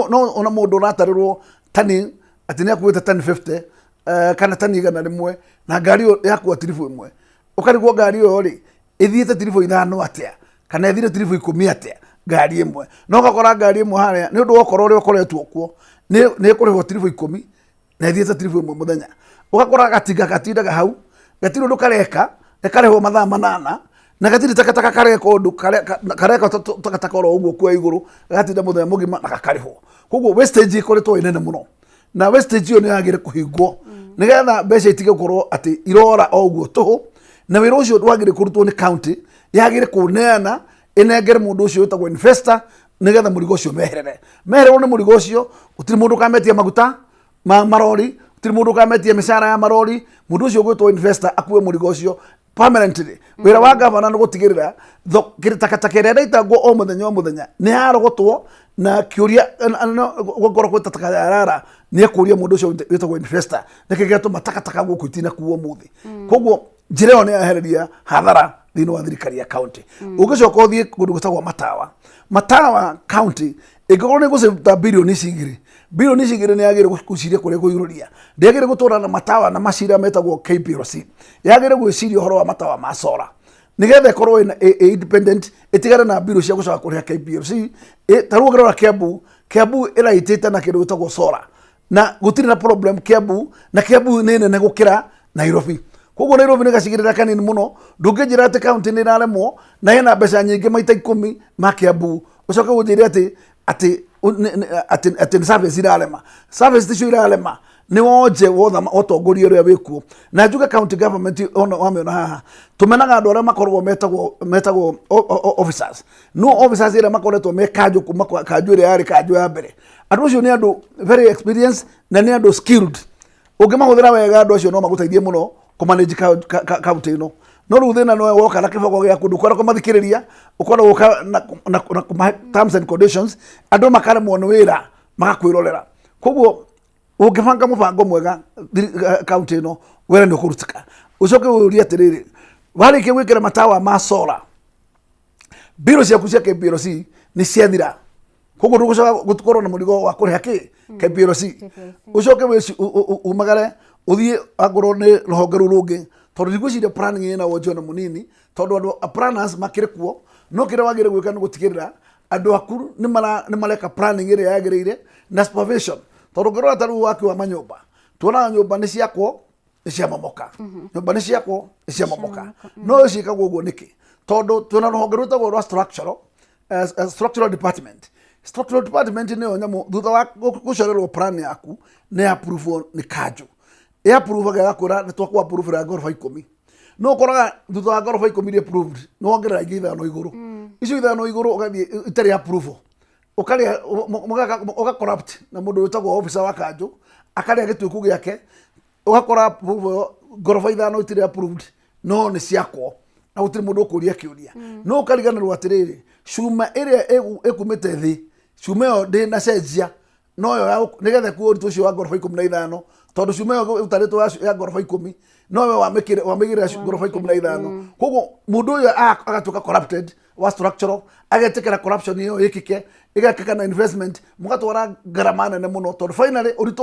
no ona mũndũ ũratarĩrwo tani atĩ nĩ akuĩte tani 50 kana tani 100, na ngari ĩyo yakua tiribũ ĩmwe, ũkarigwo ngari ĩyo rĩ ĩthiĩte tiribũ 5 atĩa, kana ĩthire tiribũ 10 atĩa ngari ĩmwe. No ũgakora ngari ĩmwe harĩa nĩ ũndũ wa ũkora ũrĩa ũkoretwo kuo nĩ ĩkũrĩhwo tiribũ 10 na ĩthiĩte tiribũ ĩmwe mũthenya. Ũgakora gatinga gatindaga hau gatirĩ ũndũ kareka, gakarĩhwo mathaa 8, na gatirĩ takataka kareka ũndũ, kareka takataka oro ũguo kuoya igũrũ, gagatinda mũthenya mũgima na gakarĩhwo. Koguo wastage ĩkoretwo ĩ nene mũno, na wastage ĩyo nĩ yagĩrĩire kũhingwo nĩgetha mbeca itige gũkorwo atĩ irora o ũguo tũhũ. Na wĩra ũcio wagĩrĩire kũrutwo nĩ county, yagĩrĩire kũneana ĩnengere mũndũ ũcio wĩtagwo investor, nĩgetha mũrigo ũcio meherere. Mehererwo nĩ mũrigo ũcio, gũtirĩ mũndũ ũkametia maguta ma marori, gũtirĩ mũndũ ũkametia mĩcara ya marori. Mũndũ ũcio ũgwĩtwo investor akue mũrigo ũcio. Permanently wĩra wa gavana nĩ gũtigĩrĩra takataka ĩrĩa ĩraitangwo o mũthenya o mũthenya nĩ yarogotwo, na kĩũria gũkorwo gwĩ takataka yarara, nĩ ekũria mũndũ ũcio wĩtagwo investor nĩkĩ gĩatũma takataka gũkũ itinakuo ũmũthĩ. Koguo njĩra ĩyo nĩ yahereria hathara thĩinĩ wa thirikari ya county. Ũngĩcoka ũthiĩ kũndũ gwĩtagwo matawa, matawa county ĩngĩkorwo nĩ gũcita birioni ici igĩrĩ, birioni ici igĩrĩ nĩ yagĩrĩire gwĩciria kũrĩa ĩkũiyũrũria. Ndĩagĩrĩire gũtũra na matawa na macira metagwo KPLC, yagĩrĩire gwĩciria ũhoro wa matawa ma solar nĩgetha ĩkorwo ĩna ĩ independent, ĩtigane na mbirũ cia gũcoka kũrĩha KPLC. Ta rĩu ũngĩrora Kiambu, Kiambu ĩraitĩte na kĩndũ gĩtagwo solar na gũtirĩ na problem Kiambu, na Kiambu nĩ nene gũkĩra Nairobi. Koguo Nairobi nĩ gacigĩrĩra kanini mũno, ndũngĩnjĩra atĩ kaunti nĩ ĩraremwo na ĩna mbeca nyingĩ maita 10 ma Kiambu, ũcoke ũnjĩre atĩ nĩ service irarema. Service ticio irarema, nĩ wonje wa ũtongoria ũrĩa wĩkuo. Na njuge county government ona wamĩona haha, tũmenaga andũ arĩa makoragwo metagwo officers. No officers ĩrĩa makoretwo me kanjũ kuma kwa kanjũ ĩrĩa yarĩ kanjũ ya mbere, andũ acio nĩ andũ very experienced na nĩ andũ skilled. Ũngĩmahũthĩra wega, andũ acio no magũteithie mũno kũmanage county ĩno. No rĩu thĩna nĩ woka na kĩboko gĩaku, ndũkwenda kũmathikĩrĩria, ũkwenda gũka na kũmahe terms and conditions, andũ makaremwo nĩ wĩra magakwĩrorera. Koguo ũngĩbanga mũbango mwega county ĩno, wĩra nĩ ũkũrutĩka. Ũcoke ũrie atĩrĩrĩ, warĩkia gwĩkĩra matawa ma solar, mbirũ ciaku cia KPLC nĩ ciathira, koguo ndũgũcoka gũkorwo na mũrigo wa kũrĩha kĩ KPLC. Ũcoke umagare ũthiĩ angorwo nĩ rũhonge rũu rũngĩ, tondũ ndigwĩciria planning ĩna wonje ona mũnini, tondũ andũ a planners makĩrĩ kuo. No kĩrĩa wagĩrĩire gwĩka nĩ gũtigĩrĩra andũ aku nĩ mareka planning ĩrĩa yagĩrĩire na supervision. Tondũ ũngĩrora ta rĩu waki wa manyũmba, tuonaga nyũmba nĩ ciakwo, nĩ ciamomoka, nyũmba nĩ ciakwo, nĩ ciamomoka. No ciĩkagwo ũguo nĩkĩ? Tondũ twĩna rũhonge rwĩtagwo rwa structural department. Structural department nĩyo nyamũ thutha wa gũcorerwo plan yaku nĩ approve nĩ kanjũ, ĩ approve agakwĩra nĩ twakũ approve ya ngoroba 10. No ũkoraga thutha wa ngoroba 10 iria approved, nĩ wongerera ingĩ ithano igũrũ, icio ithano igũrũ ũgathiĩ itarĩ approval, ũkarĩa ũga corrupt na mũndũ wĩtagwo officer wa kanjũ akarĩa gĩtuĩku gĩake. Ũgakora approval ĩyo, ngoroba ithano itirĩ approved no nĩ ciakwo na gũtirĩ mũndũ ũkũria kĩũria. No ũkariganĩrwo atĩrĩrĩ, cuma ĩrĩa ĩkumĩte thĩ, cuma ĩyo ndĩnacenjia noyo nĩgetha ĩkuo ũritũ ũcio wa ngoroba 15, tondũ cuma ĩyo ĩtarĩtwo ya ngoroba 10, nowe wamĩigĩrĩra ngoroba 15. Koguo mũndũ ũyũ agatuĩka corrupted wa structural, agetĩkĩra corruption ĩyo ĩkĩke, ĩgekĩka na investment mũgatwara ngarama nene mũno, tondũ finally ũritũ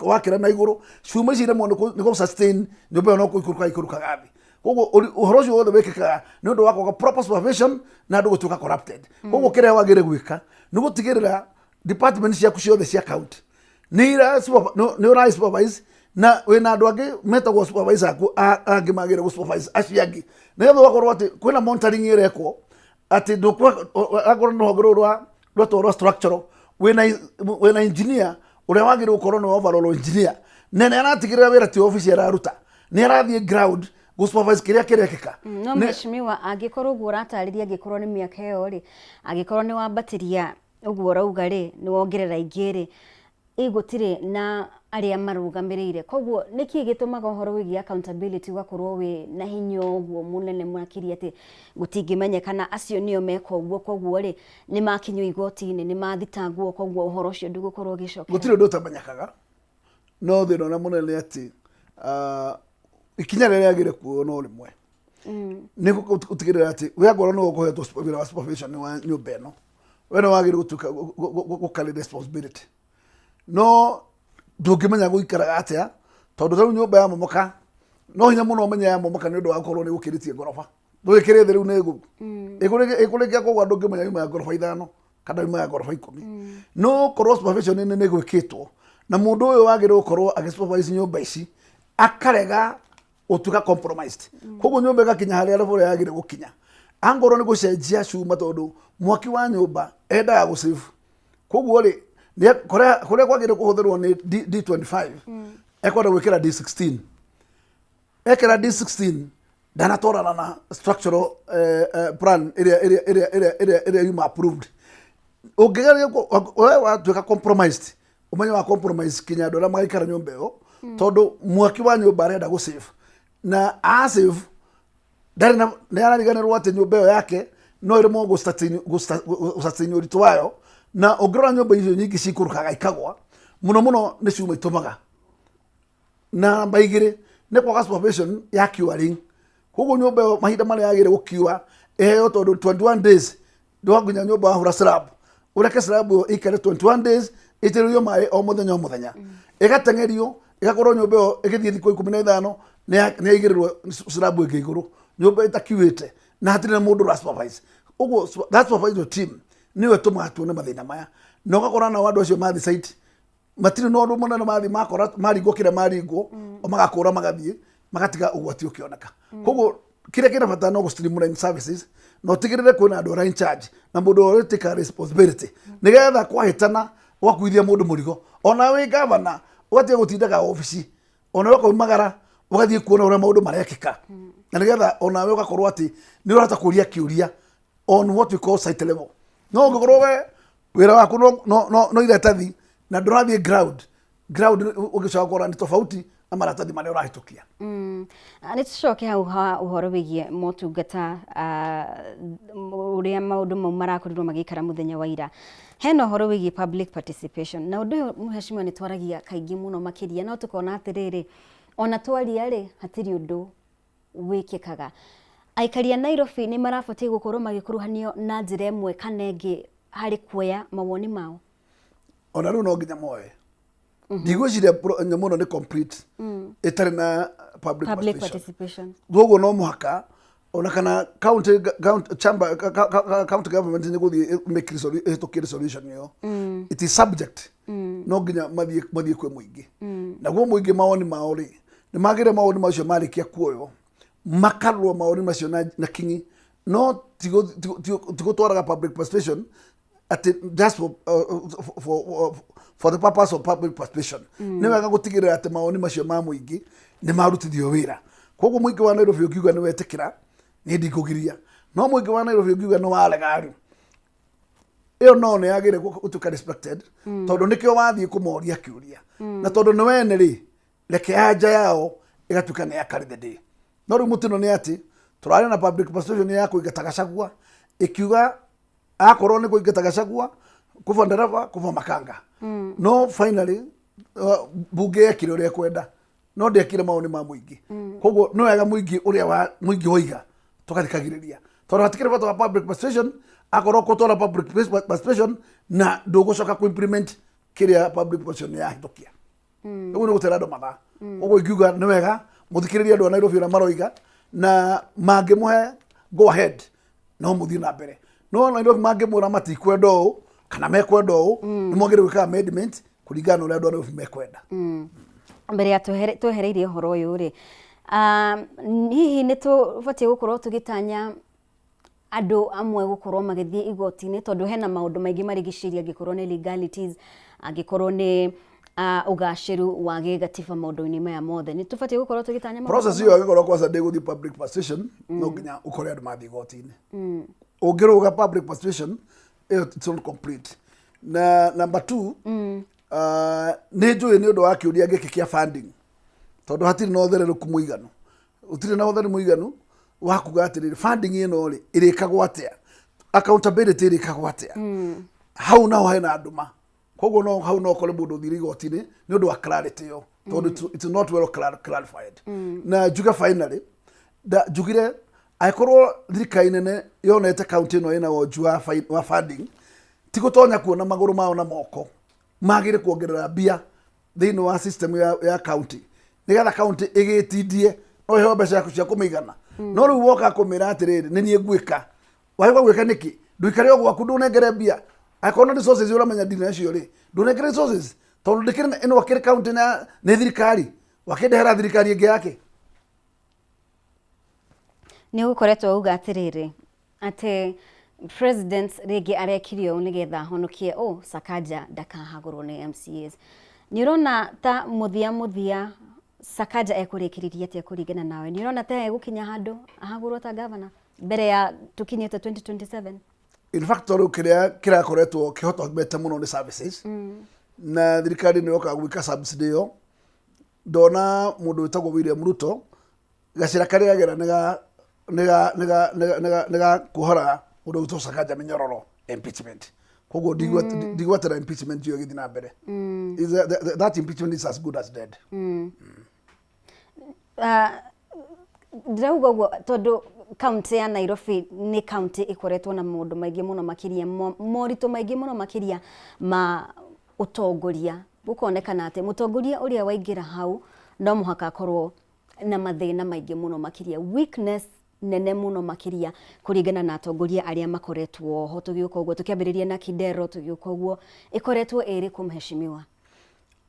wakĩra na igũrũ, cuma ici iremwo nĩ kũ sustain nyũmba ĩyo, no kũikũrũka ikũrũkaga thĩ. Koguo ũhoro ũcio wothe wĩkĩkaga nĩ ũndũ wa kwaga proper supervision na andũ gũtuĩka corrupted. Koguo kĩrĩa wagĩrĩire gwĩka nĩ gũtigĩrĩra department ciaku ciothe cia county nĩ ũra supervise, na wĩna andũ angĩ metagwo supervisor aku angĩ magĩrĩire gũ supervise acio angĩ, nĩgetha ũgakorwo atĩ kwĩna monitoring ĩrekwo, atĩ akorwo nĩ rũhonge rũrũ rwa rwetwo rwa structural, wĩna engineer ũrĩa wagĩrĩirwo gũkorwo nĩ overall engineer, na nĩ aratigĩrĩra wĩra ti obici araruta, nĩ arathiĩ ground gũ supervise kĩrĩa kĩrekĩka. No mheshimiwa, angĩkorwo ũguo ũratarĩria, angĩkorwo nĩ mĩaka ĩyo rĩ, angĩkorwo nĩ wambatĩria ũguo ũrauga rĩ, nĩ wongerera ingĩ rĩ, ĩ gũtirĩ na arĩa marũgamĩrĩire. Koguo nĩkĩ gĩtũmaga ũhoro wĩgiĩ accountability ũgakorwo wĩ na hinya ũguo mũnene makĩria, atĩ gũtingĩmenyekana acio nĩo meka ũguo, koguo rĩ, nĩ makinyio igoti-inĩ, nĩ mathitangwo, koguo ũhoro ũcio ndũgũkorwo ũgĩcokera? Gũtirĩ ũndũ ũtamenyekaga, no thĩna ũrĩa mũnene nĩ atĩ ikinya rĩrĩa rĩagĩrĩire kuoywo no rĩmwe, nĩ gũtigĩrĩra atĩ we angorwo nĩwe ũkũhetwo wĩra wa supervision wa nyũmba ĩno, we nĩ wagĩrĩire gũtuĩka gũ carry responsibility. No ndũngĩmenya gũikaraga atĩa, tondũ rĩu nyũmba ya momoka, no hinya mũno ũmenye ya momoka nĩ ũndũ wa gũkorwo nĩ gũkĩrĩtie ngoroba, ndũgĩkĩrĩ thĩ rĩu nĩ ĩgũ ĩkũrĩkia kũgwa, ndũngĩmenya yuma ya ngoroba ithano kana yuma ya ngoroba 10. No korwo supervision nĩ gwĩkĩtwo na mũndũ ũyũ wagĩrĩirwo gũkorwo agĩ supervise nyũmba ici akarega gũtuĩka compromised, koguo nyũmba ĩgakinya harĩa level ĩrĩa yagĩrĩire gũkinya. Angorwo nĩ gũcenjia cuma, tondũ mwaki wa nyũmba endaga gũ save, koguo rĩ kũrĩa kwagĩrĩire kũhũthĩrwo nĩ D25, ekwenda gwĩkĩra D16. Ekĩra D16, ndanatwarana na structural plan ĩrĩa yuma approved. Ũngĩgeria we watuĩka compromised, ũmenye wa compromise kinya andũ arĩa magaikara nyũmba ĩyo, tondũ mwaki wa nyũmba arenda gũ save. Na a save ndarĩ na nĩ arariganĩrwo atĩ nyũmba ĩyo yake no ĩremwo gũsustain ũritũ wayo. Na ũngĩrora nyũmba icio nyingĩ cikũrũkaga ikagwa mũno mũno nĩ cuma itũmaga. Na namba igĩrĩ nĩ kwaga supervision ya curing. Koguo nyũmba ĩyo mahinda marĩa yagĩrĩire gũkiua ĩheo, tondũ 21 days no nginya nyũmba wahũra slab ũreke slab ĩyo ĩikare 21 days ĩitĩrĩrio maĩ o mũthenya o mũthenya, ĩgateng'erio, ĩgakorwo nyũmba ĩyo ĩgĩthiĩ thikũ 15 nĩ yaigĩrĩrwo slab ĩngĩ igũrũ, nyũmba ĩtakiuĩte na hatirĩ na mũndũ ũra supervise. Ũguo that supervisory team nĩyo ĩtũmaga tuone mathĩna maya, na ũgakora nao andũ acio mathiĩ site matirĩ na ũndũ mũnene, mathiĩ makora maringwo kĩrĩa maringwo, o magakũra magathiĩ magatiga ũgwati ũkĩoneka. Koguo kĩrĩa kĩna bata no gũ streamline services na ũtigĩrĩre kwĩna andũ arĩa in charge na mũndũ ũrĩa take responsibility, nĩgetha kwahĩtana ũgakuithia mũndũ mũrigo. Ona wĩ gavana ũgatiga gũtindaga obici, ona we ũkaumagara ũgathiĩ kuona ũrĩa maũndũ marekĩka, na nĩgetha onawe ũgakorwo atĩ nĩ ũrahota kũria kĩũria on what we call site level. No ũngĩkorwo we wĩra waku no iratathi na ndũrathiĩ ground, ũngĩcoka gũkora nĩ tofauti na maratathi marĩa ũrahĩtũkia. Nĩ tũcoke hau ha ũhoro wĩgiĩ motungata, ũrĩa maũndũ mau marakorirwo magĩikara mũthenya wa ira. Hena ũhoro wĩgiĩ public participation, na ũndũ ũyũ, mheshimiwa, nĩ twaragia kaingĩ mũno makĩria, no tũkona atĩrĩrĩ, ona twaria rĩ, hatirĩ ũndũ wĩkĩkaga. Aikari a Nairobi nĩ marabatiĩ gũkorwo magĩkuruhanio na njĩra ĩmwe kana ĩngĩ harĩ kuoya mawoni mao? Ona rĩu no nginya moe. Ndigwĩciria nyamũ ĩno nĩ complete ĩtarĩ na public public participation. Participation. Koguo no mũhaka ona kana county chamber, county government nĩ gũthiĩ make ĩhĩtũkie resolution ĩyo. It is subject, no nginya mathiĩ kwĩ mũingĩ. Naguo mũingĩ mawoni mao rĩ, nĩ magĩre mawoni macio marĩkia kuoywo makarorwo mawoni macio na kinyi, no ti gũtwaraga public participation atĩ just for the purpose of public participation. Nĩ wega gũtigĩrĩra atĩ mawoni macio ma mũingĩ nĩ marutithio wĩra. Koguo mũingĩ wa Nairobi ũngiuga nĩ wetĩkĩra, niĩ ndikũgiria, no mũingĩ wa Nairobi ũngiuga nĩ warega rĩ, ĩyo no nĩ yagĩrĩire gũtuĩka respected, tondũ nĩkĩo wathiĩ kũmoria kĩũria. Na tondũ nĩ wene rĩ, reke anja yao ĩgatuĩka nĩ ya carry the day. No rĩu mũtino nĩ atĩ tũrarĩ na public participation ya kũingata Gachagua, ĩkiuga akorwo nĩ kũingata Gachagua, kuba ndereba kuba makanga. No finally bunge yekire ũrĩa ĩkwenda, no ndĩekire mawoni ma mũingĩ. Koguo nĩ wega mũingĩ ũrĩa wa mũingĩ woiga tũgathikagĩrĩria, tondũ hatikĩrĩ bata wa public participation akorwo kũtwara public participation na ndũgũcoka kũ-implement kĩrĩa public participation yahĩtũkia. Ũguo nĩ gũtera andũ mathaa. Koguo ingiuga nĩ wega mũthikĩrĩrie andũ a Nairobi ũrĩa maroiga, na mangĩmũhe go ahead no mũthiĩ na mbere. No Nairobi mangĩmwĩra matikwenda ũũ kana mekwenda ũũ, nĩ mwagĩrĩire gwĩka amendment kũringana na ũrĩa andũ a Nairobi mekwenda. Mbere ya twehereirie ũhoro ũyũ rĩ, hihi nĩ tũbatiĩ gũkorwo tũgĩtanya andũ amwe gũkorwo magĩthiĩ igoti-inĩ, tondũ hena maũndũ maingĩ marigicĩirie, angĩkorwo nĩ legalities, angĩkorwo nĩ ũgacĩru wa gĩgatiba, maũndũ-inĩ maya mothe nĩ tũbatiĩ gũkorwo tũgĩtanya maũndũ Process maya? ĩyo angĩkorwo kwanza ndĩgũthiĩ public participation, no nginya ũkore andũ mathiĩ igoti-inĩ. Ũngĩrũga public participation ĩyo, it's not complete. Na number two, nĩ njũĩ nĩ ũndũ wa kĩũria gĩkĩ kĩa funding, tondũ hatirĩ na ũthererũku mũiganu, gũtirĩ na ũtheru mũiganu wa kuga atĩrĩrĩ, funding ĩno rĩ ĩrĩkagwo atĩa, accountability ĩrĩkagwo atĩa. Hau naho hena nduma. Koguo no hau no ũkore mũndũ ũthire igoti-inĩ nĩ ũndũ wa clarity ĩyo, tondũ it's not well clarified. Na njuge finally, njugire angĩkorwo thirikari nene yonete kaunti ĩno ĩna wonju wa funding, ti gũtonya kuona magũrũ mao na moko, magĩrĩ kuongerera mbia thĩinĩ wa system ya county, nĩgetha county ĩgĩtindie no ĩheo mbeca cia kũmĩigana. No rĩu woka kũmĩra atĩrĩrĩ, nĩ niĩ ngwĩka, wagĩrĩirwo gwĩka nĩkĩ? Ndũikare o gwaku, ndũnengere mbia. Angĩkorwo na resources ũramenya ndina nacio rĩ, ndũnengere resources, tondũ ndĩkĩrĩ ĩno akĩrĩ county na nĩ thirikari wakĩndehera thirikari ĩngĩ yake. Nĩ ũgũkoretwo uga atĩrĩrĩ, atĩ president rĩngĩ arekire ũũ nĩgetha ahonokie ũ Sakaja ndakahagũrwo nĩ MCAs. Nĩ ũrona ta mũthia mũthia Sakaja ekũrĩkĩrĩria atĩa kũringana nawe? Nĩ ũrona ta egũkinya handũ ahagũrwo ta governor mbere ya tũkinyĩte 2027? In fact, rĩu kĩrĩa kĩrakoretwo kĩhotomete mũno nĩ services, na thirikari nĩ yokaga gwĩka subsidy ĩyo. Ndona mũndũ wĩtagwo William Ruto Gacĩra karĩa agera nĩ ga nĩ ga nĩ ga nĩ ga- nĩ ga nĩ ga kuohora mũndũ ũgwĩtwo Sakaja mĩnyororo impeachment. Koguo ndigwetera impeachment ĩyo ĩgĩthiĩ na mbere. Is that impeachment is as good as dead. Ah, ndĩrauga ũguo tondũ kaunti ya Nairobi nĩ kaunti ĩkoretwo na maũndũ maingĩ mũno makĩria, moritũ maingĩ mũno makĩria ma ũtongoria. Gũkonekana atĩ mũtongoria ũrĩa waingĩra hau no mũhaka akorwo na mathĩna maingĩ mũno makĩria, weakness nene mũno makĩria kũringana na atongoria arĩa makoretwo ho tũgĩũka ũguo, tũkĩambĩrĩria na Kidero tũgĩũka ũguo, ĩkoretwo ĩrĩkũ mheshimiwa?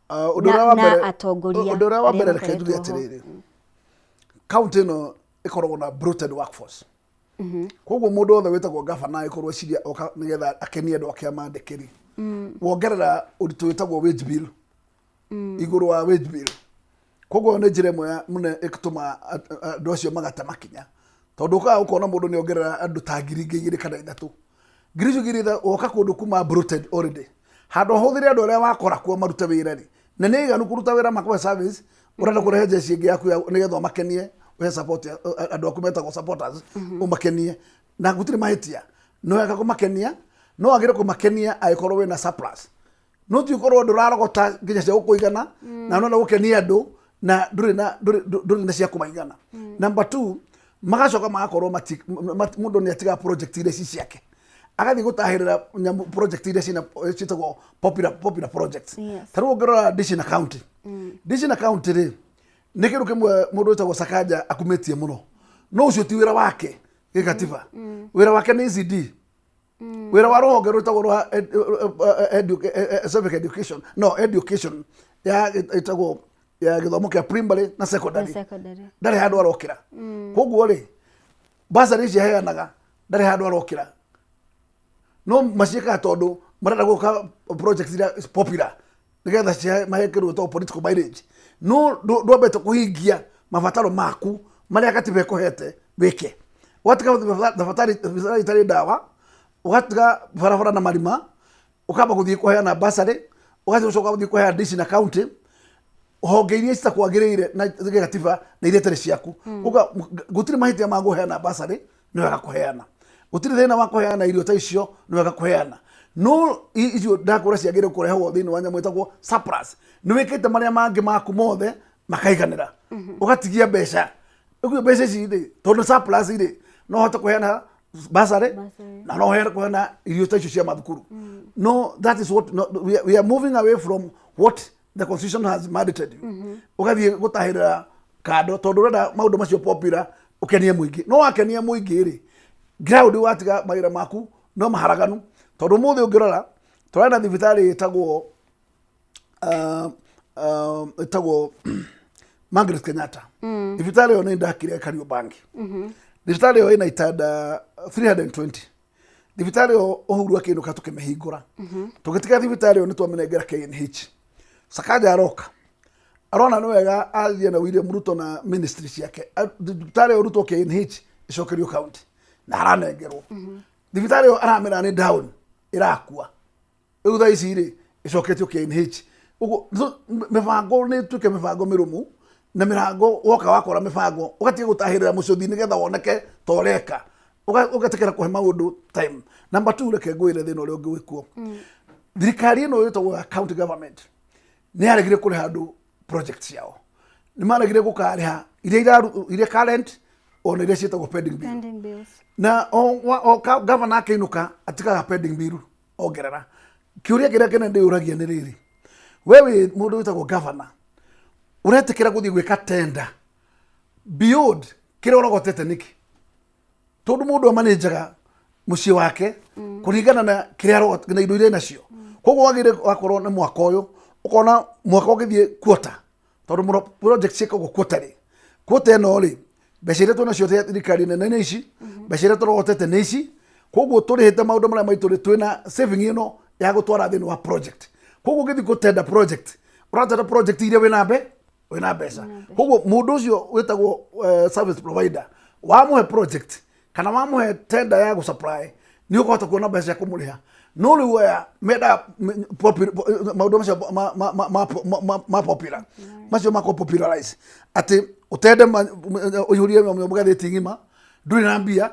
Ah, ũndũ ũrĩa wa Na mbere atongoria ũndũ ũrĩa wa arĩa mbere reke njuge makoretwo ho. atĩrĩrĩ, kaunti ĩno ĩkoragwo na bloated workforce. Koguo mũndũ wothe wĩtagwo gavana agĩkorwo eciria oka nĩgetha akenie andũ ake amandĩkĩri, wongerera ũritũ wĩtagwo wage bill igũrũ wa wage bill. Koguo nĩ njĩra ĩmwe ya mũne ĩtũmaga andũ acio magate makinya, tondũ ũkaga ũkona mũndũ nĩ ongerera andũ ta 2000 kana 3000, 2000 icio 3000, woka kũndũ kuma bloated already, handũ hũthĩre andũ arĩa wakora kuo marute wĩra rĩ, na nĩ aiganu kũruta wĩra makũhe service, ũrenda kũrehe jeshi ĩngĩ yaku nĩgetha ũmakenie, ũhe support andũ aku metagwo supporters, ũmakenie na gũtirĩ mahĩtia. No wega kũmakenia, no wagĩre kũmakenia angĩkorwo wĩna surplus, no ti ũkorwo ndũrarogota nginya cia gũkũigana na ũrenda gũkenia andũ na ndũrĩ na ndũrĩ ndũrĩ na cia kũmaigana. Number two, magacoka magakorwo mũndũ nĩ atigaga project iria ci ciake, agathiĩ gũtahĩrĩra nyamũ project iria cina ciĩtagwo popular projects. Ta rĩu ũngĩrora Dishina County, Dishina County rĩ, nĩ kĩndũ kĩmwe mũndũ wĩtagwo Sakaja akumĩtie mũno, no ũcio ti wĩra wake gĩkatiba. Wĩra wake nĩ ECD, wĩra wa rũhonge rwĩtagwo rwa civic education, no education ya ĩtagwo ya gĩthomo kĩa primary na secondary. Secondary. Ndarĩ handũ arokĩra. Koguo rĩ, basarĩ ici aheanaga ndarĩ handũ arokĩra, no maciĩkaga tondũ marenda gwĩka project iria popular nĩgetha mahe kĩndũ gĩtagwo political mileage, no ndwambĩte kũhingia mabataro maku marĩa katiba ĩkũhete wĩke. Ũgatiga thabatari thibitarĩ itarĩ ndawa, ũgatiga barabara na marima, ũkamba gũthiĩ kũheana basarĩ, ũgathiĩ gũcoka gũthiĩ kũheana dici na county honge iria citakwagĩrĩire na gatiba na iria itarĩ ciaku. Uga gũtirĩ mahĩtia ma kũheana basarĩ, nĩ wega kũheana. Gũtirĩ thĩna wa kũheana irio ta icio, nĩ wega kũheana. No icio ndakũra ciagĩrĩire kũrehwo thĩinĩ wa nyamũ ĩtagwo surplus. Nĩ wĩkĩte marĩa mangĩ maku mothe makaiganĩra, ũgatigia mbeca. Ũguo mbeca ici rĩ, tondũ surplus rĩ, no hote kũheana basarĩ na no heane kũheana irio ta icio cia mathukuru. No that is what, no, we are moving away from what the constitution has mandated you. Ũgathiĩ gũtahĩrĩra kando tondũ ũrenda maũndũ macio popular, ũkenie mũingĩ. No wakenia mũingĩ rĩ, ground watiga mawĩra maku no maharaganu, tondũ ũmũthĩ ũngĩrora tũrarĩ na thibitarĩ ĩtagwo ĩtagwo Margaret Kenyatta. Thibitarĩ ĩyo nĩ ndakire Kariobangi. Thibitarĩ ĩyo ĩna itanda 320. Thibitarĩ ĩyo Uhuru akĩinũka tũkĩmĩhingũra, tũgĩtiga thibitarĩ ĩyo nĩ twamĩnengera KNH. Sakaja aroka arona nĩ wega athiĩ na William Ruto na ministry ciake, thibitarĩ ĩyo rutwo KNH ĩcokerio county na aranengerwo. Thibitarĩ ĩyo aramĩra nĩ down, ĩrakua rĩu thaa ici rĩ, ĩcoketio KNH. Ũguo mĩbango nĩ ĩtuĩke mĩbango mĩrũmu na mĩrango woka wakora mĩbango, ũgatiga gũtahĩrĩra mũcũthi nĩgetha woneke ta ũreka. Ũgetĩkĩra kũhe maũndũ time. Number two, reke ngwĩre thĩna ũrĩa ũngĩ wĩkuo. Thirikari ĩno ĩtagwo ya county government nĩ yaregire kũrĩha andũ project ciao, nĩ maregire gũkarĩha iria iria current ona iria ciĩtagwo pending bill. Pending bills. Na o governor akĩinũka atigaga pending bill ongerera. Kĩũria kĩrĩa kĩnene ndĩyũragia nĩ rĩrĩ, we wĩ mũndũ wĩtagwo governor, ũretĩkĩra gũthiĩ gwĩka tender beyond kĩrĩa ũrogotete nĩkĩ? Tondũ mũndũ amanĩnjaga mũciĩ wake kũringana na kĩrĩa na indo iria nacio. Koguo wagĩrĩire wakorwo nĩ mwaka ũyũ, ũkona mwaka ũgĩthiĩ quarter, tondũ mũno project ciĩkagwo quarterly. Quarter ĩno rĩ, mbeca iria twĩnacio cia thirikari nene nĩ ici, mbeca iria tũrogotete nĩ ici, koguo tũrĩhĩte maũndũ marĩa maitũ rĩ, twĩna saving ĩno ya gũtwara thĩinĩ wa project. Koguo ũgĩthiĩ gũtenda project, ũratenda project iria wĩna wĩna mbeca. Koguo mũndũ ũcio wĩtagwo service provider, wamũhe project kana wamũhe tender ya gũsupply, nĩ ũkũhota kuona mbeca cia kũmũrĩha. No rĩu aya mendaga maũndũ macio ma popular, macio ma popularize atĩ Ũtende ũihũrie ngathĩti ng'ima, ndũrĩ na mbia.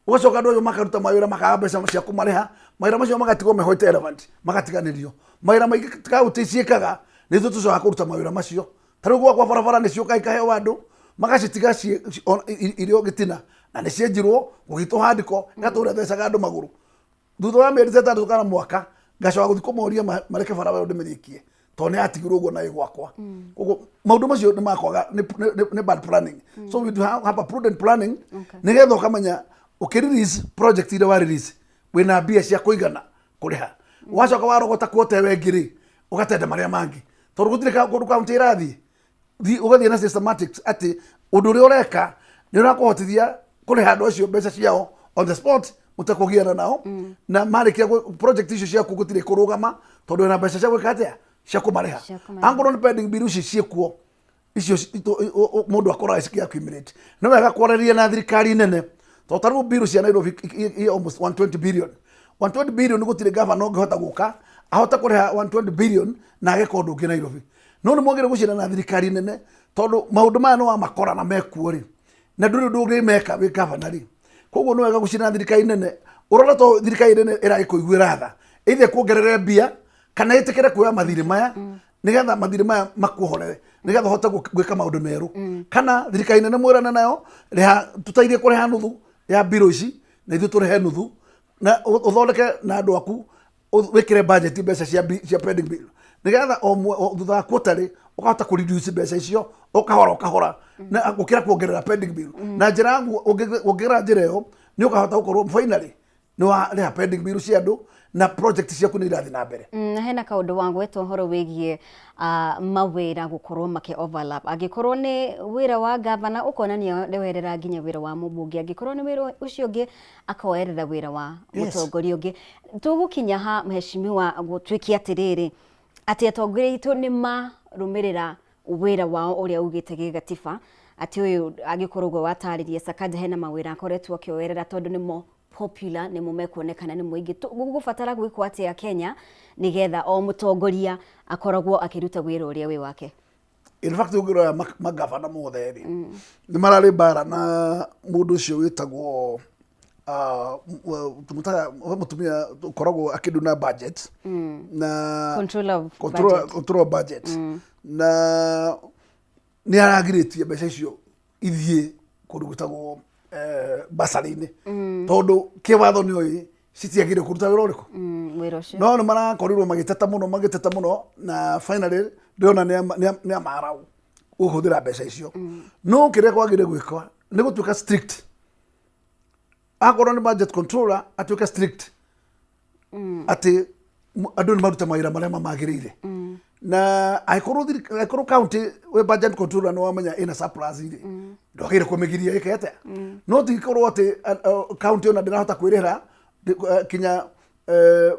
Ũgacoka andũ acio makaruta mawĩra, makaga mbeca cia kũmarĩha. Mawĩra macio magatigwo me white elephant, magatiganĩrio. Mawĩra maingĩ kaũntĩ ciĩkaga nĩ ithuĩ tũcokaga kũruta mawĩra macio. Ta rĩu gwakwa barabara nĩ ciũkaga ikaheo andũ, magacitiga irĩ o gĩtina, na nĩ cienjirwo gũgĩtwo handiko, ĩgatũra thecaga andũ magũrũ. Thutha wa mĩeri ta ĩtandatũ kana mwaka, ngacoka gũthiĩ kũmoria mareke barabara ĩyo ndĩmĩrĩkie, tondũ nĩ yatigirwo ũguo na ĩ gwakwa. Koguo maũndũ macio nĩ makwaga nĩ bad planning. So we do have a prudent planning, nĩgetha ũkamenya ũkĩ release project iria wa release wĩna mbia cia kũigana kũrĩha. Wacoka warogota kuota ĩyo ĩngĩ rĩ, ũgatenda marĩa mangĩ, tondũ gũtirĩ kũndũ kaunti ĩrathiĩ. Ũgathiĩ na systematics atĩ ũndũ ũrĩa ũreka nĩ ũrakũhotithia kũrĩha andũ acio mbeca ciao on the spot mũtekũgiana nao, na marĩkia project icio ciaku gũtirĩ kũrũgama, tondũ wĩna mbeca cia gwĩka atĩa, cia kũmarĩha. Cia kũmarĩha. Angorwo nĩ pending bill ici ciĩkuo icio mũndũ akoraga cikĩ accumulate, nĩ wega kwaranĩria na thirikari nene, tondũ ta rĩu bill cia Nairobi i almost 120 billion. 120 billion, gũtirĩ gavana ũngĩhota gũka ahote kũrĩha 120 billion na ageka ũndũ ũngĩ Nairobi. No nĩ mwagĩrĩire gũcira na thirikari nene, tondũ maũndũ maya nĩ wamakora na mekuo rĩ, na ndũrĩ ũndũ ũngĩmeka wĩ gavana rĩ. Koguo nĩ wega gũcira na thirikari nene, ũrore to thirikari nene ĩragĩkũiguĩra tha, either kuongerere mbia kana ĩtĩkĩre kuoya mathirĩ maya, nĩgetha mathirĩ maya makuohorere, nĩgetha ũhote gwĩka maũndũ merũ. Kana thirikari nene mwĩrane nayo, rĩha tũteithie kũrĩha nuthu ya mbirũ ici na ithuĩ tũrĩhe nuthu, na ũthondeke na andũ aku, wĩkĩre budget mbeca cia pending bill, nĩgetha o thutha wa quarter rĩ, ũkahota kũ reduce mbeca icio o kahora o kahora, na gũkĩra kuongerera pending bill. Na njĩra yaguo, ũngĩgera njĩra ĩyo, nĩ ũkahota gũkorwo finally nĩ warĩha pending bill cia andũ na project ciaku nĩ irathiĩ na mbere. Na hena kaũndũ wagweta ũhoro wĩgiĩ mawĩra gũkorwo makĩ overlap. Angĩkorwo nĩ wĩra wa gavana, ũkonania nĩwerera nginya wĩra wa mũmbunge, angĩkorwo nĩ wĩra ũcio ũngĩ, akoerera wĩra wa mũtongoria ũngĩ. Tũgũkinya ha, mheshimiwa, gũtuĩke atĩrĩrĩ, atĩ atongoria aitũ nĩ marũmĩrĩra wĩra wao ũrĩa ugĩte gĩgatiba, atĩ ũyũ angĩkorwo ũguo watarĩria Sakaja hena mawĩra akoretwo akĩoerera tondũ nĩmo popular, nĩmo mekuonekana nĩ mũingĩ? Gũgũbatara gwĩkwo atĩa Kenya nĩgetha o mũtongoria akoragwo akĩruta wĩra ũrĩa wĩ wake? In fact, ũngĩrora magavana mothe rĩ, nĩ mararĩ mbara na mũndũ ũcio wĩtagwo tũmũtaga mũtumia ũkoragwo akĩnduna budget na Control of budget. Control of budget, na nĩ aragirĩtie mbeca icio ithiĩ kũndũ gwĩtagwo basarĩ-inĩ, tondũ kĩwatho nĩ oĩ citiagĩrĩire kũruta wĩra ũrĩkũ. Wĩra ũcio. No nĩ marakorirwo magĩteta mũno, magĩteta mũno, na finally ndĩrona nĩ amarau gũhũthĩra mbeca icio. No kĩrĩa kwagĩrĩire gwĩka nĩ gũtuĩka strict. Akorwo nĩ budget controller, atuĩke strict atĩ andũ nĩ maruta mawĩra marĩa mamagĩrĩire, na angĩkorwo county wĩ budget controller nĩ wamenya ĩna surplus rĩ, ndwagĩrĩire kũmĩgiria ĩke atĩa. No ti korwo atĩ county ona ndĩrahota kwĩrĩhĩra kinya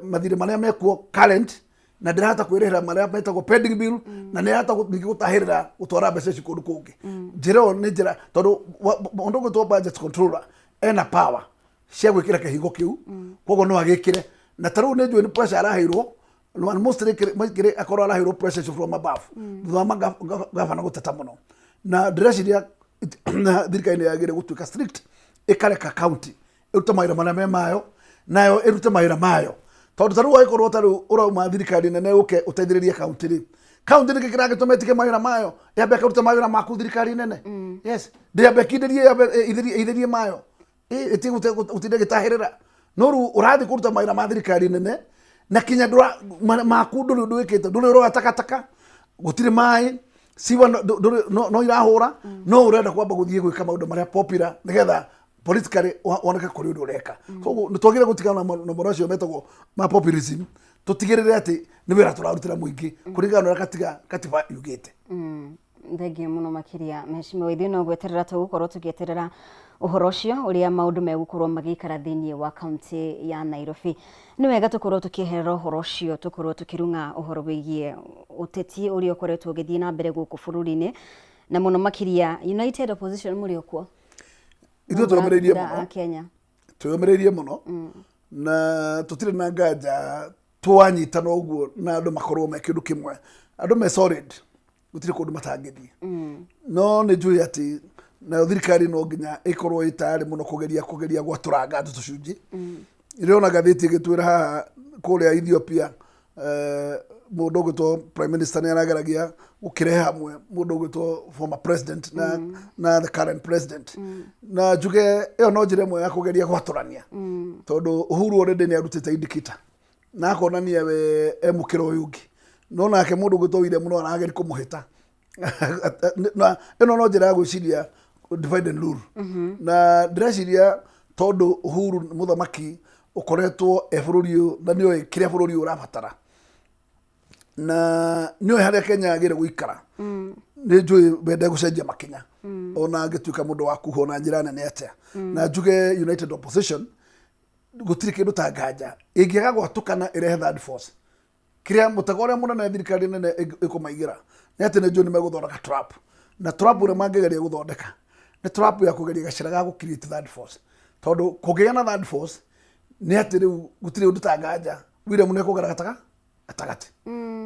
mathirĩ marĩa mekuo current, na ndĩrahota kwĩrĩhĩra marĩa metagwo pending bill, na nĩ ĩrahota ningĩ gũtahĩrĩra gũtwara mbeca ici kũndũ kũngĩ. Njĩra ĩyo nĩ njĩra, tondũ mũndũ ũgwĩtwo budget controller ena power cia gwĩkĩra kĩhingo kĩu, koguo no agĩkĩre. Na ta rĩu nĩ njũĩ nĩ pressure araheirwo, na mostly kĩrĩ akorwo araheirwo pressure icio from above, thutha wa gavana gũteta mũno. Na ndĩreciria na thirikari nĩ yagĩrĩire gũtuĩka strict, ĩkareka county ĩrute mawĩra marĩa me mayo, nayo ĩrute mawĩra mayo, tondũ ta rĩu angĩkorwo ta rĩu ũrauma thirikari nene ũke ũteithĩrĩrie county rĩ, county nĩkĩ kĩragĩtũma ĩtige mawĩra mayo yambe ĩkaruta mawĩra maku thirikari nene? Yes, ndĩambe ĩkindĩrie, yambe ĩtherie mayo, ĩtige gũtinda ĩgĩtahĩrĩra. No rĩu ũrathiĩ kũruta mawĩra ma thirikari nene na kinya maku ndũrĩ ũndũ wĩkĩte, ndũrĩ ũroya takataka, gũtirĩ maĩ ciwa, no irahũra, no ũrenda kwamba gũthiĩ gwĩka maũndũ marĩa popular nĩgetha politically woneke kũrĩ ũndũ ũreka. Koguo nĩ twagĩrĩire gũtigana na maũndũ acio metagwo ma populism, tũtigĩrĩre atĩ nĩ wĩra tũrarutĩra mũingĩ kũringana na ũrĩa katiba yugĩte. Thengiũ mũno makĩria, mheshimiwa. Ithuĩ no gweterera tũgũkorwo tũgĩeterera ũhoro ũcio, ũrĩa maũndũ megũkorwo magĩikara thĩinĩ wa kaunti ya Nairobi. Nĩ wega tũkorwo tũkĩeherera ũhoro ũcio, tũkorwo tũkĩrung'a ũhoro wĩgiĩ ũteti ũrĩa ũkoretwo ũgĩthiĩ na mbere gũkũ bũrũri-inĩ, na mũno makĩria United Opposition mũrĩ o kuo. Ithuĩ twĩyũmĩrĩirie Mũrathura mũno. a Kenya. Twĩyũmĩrĩirie mũno na tũtirĩ na nganja twanyitana ũguo na andũ makorwo me kĩndũ kĩmwe, andũ me solid. Gũtirĩ kũndũ matangĩthiĩ. No nĩ njũĩ atĩ nayo thirikari no nginya ĩkorwo ĩ tayarĩ mũno kũgeria gwatũranga andũ tũcunjĩ. Ndĩrona ngathĩti ĩgĩtwĩra haha kũrĩa Ethiopia, mũndũ ũgwĩtwo prime minister nĩ arageragia gũkĩrehe hamwe mũndũ ũgwĩtwo former president na the current president. Na njuge ĩyo no njĩra ĩmwe ya kũgeria gwatũrania, tondũ Uhuru already nĩ arutĩte indicator na akonania we e mũkĩra ũyũ ũngĩ, no nake mũndũ ũgwĩtwo William no arageria kũmũhĩta. Na ĩno no njĩra ya gwĩciria divide and rule. Na ndĩreciria tondũ Uhuru nĩ mũthamaki ũkoretwo e bũrũri ũyũ na nĩoĩ kĩrĩa bũrũri ũyũ ũrabatara na nĩoĩ harĩa Kenya yagĩrĩire gũikara, nĩ njũĩ we ndegũcenjia makinya ona angĩtuĩka mũndũ wa kuhwo na njĩra nene atĩa. Na njuge United Opposition gũtirĩ kĩndũ ta nganja ĩngĩaga gwatũkana ĩrehe third force. Kĩrĩa mũtego ũrĩa mũnene thirikari nene ĩkũmaigĩra nĩ atĩ nĩ njũĩ nĩ megũthondeka trap, na trap ĩrĩa mangĩgeria gũthondeka nĩ trap ya kũgeria gacĩra ga gũ create third force, tondũ kũngĩgĩa na third force nĩ atĩ rĩu gũtirĩ ũndũ ta nganja William nĩ ekũgera gatagatĩ,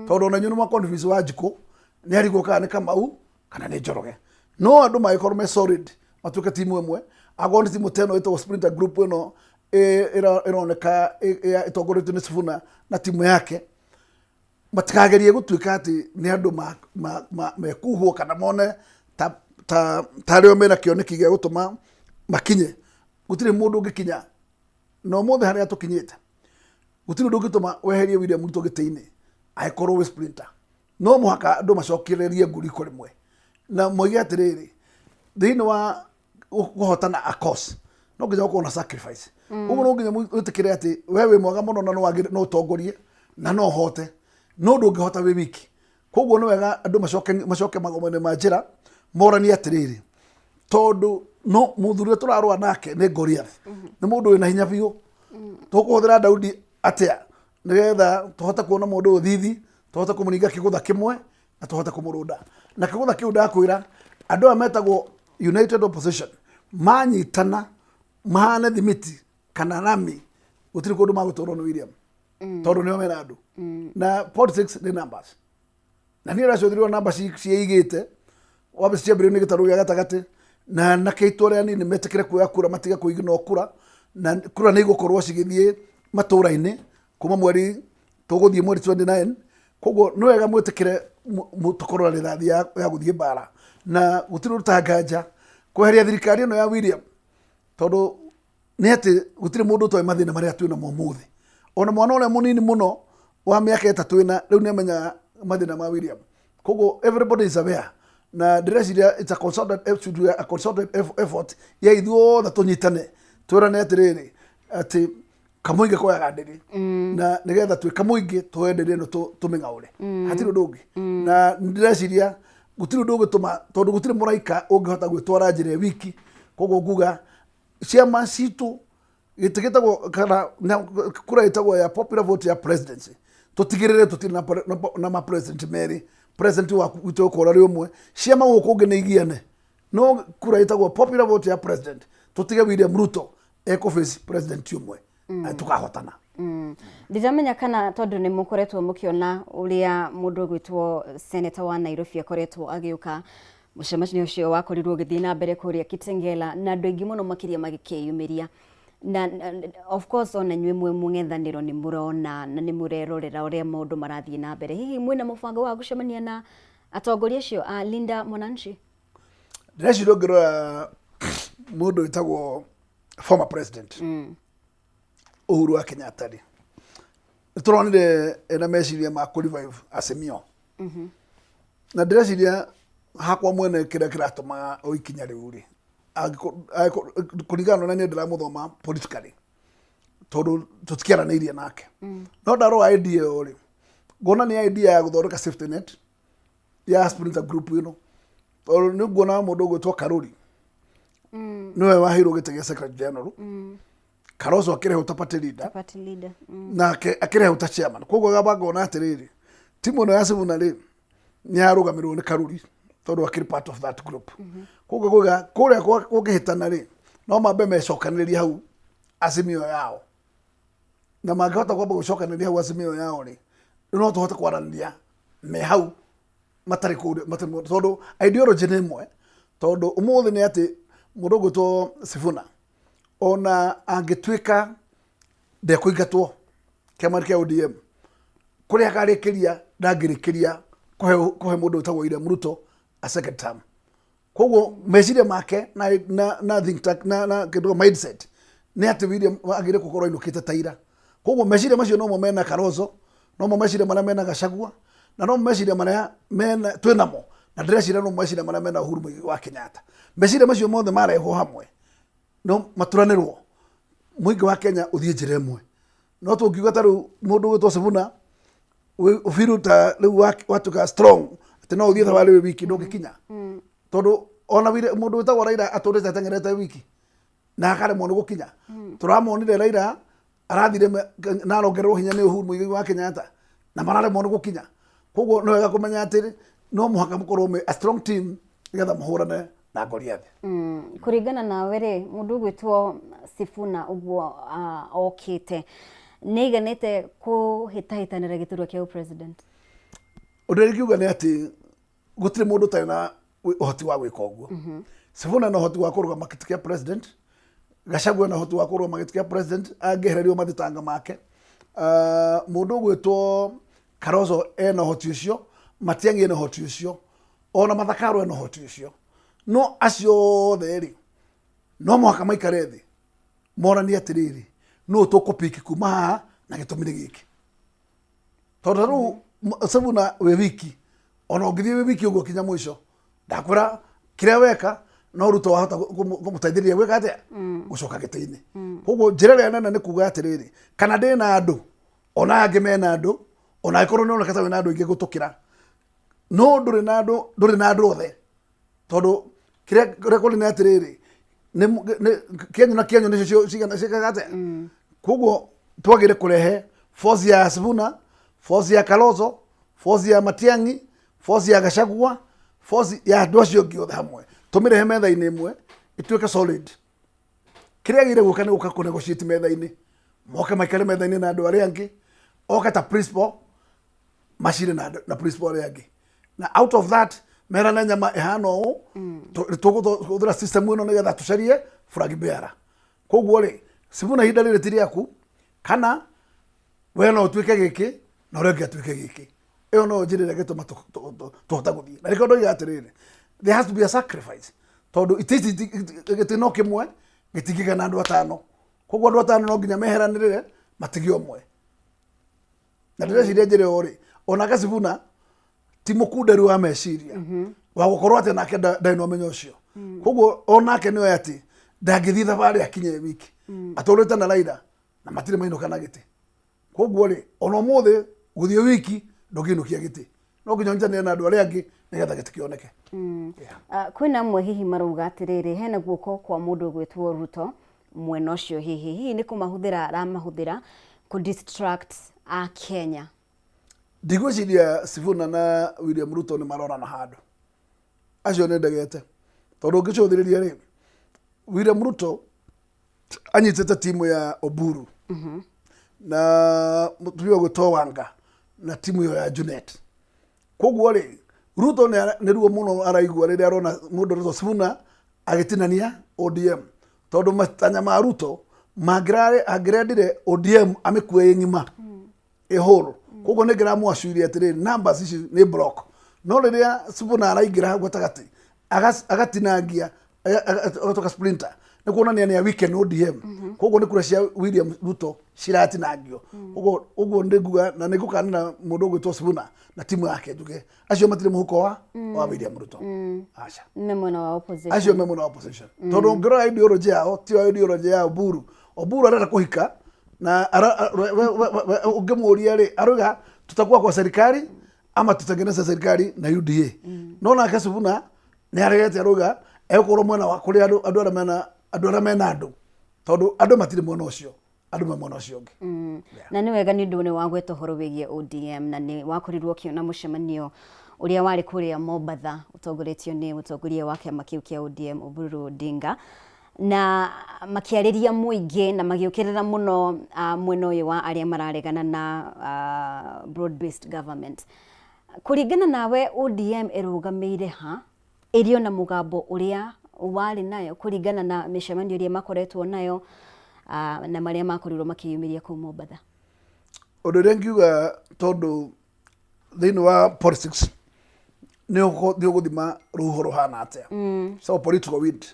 tondũ ona inyuĩ nĩ mwa convince Wanjikũ nĩ arigwo kana nĩ Kamau kana nĩ Njoroge. No andũ mangĩkorwo me solid, matuĩke timu ĩmwe, akorwo nĩ timu ta ĩno ĩtagwo Sprinter Group ĩno ĩroneka ĩtongoretio nĩ Sifuna na timu yake, matikagerie gũtuĩka atĩ nĩ andũ mekuhwo kana mone ta arĩo mena kĩoneki gĩa gũtũma makinye. Gũtirĩ mũndũ ũngĩkinya na ũmũthĩ harĩa tũkinyĩte, gũtirĩ ũndũ ũngĩtũma weherie William Ruto gĩtĩ-inĩ angĩkorwo wĩ sprinter. No mũhaka andũ macokererie nguriko rĩmwe na moige atĩrĩrĩ, thĩinĩ wa kũhotana a course no nginya gũkorwo na sacrifice. Ũguo no nginya wĩtĩkĩre atĩ we wĩ mwega mũno na no ũtongorie na no ũhote, no ndũngĩhota wĩ wiki. Koguo nĩ wega andũ macoke magomano ma njĩra moranie atĩrĩrĩ, tondũ no mũthuri ũrĩa tũrarũa nake nĩ Goliath, nĩ mũndũ wĩna hinya biũ. Tũkũhũthĩra Daudi atĩa nĩgetha tũhote kuona mũndũ ũyũ thithi, tũhote kũmũringa kĩgũtha kĩmwe na tũhote kũmũrũnda na kĩgũtha kĩu? Ndakwĩra andũ aya metagwo United Opposition manyitana mahane thimiti kana rami, gũtirĩ kũndũ magũtwarwo nĩ William, tondũ nĩo mena andũ na politics nĩ numbers. Na niĩ ndacũthĩrĩrio namba ciĩigĩte wabici ciambĩrĩrio nĩ gĩtarũ gĩa gatagatĩ na anake aitũ arĩa anini metĩkĩre kuoya kura, matige kũignore kura, na kura nĩ igũkorwo cigĩthiĩ matũra-inĩ kuma mweri tũgũthiĩ mweri 29. Koguo nĩ wega mwĩtĩkĩre tũkorwo na rĩthathi ya gũthiĩ mbara na gũtirĩ ũndũ ta nganja kweheria thirikari ĩno ya William, tondũ nĩ atĩ gũtirĩ mũndũ ũtoĩ mathĩna marĩa twĩ namo ũmũthĩ. Ona mwana ũrĩa mũnini mũno wa mĩaka 3 ĩna rĩu nĩ amenyaga mathĩna ma William. Koguo everybody is aware, na ndĩreciria it's a concerted, it should be a concerted effort ya ithuothe tũnyitane, twĩrane atĩrĩrĩ, atĩ kamũingĩ koyaga ndĩrĩ na nĩgetha twĩ kamũingĩ tuoe ndĩrĩ ĩno tũmĩng'aũre. Hatirĩ ũndũ ũngĩ, na ndĩreciria gũtirĩ ũndũ ũngĩtũma, tondũ gũtirĩ mũraika ũngĩhota gwĩtwara njĩra ĩ wiki. Koguo nguga ciama citũ gĩtĩ gĩtagwo kana kura ĩtagwo ya popular vote ya presidency, tũtigĩrĩre tũtirĩ na ma president merĩ. President waku witũ ũkorwo arĩ ũmwe, ciama gũkũ ũngĩ nĩ igiane, no kura ĩtagwo popular vote ya president tũtige William Ruto ekũ face president ũmwe na tũkahotana. Ndiramenya kana tondũ nĩ mũkoretwo mũkĩona ũrĩa mũndũ ũgwĩtwo senator wa Nairobi akoretwo agĩũka mũcemanio ũcio wakorirwo ũgĩthiĩ na mbere kũrĩa Kitengela na andũ aingĩ mũno makĩria magĩkĩyumĩria na of course ona inyuĩ mwĩ mũng'ethanĩro nĩ mũrona na nĩ mũrerorera ũrĩa maũndũ marathiĩ na mbere. Hihi mwĩna mũbango wa gũcemania na atongoria acio a Linda Mwananchi? Ndĩreciria ũngĩrora mũndũ wĩtagwo former president Uhuru wa Kenyatta rĩ, nĩ tũronire ena meciria ma kũ revive Azimio, na ndĩreciria hakwa mwene kĩrĩa kĩratũma o ikinya rĩu rĩ, kũringana na niĩ ndĩramũthoma politically, tondũ tũtikĩaranĩirie nake, no ndarora idea ĩyo rĩ, ngona nĩ idea ya gũthondeka safety net ya splinter group ĩno, tondũ nĩ nguona mũndũ ũgwĩtwo Karuri nĩwe waheirwo gĩtĩ gĩa secretary general, Kalonzo akĩrehwo ta party leader, party leader. Nake akĩrehwo ta chairman. Koguo gaba ngona atĩrĩrĩ, timu ĩno ya Sifuna rĩ, nĩ yarũgamĩrĩrwo nĩ Karuri tondũ akĩrĩ part of that group. Koguo kuga kũrĩa kũngĩhĩtana rĩ, no mambe mecokanĩrĩrie hau Azimio yao, na mangĩhota kwamba gũcokanĩrĩria hau Azimio yao rĩ, rĩu no tũhote kwaranĩria me hau. Matarĩ kũu matarĩ, tondũ ideology nĩ ĩmwe. Tondũ ũmũthĩ nĩ atĩ mũndũ ũgwĩtwo Sifuna, ona angĩtuĩka ndekũingatwo kĩama kĩa ODM, kũrĩa akarĩkĩria ndangĩrĩkĩria kũhe mũndũ wĩtagwo William Ruto a second term. Koguo meciria make na think tank na kĩndũ mindset nĩ atĩ William agĩrĩire gũkorwo ainũkĩte ta ira. Koguo meciria macio nomo mena Kalonzo, nomo meciria marĩa mena Gachagua, na nomo meciria marĩa mena twĩ namo, na ndĩreciria nomo meciria marĩa mena Uhuru Muigai wa Kenyatta. Meciria macio mothe marehwo hamwe no maturanĩrwo, mũingĩ wa Kenya ũthiĩ njĩra ĩmwe. No tũngiuga ta rĩu mũndũ ũgwĩtwo Sifuna ũbiru ta rĩu watuĩka strong atĩ no ũthiĩ thabarĩ wĩ wiki, ndũngĩkinya, tondũ ona mũndũ wĩtagwo Raila atũrĩte ateng'erete wiki na akaremwo nĩ gũkinya. Tũramonire Raila arathire na arongererwo hinya nĩ Uhuru Muigai wa Kenyatta na mararemwo nĩ gũkinya. Koguo nĩ wega kũmenya atĩ no mũhaka mũkorwo me a strong team nĩgetha mũhũrane na Goliath. Kũringana nawe rĩ, mũndũ ũgwĩtwo Sifuna ũguo okĩte nĩ aiganĩte kũhĩtahĩtanĩra gĩturwa kĩa president? Ũndũ ũrĩa ingiuga nĩ atĩ gũtirĩ mũndũ ũtarĩ na ũhoti wa gwĩka ũguo. Sifuna ena ũhoti wa kũrũgama gĩtĩ kĩa president, Gachagua ena ũhoti wa kũrũgama gĩtĩ kĩa president angĩehererio mathitanga make. Ah, mũndũ ũgwĩtwo Kalonzo ena ũhoti ũcio, Matiang'i ena ũhoti ũcio, ona Martha Karua ena ũhoti ũcio. No acio othe rĩ, no mũhaka maikare thĩ moranie atĩrĩrĩ, nũ tũkũpiki kuma haha na gĩtũmi nĩ gĩkĩ. Tondũ rĩu Sifuna wĩ wiki, ona ũngĩthiĩ wĩ wiki ũguo kinya mũico, ndakwĩra kĩrĩa weka no Ruto wahota kũmũteithĩrĩria gwĩka atĩa, gũcoka gĩtĩ-inĩ. Koguo njĩra ĩrĩa nene nĩ kuga atĩrĩrĩ, kana ndĩ na andũ, ona angĩ mena andũ, ona angĩkorwo nĩ ũroneka ta wĩna andũ aingĩ gũtũkĩra, no ndũrĩ na andũ, ndũrĩ na andũ othe. Tondũ kĩrĩa kĩrĩa kũrĩ nĩ atĩrĩrĩ, nĩ kĩenyũ na kĩenyũ nĩcio cigana ciĩkaga atĩa. Koguo twagĩrĩire kũrehe force ya Sifuna, force ya Kalonzo, force ya Matiang'i, force ya Gachagua, force ya andũ acio angĩ othe hamwe, tũmĩrehe metha-inĩ ĩmwe ĩtuĩke solid. Kĩrĩa agĩrĩire gwĩka nĩ gũka kũ negotiate metha-inĩ, moke maikare metha-inĩ na andũ arĩa angĩ, oke ta principal, macire na principal arĩa angĩ, na out of that merane nyama ĩhana ũũ, tũgũhũthĩra system ĩno nĩgetha tũcarie flag bearer. Koguo rĩ, Sifuna, ihinda rĩrĩ ti rĩaku, kana we no ũtuĩke gĩkĩ na ũrĩa ũngĩ atuĩke gĩkĩ. Ĩyo no njĩra ĩrĩa ĩngĩtũma tũhote gũthiĩ. Na nĩkĩo ndoiga atĩrĩrĩ, there has to be a sacrifice, tondũ itĩ ici gĩtĩ no kĩmwe gĩtingĩgana andũ atano. Koguo andũ atano no nginya meheranĩrĩre matige ũmwe. Na ndĩreciria njĩra ĩyo rĩ, onake Sifuna ti mũkunderu wa meciria wa gũkorwo atĩ nake ndarĩ na ũmenyo ũcio. Koguo onake nĩ oĩ atĩ ndangĩthiĩ thabarĩ akinye wiki atũrĩte na Raila na matirĩ mainũka na gĩtĩ. Koguo rĩ, ona ũmũthĩ gũthiĩ wiki ndũngĩinũkia gĩtĩ, no nginya ũnyitanĩre na andũ arĩa angĩ nĩgetha gĩtĩ kĩoneke. Ah, kwĩna amwe hihi marauga atĩrĩrĩ, hena guoko kwa mũndũ ũgwĩtwo Ruto mwena ũcio, hihi nĩ kũmahũthĩra aramahũthĩra kũ distract a Kenya? Ndigwĩciria Sifuna na William Ruto nĩ marorana handũ. Acio nĩ ndegete, tondũ ũngĩcũthĩrĩria rĩ, William Ruto anyitĩte timu ya Oburu na mũtumia ũgwĩtwo Wanga na timu ĩyo ya Junet. Koguo rĩ, Ruto nĩ ruo mũno araigua rĩrĩa arona mũndũ ũretwo Sifuna agĩtinania ODM, tondũ matanya ma Ruto mangĩrarĩ angĩrendire ODM amĩkue ĩ ng'ima, ĩ whole. Koguo nĩ ngĩramũacuirie atĩrĩrĩ, numbers ici nĩ block. No rĩrĩa Sifuna araingĩra hau gatagatĩ agatinangia, agatuĩka splinter, nĩ kuonania nĩ a weaken ODM. Koguo nĩ kura cia William Ruto ciratinangio. Koguo ũguo nĩ nguga na nĩ ngũkanĩra mũndũ ũgwĩtwo Sifuna na timu yake, njuge acio matirĩ mũhuko wa William Ruto, aca. Me mwena wa opposition. Acio me mwena wa opposition, tondũ ũngĩrora ideology yao tiyo ideology ya Oburu. Oburu arenda kũhika na ũngĩmũria rĩ, arauga tutakuwa kwa serikali ama tutengeneze serikali na UDA. No nake Sifuna nĩ aregete, arauga egũkorwo mwena wa kũrĩa andũ arĩa mena andũ arĩa mena andũ, tondũ andũ matirĩ mwena ũcio, andũ me mwena ũcio ũngĩ. Na nĩ wega nĩ ũndũ nĩ wagweta ũhoro wĩgiĩ ODM, na nĩ wakorirwo ũkĩona mũcemanio ũrĩa warĩ kũrĩa Mombatha ũtongoretio nĩ mũtongoria wa kĩama kĩu kĩa ODM Oburu Odinga, na makĩarĩria mũingĩ na magĩũkĩrĩra mũno mwena ũyũ wa arĩa mararegana na broad based government. Kũringana nawe ODM ĩrũgamĩire ha ĩrĩ ona mũgambo ũrĩa warĩ nayo kũringana na mĩcemanio ĩrĩa makoretwo nayo na marĩa makorirwo makĩyumĩria kũu Mombatha? Ũndũ ũrĩa ngiuga, tondũ thĩinĩ wa politics nĩ ũgũthima rũhuho rũhana atĩa, so political wind.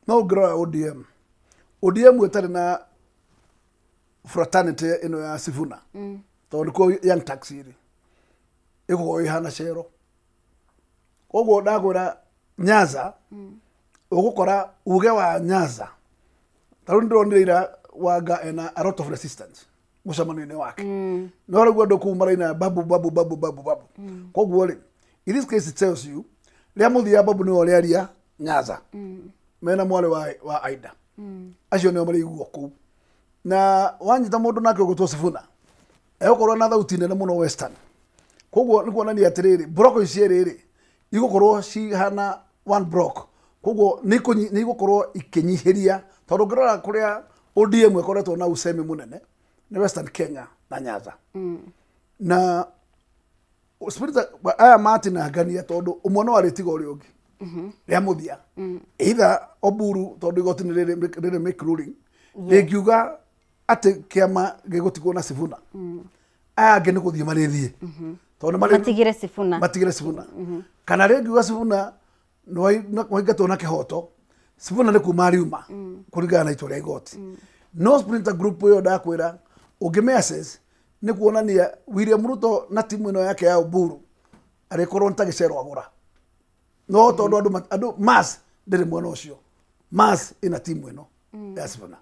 No ũngĩrora ODM, ODM ĩtarĩ na fraternity ĩno ya Sifuna, tondũ nĩkuo Young Turks ĩrĩ, ĩgũkorwo ĩhana cero. Koguo ndakwĩra Nyanza, ũgũkora uge wa Nyanza, ta rĩu nĩndĩronire ira Wanga ena a lot of resistance mũcemanio-inĩ wake, no rĩu andũ kũu maraina babu babu babu babu babu. Koguo rĩ, in this case it tells you rĩa mũthia babu nĩwe ũrĩaria Nyanza mena mwarĩ wa Aida, acio nĩo marĩiguo kũu. Na wanyita mũndũ nake ũgũtwo Sifuna egũkorwo na thauti nene mũno Western. Koguo nĩ kuonania atĩrĩrĩ, block ici cierĩ rĩ igũkorwo cihana one block. Koguo nĩ igũkorwo ikĩnyihĩria, tondũ ũngĩrora kũrĩa ODM ĩkoretwo na usemi mũnene nĩ Western Kenya na Nyanza. Na spirit aya matinangania, tondũ ũmwe no arĩtiga ũrĩa ũngĩ rĩa mũthia, either Oburu, tondũ igoti nĩ rĩrĩ make ruling, rĩngiuga atĩ kĩama gĩgũtigwo na Sifuna, aya angĩ nĩ gũthiĩ marĩthiĩ, tondũ nĩ matigire Sifuna. Matigire Sifuna. Kana rĩngiuga Sifuna nĩwaingatwo na kĩhoto, Sifuna nĩ kuma ariuma kũringana na itua rĩa igoti. No splinter group ĩyo, ndakwĩra, ũngĩmĩ assess nĩ kuonania William Ruto na timu ĩno yake ya Oburu arĩkorwo nĩ ta gĩcero agũra. No tondũ andũ mass ndĩrĩ mwena ũcio, mass ĩna timu ĩno ya Sifuna.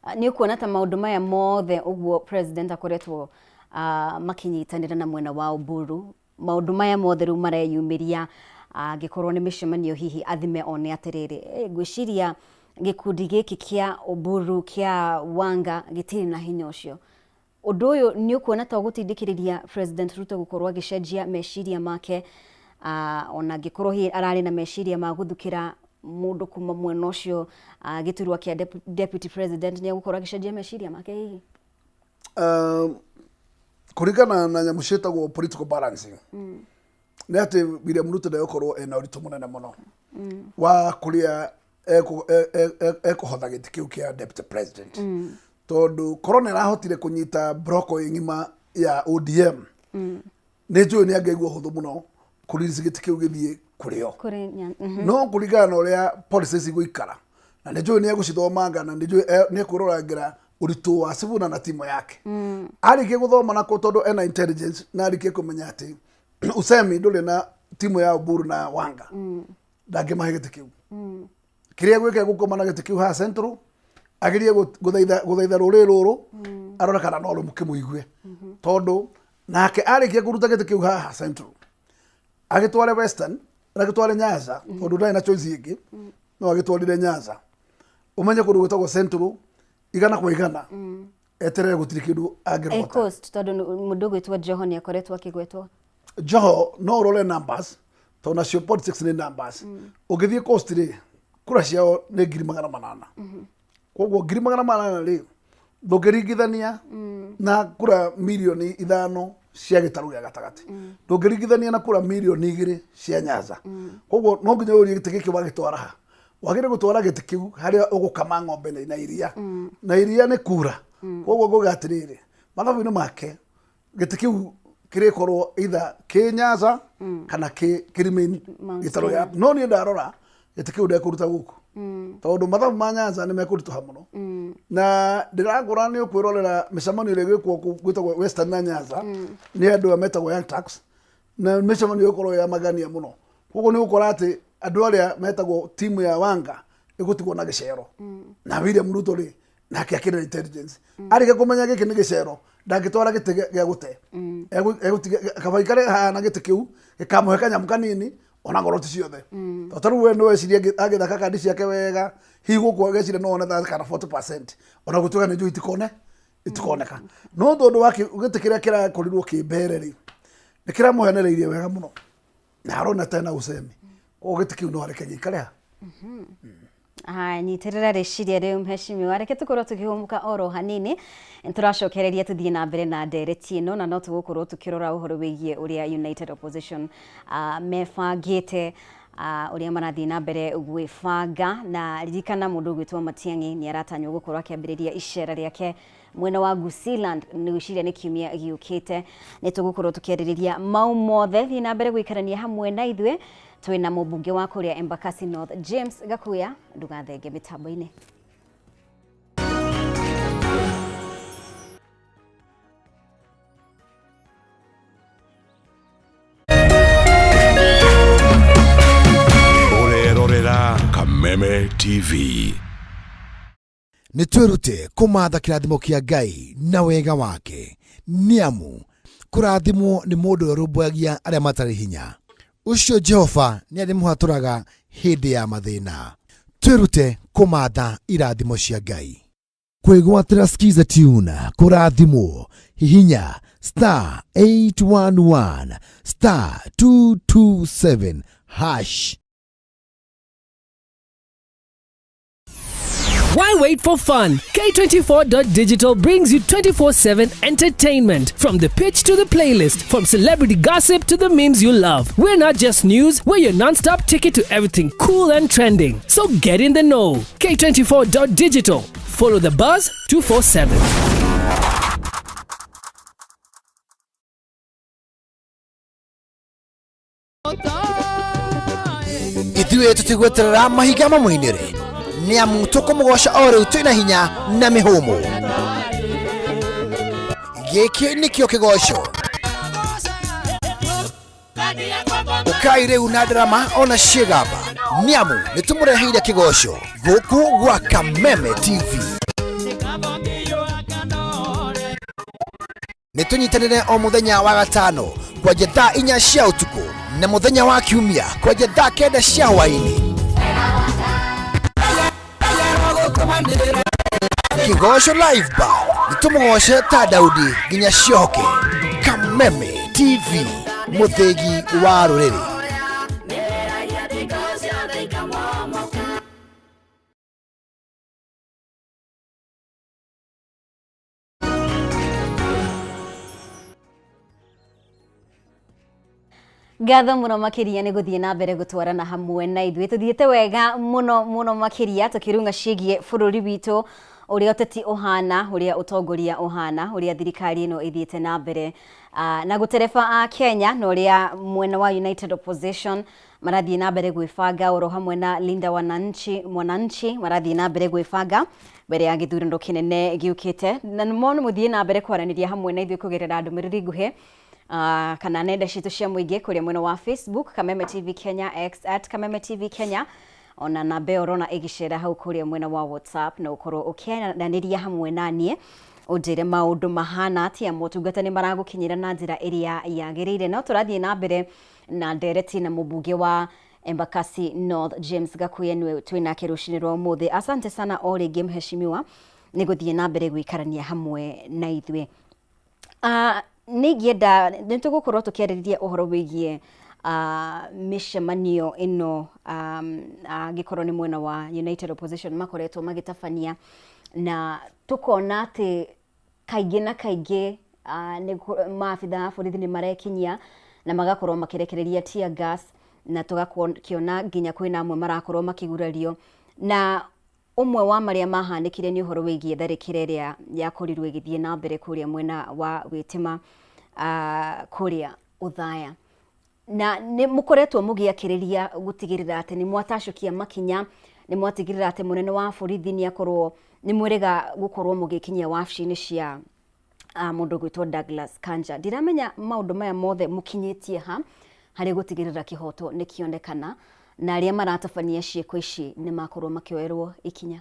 Nĩ ũkuona ta maũndũ maya mothe ũguo president akoretwo makĩnyitanĩra na mwena wa Oburu, maũndũ maya mothe rĩu mareyumĩria, angĩkorwo nĩ mĩcemanio hihi athime one atĩrĩrĩ, ngwĩciria gĩkundi gĩkĩ kĩa Oburu kĩa Wanga gĩtirĩ na hinya ũcio. Ũndũ ũyũ nĩ ũkuona ta ũgũtindĩkĩrĩria President Ruto gũkorwo agĩcenjia meciria make, ona angĩkorwo hihi ararĩ na meciria ma gũthukĩra mũndũ kuma mwena ũcio gĩturwa kĩa deputy president, nĩ egũkorwo agĩcenjia meciria make hihi? Kũringana na nyamũ ciĩtagwo political balancing, nĩ atĩ William Ruto ndegũkorwo ena ũritũ mũnene mũno wa kũrĩa ekũhotha gĩtĩ kĩu kĩa deputy president, tondũ korwo nĩ arahotire kũnyita block ng'ima ya ODM, nĩ njũĩ nĩ angĩaigua ũhũthũ mũno kũririci gĩtĩ kĩu gĩthiĩ kũrĩ o. No kũringana na ũrĩa policies igũikara, na nĩ njũĩ nĩ egũcithomanga, na nĩ njũĩ nĩ ekwĩrorangĩra ũritũ wa Sifuna na timu yake, arĩkia gũthoma nako, tondũ ena intelligence, na arĩkia kũmenya atĩ usemi ndũrĩ na timu ya Oburu na Wanga, ndangĩmahe gĩtĩ kĩu. Kĩrĩa gwĩka, gũkoma na gĩtĩ kĩu haha Central, agerie gũthaitha rũrĩrĩ rũrũ, arore kana no rũmũkĩmũigue, tondũ nake arĩkia kũruta gĩtĩ kĩu haha Central agĩtware Western, agĩtware Nyanza, tondũ ndarĩ na choice ĩngĩ, no agĩtwarire Nyanza. Ũmenye kũndũ gwĩtagwo Central 100%, eterere gũtirĩ kĩndũ angĩrogota. Coast, tondũ mũndũ ũgwĩtwo Joho nĩ akoretwo akĩgwetwo. Joho, no ũrore numbers, tondũ nacio politics nĩ numbers. Ũngĩthiĩ Coast rĩ, kura ciao nĩ 800,000. Koguo 800,000 rĩ, ndũngĩringithania na kura mirioni 5 cia gĩtarũ gĩa gatagatĩ, ndũngĩringithania na kura mirioni 2 cia Nyanza. Koguo no nginya ũrie, gĩtĩ gĩkĩ wagĩtwara ha? Wagĩrĩire gũtwara gĩtĩ kĩu harĩa ũgũkama ng'ombe na iria, na iria nĩ kura. Koguo nguga atĩrĩrĩ, mathabu-inĩ make gĩtĩ kĩu kĩrĩkorwo either kĩ Nyanza kana kĩ remain Mount gĩtarũ gĩa. No niĩ ndarora gĩtĩ kĩu ndekũruta gũkũ, tondũ mathabu ma Nyanza nĩ mekũritũha mũno. Na ndĩragũra nĩ ũkwĩrorera mĩcemanio ĩrĩa ĩgwĩkwo kũu gwĩtagwo Western na Nyanza nĩ andũ aya metagwo Young Turks, na mĩcemanio ĩgũkorwo ya magania mũno. Koguo nĩ ũgũkora atĩ andũ arĩa metagwo timu ya Wanga ĩgũtigwo na gĩcero. Na William Ruto rĩ, nake akĩrĩ na intelligence, arĩkia kũmenya gĩkĩ nĩ gĩcero, ndangĩtwara gĩtĩ gĩa gũte. Egũtiga kaba ikare haha na gĩtĩ kĩu gĩkamũhe kanyamũ kanini, ona ngoro ti ciothe. Tondũ ta rĩu we nĩ weciria agĩthaka kandi ciake wega, hihi gũkũ ageciria no one kana 40%, ona gũtuĩka nĩ njũĩ itikone itikoneka. No tondũ wa gĩtĩ kĩrĩa kĩrakorirwo kĩ mbere rĩ, nĩ kĩramũhenereirie wega mũno, na arona tena usemi. Koguo gĩtĩ kĩu no areke gĩikare ha. Haya, nyitĩrĩra rĩciria rĩu mheshimiwa, reke tũkorwo tũkĩhũmũka oro hanini, tũracokereria tũthiĩ na mbere na ndereti ĩno, na no tũgũkorwo tũkĩrora ũhoro wĩgiĩ ũrĩa United Opposition mebangĩte, ũrĩa marathiĩ na mbere gwĩbanga, na ririkana mũndũ ũgwĩtwo Matiang'i nĩ aratanywo gũkorwo akĩambĩrĩria icera rĩake mwena wa Gusiland, nĩ gwĩciria nĩ kiumia gĩũkĩte. Nĩ tũgũkorwo tũkĩarĩrĩria mau mothe. Thiĩ na mbere gũikarania hamwe na ithuĩ, twĩna mũmbunge wa kũrĩa Embakasi North James Gakuya, ndũgathenge mĩtambo-inĩ. Ũrerorera Kameme TV. Nĩ twĩrute kũmatha kĩrathimo kĩa Ngai na wega wake, nĩ amu kũrathimwo nĩ mũndũ ũrĩa ũrũmbũyagia arĩa matarĩ hinya. Ũcio Jehova nĩ arĩmũhatũraga hĩndĩ ya mathĩna. Twĩrute kũmatha irathimo cia Ngai. Kwĩgwatĩra Skiza Tune, kũrathimwo, hihinya star 811 star 227 hash. Why wait for fun? K24.digital brings you 24/7 entertainment. From the pitch to the playlist, from celebrity gossip to the memes you love. We're not just news, we're your non-stop ticket to everything cool and trending. So get in the know. K24.digital. Follow the buzz 247. Ithuĩ tũtigweterera mahinga mamũinĩre, nĩ amu tũkũmũgoca o rĩu twĩna hinya na mĩhũmũ. Gĩkĩ nĩkĩo kĩgoco. Ũkai rĩu na ndarama ona ciĩgamba, nĩ amu nĩ tũmũreheire kĩgoco gũkũ gwa Kameme TV. Nĩ tũnyitanĩre o mũthenya wa gatano kwanja thaa 4 cia ũtukũ na mũthenya wa kiumia kwanja thaa 9 cia hwaĩ-inĩ. Kĩgoco Live Band, nĩ tũmũgoce ta Daudi nginya ciohoke. Kameme TV, mũthĩgi wa rũrĩrĩ. Ngatho mũno makĩria nĩ gũthiĩ na mbere gũtwarana hamwe na ithuĩ. Tũthiĩte wega mũno mũno makĩria tũkĩrunga ciĩgiĩ bũrũri witũ, ũrĩa ũteti ũhana, ũrĩa ũtongoria ũhana, ũrĩa thirikari ĩno ĩthiĩte na mbere na gũtereba a Kenya, na ũrĩa mwena wa United Opposition marathiĩ na mbere gwĩbanga, oro hamwe na Linda Wananchi, Mwananchi marathiĩ na mbere gwĩbanga mbere ya gĩthurano kĩnene gĩũkĩte. Na mo mũthiĩ na mbere kwaranĩria hamwe na ithuĩ kũgerera ndũmĩrĩri nguhĩ kana nenda citũ cia mũingĩ kũrĩa mwena wa Facebook Kameme TV Kenya, X at Kameme TV Kenya, ona namba ĩyo ũrona ĩgĩcera hau kũrĩa mwena wa WhatsApp, na ũkorwo ũkĩaranĩria hamwe na niĩ ũnjĩre maũndũ mahana atĩa, motungata nĩ maragũkinyĩra na njĩra ĩrĩa yagĩrĩire. No tũrathiĩ na mbere na ndereti na mũmbunge wa Embakasi North James Gakuya, nĩwe twĩ nake rũcinĩ rwa ũmũthĩ. Asante sana o rĩngĩ mheshimiwa nĩ gũthiĩ na mbere gũikarania hamwe na ithuĩ. Nĩ ingĩenda nĩ tũgũkorwo tũkĩarĩrĩria ũhoro wĩgiĩ mĩcemanio ĩno, angĩkorwo nĩ mwena wa United Opposition makoretwo magĩtabania, na tũkona atĩ kaingĩ na kaingĩ maabitha a borithi nĩ marekinyia na magakorwo makĩrekereria tear gas, na tũgakĩona nginya kwĩna amwe marakorwo makĩgurario. Na ũmwe wa marĩa mahanĩkire nĩ ũhoro wĩgiĩ tharĩkĩra ĩrĩa yakorirwo ĩgĩthiĩ na mbere kũrĩa mwena wa Wĩtĩma, kũrĩa Othaya. Na nĩ mũkoretwo mũgĩakĩrĩria gũtigĩrĩra atĩ nĩ mwatacũkia makinya, nĩ mwatigĩrĩra atĩ mũnene wa borithi nĩ akorwo, nĩ mwĩrĩga gũkorwo mũgĩkinyia wabici-inĩ cia mũndũ ũgwĩtwo Douglas Kanja. Ndiramenya maũndũ maya mothe mũkinyĩtie ha harĩ gũtigĩrĩra kĩhoto nĩ kĩonekana na arĩa maratabania ciĩko ici nĩ makorwo makĩoerwo ikinya.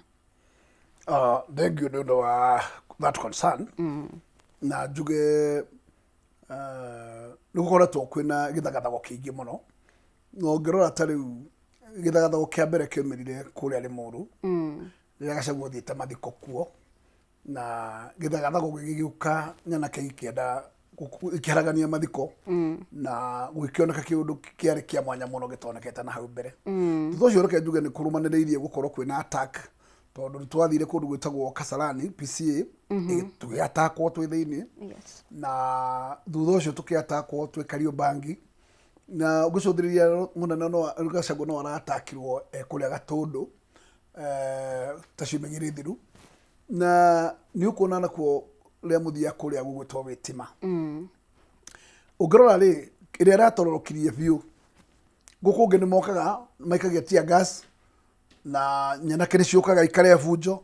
Thank you nĩ ũndũ wa that concern. Na njuge nĩ gũkoretwo kwĩna gĩthagathago kĩingĩ mũno, na ũngĩrora ta rĩu gĩthagathago kĩa mbere kĩaumĩrire kũrĩa Limuru rĩrĩa Gachagua athiĩte mathiko kuo, na gĩthagathago gĩgĩũka nyanake ikĩenda Ĩkĩharagania mathiko na gũgĩkĩoneka kĩũndũ kĩarĩ kĩa mwanya mũno gĩtonekete na hau mbere. Thutha ũcio reke njuge nĩ kũrũmanĩrĩirie gũkorwo kwĩna attack, tondũ nĩ twathire kũndũ gwĩtagwo Kasarani PCA, tũgĩatakwo twĩ thĩinĩ, na thutha ũcio tũkĩatakwo twĩ Kariobangi, na ũngĩcũthĩrĩria mũnene no Gachagua no aratakirwo e kũrĩa Gatũndũ ta ciumia igĩrĩ thiru, na nĩ ũkuona nakuo rĩa mũthia kũrĩa gũgwĩtwo wĩtima. Ũngĩrora rĩ, ĩrĩa ĩratororokirie biũ gũkũ ũngĩ nĩ mokaga maikagia tear gas na nyanake nĩ ciũkaga ikarĩa bunjo,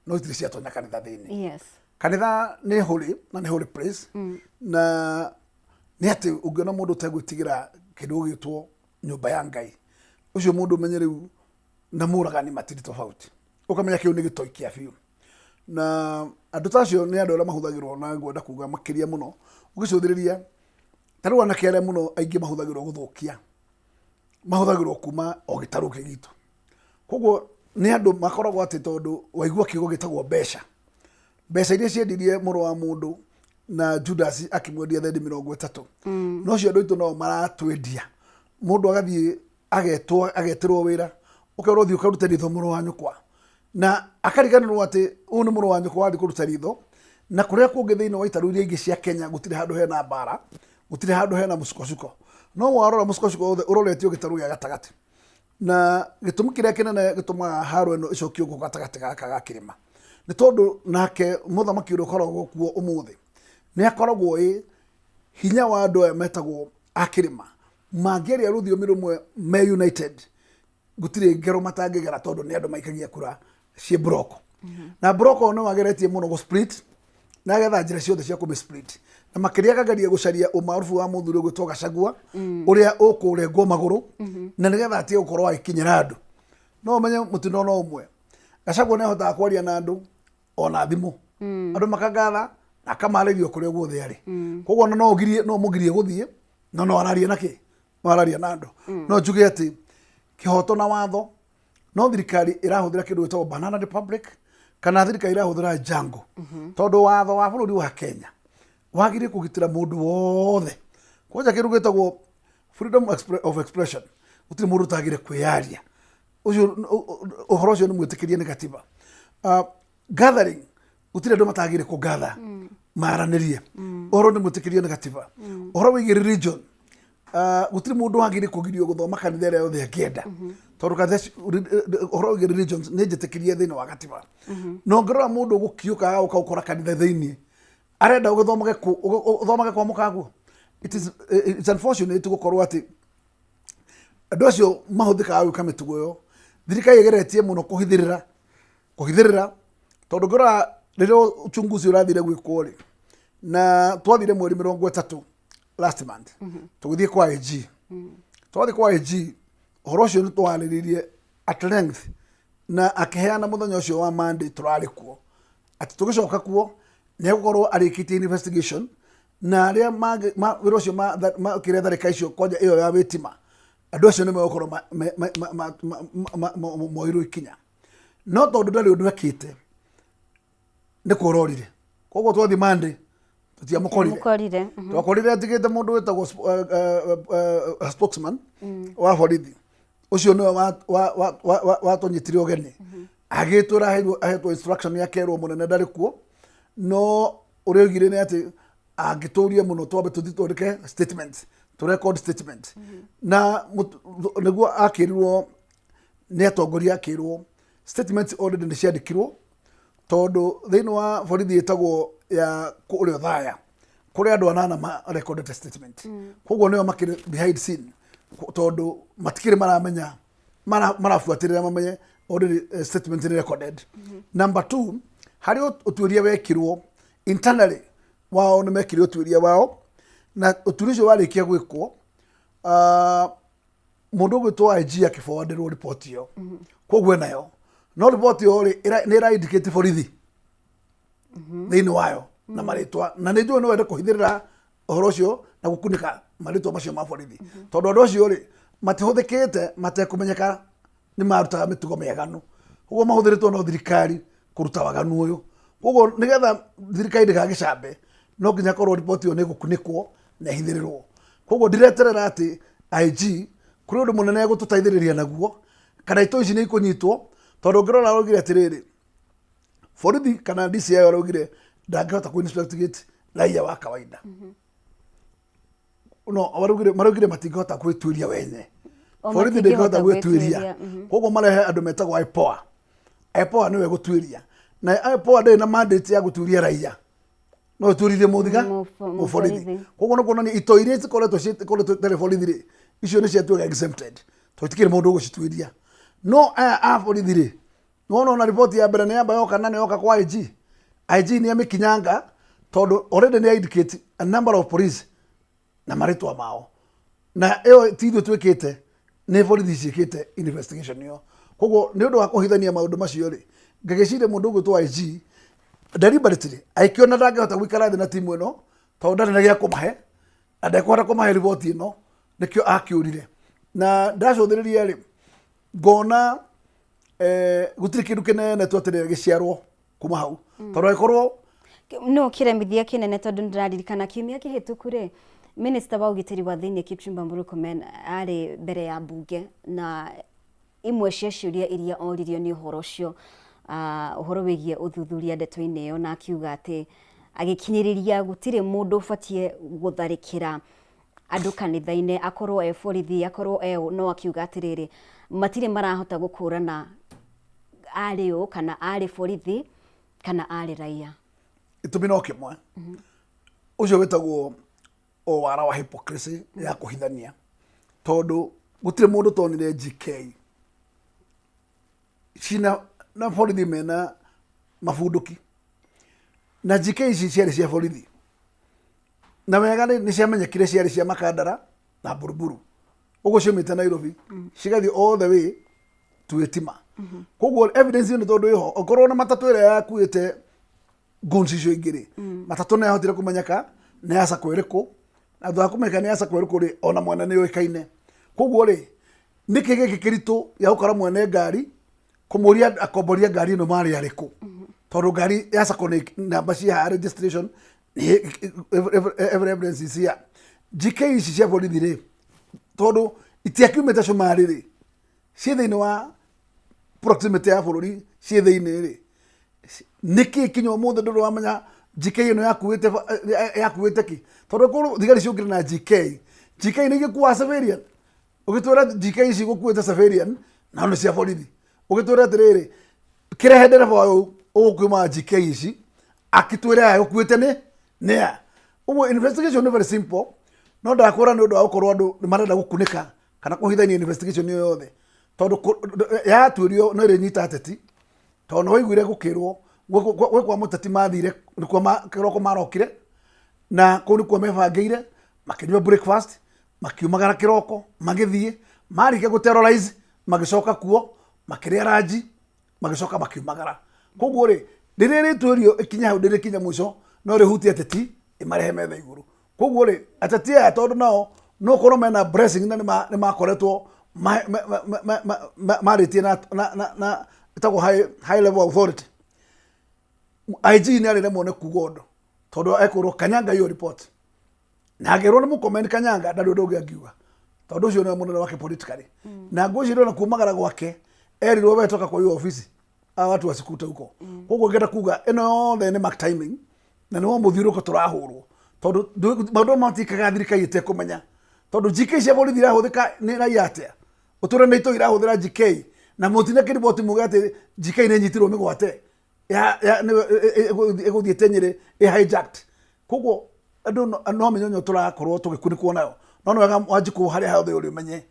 no itirĩ ciatonya kanitha thĩinĩ. Kanitha nĩ holy na nĩ holy place, na nĩ atĩ ũngĩona mũndũ ũtegwĩtigĩra kĩndũ gĩgwĩtwo nyũmba ya Ngai, ũcio mũndũ ũmenye rĩu na mũragani matirĩ tofauti, ũkamenya kĩu nĩ gĩtoi kĩa biũ. Na andũ ta acio nĩ andũ arĩa mahũthagĩrwo, na ngwenda kuga makĩria mũno ũgĩcũthĩrĩria ta rĩu anake arĩa mũno aingĩ mahũthagĩrwo gũthũkia, mahũthagĩrwo kuma o gĩtarũ kĩ gitũ. Koguo nĩ andũ makoragwo atĩ tondũ waigua kiugo gĩtagwo mbeca, mbeca iria ciendirie mũrũ wa mũndũ na Judas akĩmwendia thendi 30, no cio andũ aitũ no maratwendia. Mũndũ agathiĩ agetwo, agetĩrwo wĩra, ũkerwo thiĩ ũkarute ritho mũrũ wa nyũkwa, na akariganĩrwo atĩ ũyũ nĩ mũrũ wa nyũkwa wathiĩ kũruta ritho. Na kũrĩa kũngĩ thĩinĩ wa itarũ iria ingĩ cia Kenya gũtirĩ handũ hena mbara, gũtirĩ handũ hena mũcukocuko, no warora mũcukocuko wothe ũroretio gĩtarũ gĩa gatagatĩ. Na gĩtũmi kĩrĩa kĩnene gĩtũmaga haro ĩno ĩcokio gũkũ gatagatĩ gaka ga kĩrĩma nĩ tondũ nake mũthamaki ũrĩa ũkoragwo kuo ũmũthĩ nĩ akoragwo ĩ hinya wa andũ aya metagwo a kĩrĩma mangĩaria rũthiomi rũmwe me united, gũtirĩ ngero matangĩgera, tondũ nĩ andũ maikagia kura ciĩ block, na block nĩ wageretie mũno gũ split na agetha njĩra ciothe cia kũmĩ split, na makĩria akageria gũcaria ũmarubu wa mũthuri ũgwĩtwo Gachagua ũrĩa ũkũrengwo magũrũ na nĩgetha atige gũkorwo agĩkinyĩra andũ. No ũmenye mũtino no ũmwe, Gachagua nĩ ahotaga kwaria na andũ ona thimũ, andũ makangatha na akamarĩria o kũrĩa guothe arĩ. Koguo ona no ũgirie, no ũmũgirie gũthiĩ, no no araria na kĩ, no araria na andũ. No njuge atĩ kĩhoto na watho, no thirikari ĩrahũthĩra kĩndũ gĩtagwo banana republic kana thirikari ĩrahũthĩra jungle, tondũ watho wa bũrũri wa Kenya wagĩrĩire kũgitĩra mũndũ wothe, kwanja kĩndũ gĩtagwo freedom of expression. Gũtirĩ mũndũ ũtagĩrĩire kwĩyaria, ũcio ũhoro ũcio nĩ mwĩtĩkĩrie nĩ gatiba. Gathering, gũtirĩ andũ matagĩrĩire kũgatha maranĩrie, ũhoro nĩ mwĩtĩkĩrie nĩ gatiba. Ũhoro wĩgiĩ religion, gũtirĩ mũndũ wagĩrĩire kũgirio gũthoma kanitha ĩrĩa yothe angĩenda, tondũ kanitha ũhoro wĩgiĩ religions nĩ njĩtĩkĩrie thĩinĩ wa gatiba. Na ũngĩrora mũndũ ũgũkiũka agũka gũkora kanitha thĩinĩ arenda ũgĩthomage kũ, ũthomage kwa mũkaguo. It's unfortunate gũkorwo atĩ andũ acio mahũthĩkaga gwĩka mĩtugo ĩyo. Thirikari ĩgeretie mũno kũhithĩrĩra, kũhithĩrĩra, tondũ ngĩrora rĩrĩa uchunguzi ũrathire gwĩkwo rĩ, na twathire mweri 30 last month, tũgĩthiĩ kwa AG. Twathiĩ kwa AG, ũhoro ũcio nĩ twarĩrĩirie at length, na akĩheana mũthenya ũcio wa Monday tũrarĩ kuo atĩ tũgĩcoka kuo nĩ egũkorwo arĩkĩtie investigation na arĩa wĩra ũcio makĩrĩa tharĩka icio, kwanja ĩyo ya wĩtima, andũ acio nĩ megũkorwo moirwo ikinya. No tondũ ndarĩ ũndũ ekĩte, nĩ kũrorire. Koguo twathiĩ Monday tũtiamũkorire. Mũkorire. Twakorire atigĩte mũndũ wĩtagwo spokesman wa borithi, ũcio nĩwe watũnyitire ũgeni, agĩtwĩra ahetwo instruction akerwo mũnene ndarĩ kuo, no ũrĩa oigire nĩ atĩ angĩtũria mũno twambe tũthiĩ twandĩke statement, to record statement, na nĩguo akĩrirwo nĩ atongoria, akĩrwo statement already nĩ ciandĩkirwo, tondũ thĩinĩ wa borithi ĩtagwo ya kũrĩa Othaya kũrĩ andũ anana ma recorded statement. Koguo nĩo makĩrĩ behind scene, tondũ matikĩrĩ maramenya, marabuatĩrĩra mamenye already statement nĩ recorded. Number two, harĩ ũtuĩria wekirwo internally wao, nĩ mekire ũtuĩria wao, na ũtuĩria ũcio warĩkia gwĩkwo, mũndũ ũgwĩtwo IG akĩforwardĩrwo riboti ĩyo. Koguo enayo, no riboti ĩyo rĩ, nĩ ĩra indicate borithi thĩinĩ wayo na marĩtwa, na nĩ njũĩ no wende kũhithĩrĩra ũhoro ũcio na gũkunĩka marĩtwa macio ma borithi, tondũ andũ acio rĩ matihũthĩkĩte matekũmenyeka nĩ marutaga mĩtugo mĩaganu. Koguo mahũthĩrĩtwo no thirikari kũruta waganu ũyũ. Koguo nĩgetha thirikari ndĩgagĩcambe, No nginya korwo riboti ĩyo nĩ ĩgũkunĩkwo na ĩhithĩrĩrwo. Koguo ndireterera atĩ IG kũrĩ ũndũ mũnene egũtũteithĩrĩria naguo kana itoi ici nĩ ikũnyitwo, tondũ ũngĩrora araugire atĩrĩrĩ, borithi kana DCI araugire ndangĩhota kũ investigate raia wa kawaida. No maraugire matingĩhota gwĩtuĩria wenye. O Borithi ndĩngĩhota matingĩhota gwĩtuĩria. gwĩtuĩria. Koguo marehe andũ metagwo IPOA. IPOA nĩwe gũtuĩria, na IPOA ndĩrĩ na mandate ya gũtuĩria raia, no ĩtuĩrithie mũthiga mũborithi. Koguo nĩ kuonania itoi iria cikoretwo cikoretwo itarĩ borithi rĩ, icio nĩ ciatuĩka exempted tondũ itikĩrĩ mũndũ ũgũcituĩria. No aya a borithi rĩ, nĩwona ona riboti ya mbere nĩ yamba yoka na nĩ yoka kwa IG. IG nĩ amĩkinyanga tondũ already nĩ indicate a number of police na marĩtwa mao, na ĩyo ti ithuĩ twĩkĩte, nĩ borithi ciĩkĩte investigation ĩyo. Koguo nĩ ũndũ wa kũhithania maũndũ macio rĩ, ngagĩciria mũndũ ũgwĩtwo IG deliberately agĩkĩona ndangĩhota gũikara thĩ na timu ĩno tondũ ndarĩ na gĩa kũmahe na ndekũhota kũmahe riboti ĩno, nĩkĩo akĩũrire. Na ndacũthĩrĩria rĩ, ngona gũtirĩ kĩndũ kĩnene tweterere gĩciarwo kuma hau, tondũ angĩkorwo No kĩremithia kĩnene, tondũ nĩndĩraririkana kiumia kĩhĩtũku rĩ, Minister wa ũgitĩri wa thĩinĩ Kipchumba Murkomen arĩ mbere ya mbunge, na imwe cia ciũria iria oririo nĩ ũhoro ũcio, ũhoro wĩgiĩ ũthuthuria ndeto-inĩ ĩyo, na akiuga atĩ agĩkinyĩrĩria gũtirĩ mũndũ ũbatiĩ gũtharĩkĩra andũ kanitha-inĩ, akorwo e borithi, akorwo e ũ, no akiuga atĩrĩrĩ, matirĩ marahota gũkũrana arĩ ũ, kana arĩ borithi kana arĩ raia. Gĩtũmi no kĩmwe, ũcio wĩtagwo o wara wa hypocrisy ya kũhithania, tondũ gũtirĩ mũndũ tonire GK cina na borithi mena mabunduki, na GK ici ciarĩ cia borithi na wega nĩ ciamenyekire ciarĩ cia Makandara na Buruburu, ũguo ciumĩte Nairobi cigathiĩ all the way to Ĩtima. Koguo evidence ĩyo nĩ tondũ ĩho, okorwo na matatũ ĩrĩa yakuĩte guns icio ingĩ rĩ, matatũ nĩ yahotire kũmenyeka nĩ ya sacco ĩrĩkũ, na thutha wa kũmenyeka nĩ ya sacco ĩrĩkũ rĩ, ona mwene nĩ ũĩkaine. Koguo rĩ, nĩkĩ gĩkĩ kĩritũ gĩa gũkora mwene ngari kũmũria akomboria ngari ĩno marĩ arĩkũ? Tondũ ngari ya sacco nĩ namba cia haha, registration every evidence is here. GK ici cia borithi rĩ, tondũ itiakiumĩte cumarĩ rĩ, ciĩ thĩinĩ wa proximity ya bũrũri, ciĩ thĩinĩ rĩ, nĩkĩ kinya ũmũthĩ ndũrĩ wamenya GK ĩno yakuĩte yakuĩte kĩ? Tondũ korwo thigari ciũkire na GK, GK nĩ igĩkuaga civilian. Ũgĩtwĩra GK ici gũkuĩte civilian na nĩ cia borithi, ũgĩtwĩra atĩrĩrĩ, kĩrehe ndereba ũyũ ũgũkiuma GK ici akĩtwĩre aya gũkuĩte nĩ nĩa. Ũguo investigation nĩ very simple, no ndakwĩra nĩ ũndũ wa gũkorwo andũ nĩ marenda gũkunĩka kana kũhithania investigation ĩyo yothe, tondũ yatuĩrio no ĩrĩnyita ateti, tondũ nĩ waiguire gũkĩrwo gwĩ kwa mũteti mathire nĩkuo kĩroko marokire, na kũu nĩkuo mebangĩire, makĩnyua breakfast, makiumagara kĩroko magĩthiĩ, marĩkia gũ terrorize magĩcoka kuo makĩrĩa ranji, magĩcoka makiumagara. Koguo rĩ, rĩrĩa rĩtuĩrio ĩkinye hau ndĩrĩkinya mũico, no rĩhutie ateti ĩmarehe metha igũrũ. Koguo rĩ, ateti aya tondũ nao no korwo mena blessing na nĩ makoretwo marĩtie na ĩtagwo high level authority, IG nĩ arĩremwo nĩ kuga ũndũ tondũ ekwĩrwo kanyanga hiyo report, na angĩrwo nĩ mũkomeni kanyanga ndarĩ ũndũ ũngĩ angiuga, tondũ ũcio nĩwe mũnene wake politically. Na ngwĩciria ona kumagara gwake erirwo we toka kwa hiyo ofisi, hawa watu wasikute huko. Koguo ngenda kuga ĩno yothe nĩ mark timing na nĩ wa mũthiũrũrũko tũrahũrwo, tondũ maũndũ matikaga thirikari ĩtekũmenya, tondũ GK cia borithi irahũthĩka nĩ raia atĩa? Ũtũre nĩ itoi irahũthĩra GK na mũtina kĩriboti muge atĩ GK nĩ nyitirwo mĩgwate ya ĩgũthiĩte Nyĩrĩ ĩ hijacked. Koguo andũ no mĩnyonyo tũrakorwo tũgĩkunĩkwo nayo, no nĩ wega Wanjikũ harĩa hothe ũrĩ ũmenye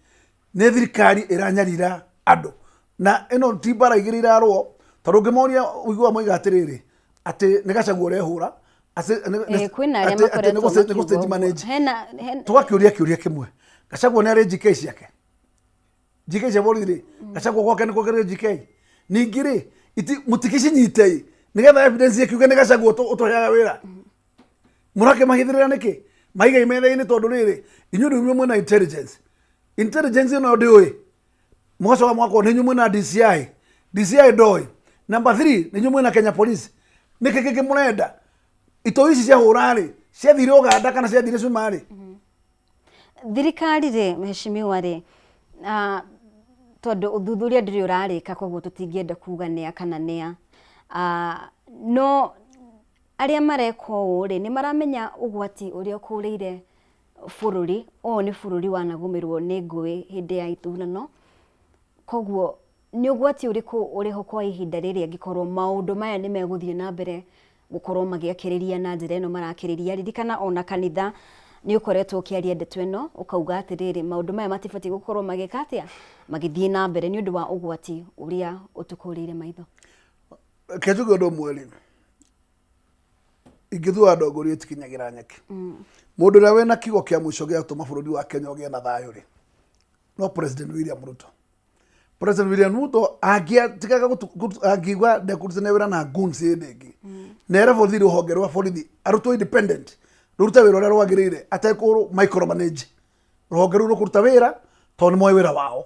nĩ thirikari ĩranyarira andũ, na ĩno ti mbara igĩrĩ irarũo, tondũ ũngĩmoria ũiguaga moiga atĩrĩrĩ, atĩ nĩ Gachagua ũrehũra Kwĩna arĩa atĩ nĩ makoretwo nĩ makiuga stage ũguo. manage. Hena Tũgakĩũria kĩũria kĩmwe, Gachagua nĩ arĩ GK ciake, GK cia borithi rĩ, Gachagua gwake nĩ kwongerere GK ningĩ rĩ, mũtikĩcinyite nĩgetha evidence ĩkiuge nĩ Gachagua ũtũheaga wĩra? Mũrakĩmahithĩrĩra nĩkĩ? Maigai metha-inĩ, tondũ rĩrĩ, inyuĩ rĩu inyuĩ mwĩna intelligence, intelligence ĩno ndĩũĩ, mũgacoka mũgakorwo nĩ inyuĩ mwĩna DCI, DCI ndoĩ, number 3 nĩ inyuĩ mwĩna Kenya Police. Nĩkĩ kĩngĩ mũrenda? Itoi ici ciahũra rĩ, ciathire Ũganda kana ciathire Cumarĩ? Thirikari rĩ, mheshimiwa rĩ, ah, tondũ ũthuthuria ndũrĩ ũrarĩka koguo tũtingĩenda kuga nĩa kana nĩa. Ah, no arĩa mareka ũũ rĩ, nĩ maramenya ũgwati ũrĩa ũkũrĩire bũrũri. Ũyũ nĩ bũrũri wanagũmĩrwo nĩ ngũĩ hĩndĩ ya ithurano, koguo Nĩ ũgwati ũrĩkũ ũrĩ ho kwa ihinda rĩrĩ angĩkorwo maũndũ maya nĩ megũthiĩ na mbere gũkorwo magĩakĩrĩria na njĩra ĩno marakĩrĩria? Ririkana ona kanitha nĩ ũkoretwo ũkĩaria ndeto ĩno ũkauga atĩrĩrĩ, maũndũ maya matibatiĩ gũkorwo magĩka atĩa? Magĩthiĩ na mbere nĩ ũndũ wa ũgwati ũrĩa ũtũkũrĩire maitho. Reke njuge ũndũ ũmwe rĩ, ingĩthua ndongorio ĩtikinyagĩra nyeki. Mũndũ ũrĩa wĩna kiugo kĩa mũico gĩa gũtũma bũrũri wa Kenya ũgĩe na thayũ rĩ, no President William Ruto. President William Ruto angĩatigaga angiuga ndekũrutithania wĩra na goons hĩndĩ ĩngĩ na ere borithi rũhonge rwa borithi arutwo independent rũrute wĩra ũrĩa rwagĩrĩire atekũ micromanage rũhonge rũu rũkũruta wĩra tondũ nĩ moĩ wĩra wao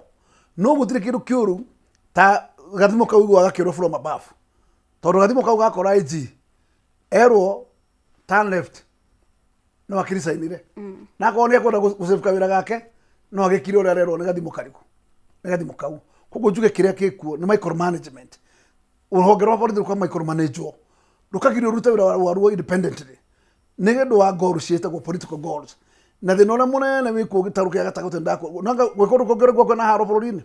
no gũtirĩ kĩndũ kĩũru ta gathimo kau iguaga gakĩrwo from above tondũ gathimo kau gakora IG erwo turn left no akiricainire na akorwo nĩ ekwenda gũcĩbũka wĩra gake no agĩkire ũrĩa arerwo nĩ gathimo karĩkũ nĩ gathimo kau koguo njuge kĩrĩa gĩkuo nĩ micromanagement rũhonge rwa borithi rũka micromanageo rũkagirio rũrute wĩra waruo independently nĩ ũndũ wa goals ciĩtagwo political goals na thĩna ũrĩa mũnene wĩkuo gĩtarũ kĩa gatagatĩ ndakwo gwĩ kũndũ kũngĩ gwakwa na haro bũrũri-inĩ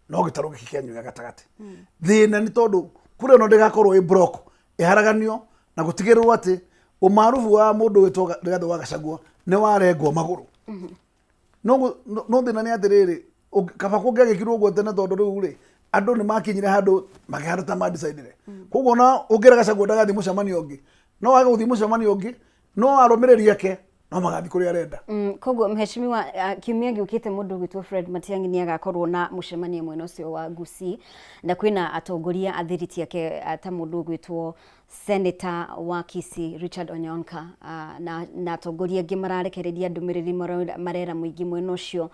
no gĩtarũ gĩkĩ kĩanyu gĩa gatagatĩ thĩna nĩ tondũ kura ĩno ndĩgakorwo ĩ block ĩharaganio na gũtigĩrĩrwo atĩ ũmarubu wa mũndũ wĩtwo Rigathĩ wa Gachagua nĩ warengwo magũrũ no no thĩna nĩ atĩrĩrĩ kaba kũngĩagĩkirwo ũguo tene tondũ rĩu rĩ andũ nĩ makinyire handũ makĩhanda ta mandicaidire koguo ona ũngĩra Gachagua ndagathiĩ mũcemanio ũngĩ no age gũthiĩ mũcemanio ũngĩ no arũmĩrĩri ake no magathiĩ kũrĩa arenda. Koguo mheshimiwa, kiumia gĩũkĩte mũndũ ũgwĩtwo Fred Matiang'i nĩ agakorwo na mũcemanio mwena ũcio wa Gusii na kwĩna atongoria athiriti ake ta mũndũ ũgwĩtwo Senator wa Kisii Richard Onyonka na, na atongoria angĩ mararekereria ndũmĩrĩri marera mũingĩ mwena ũcio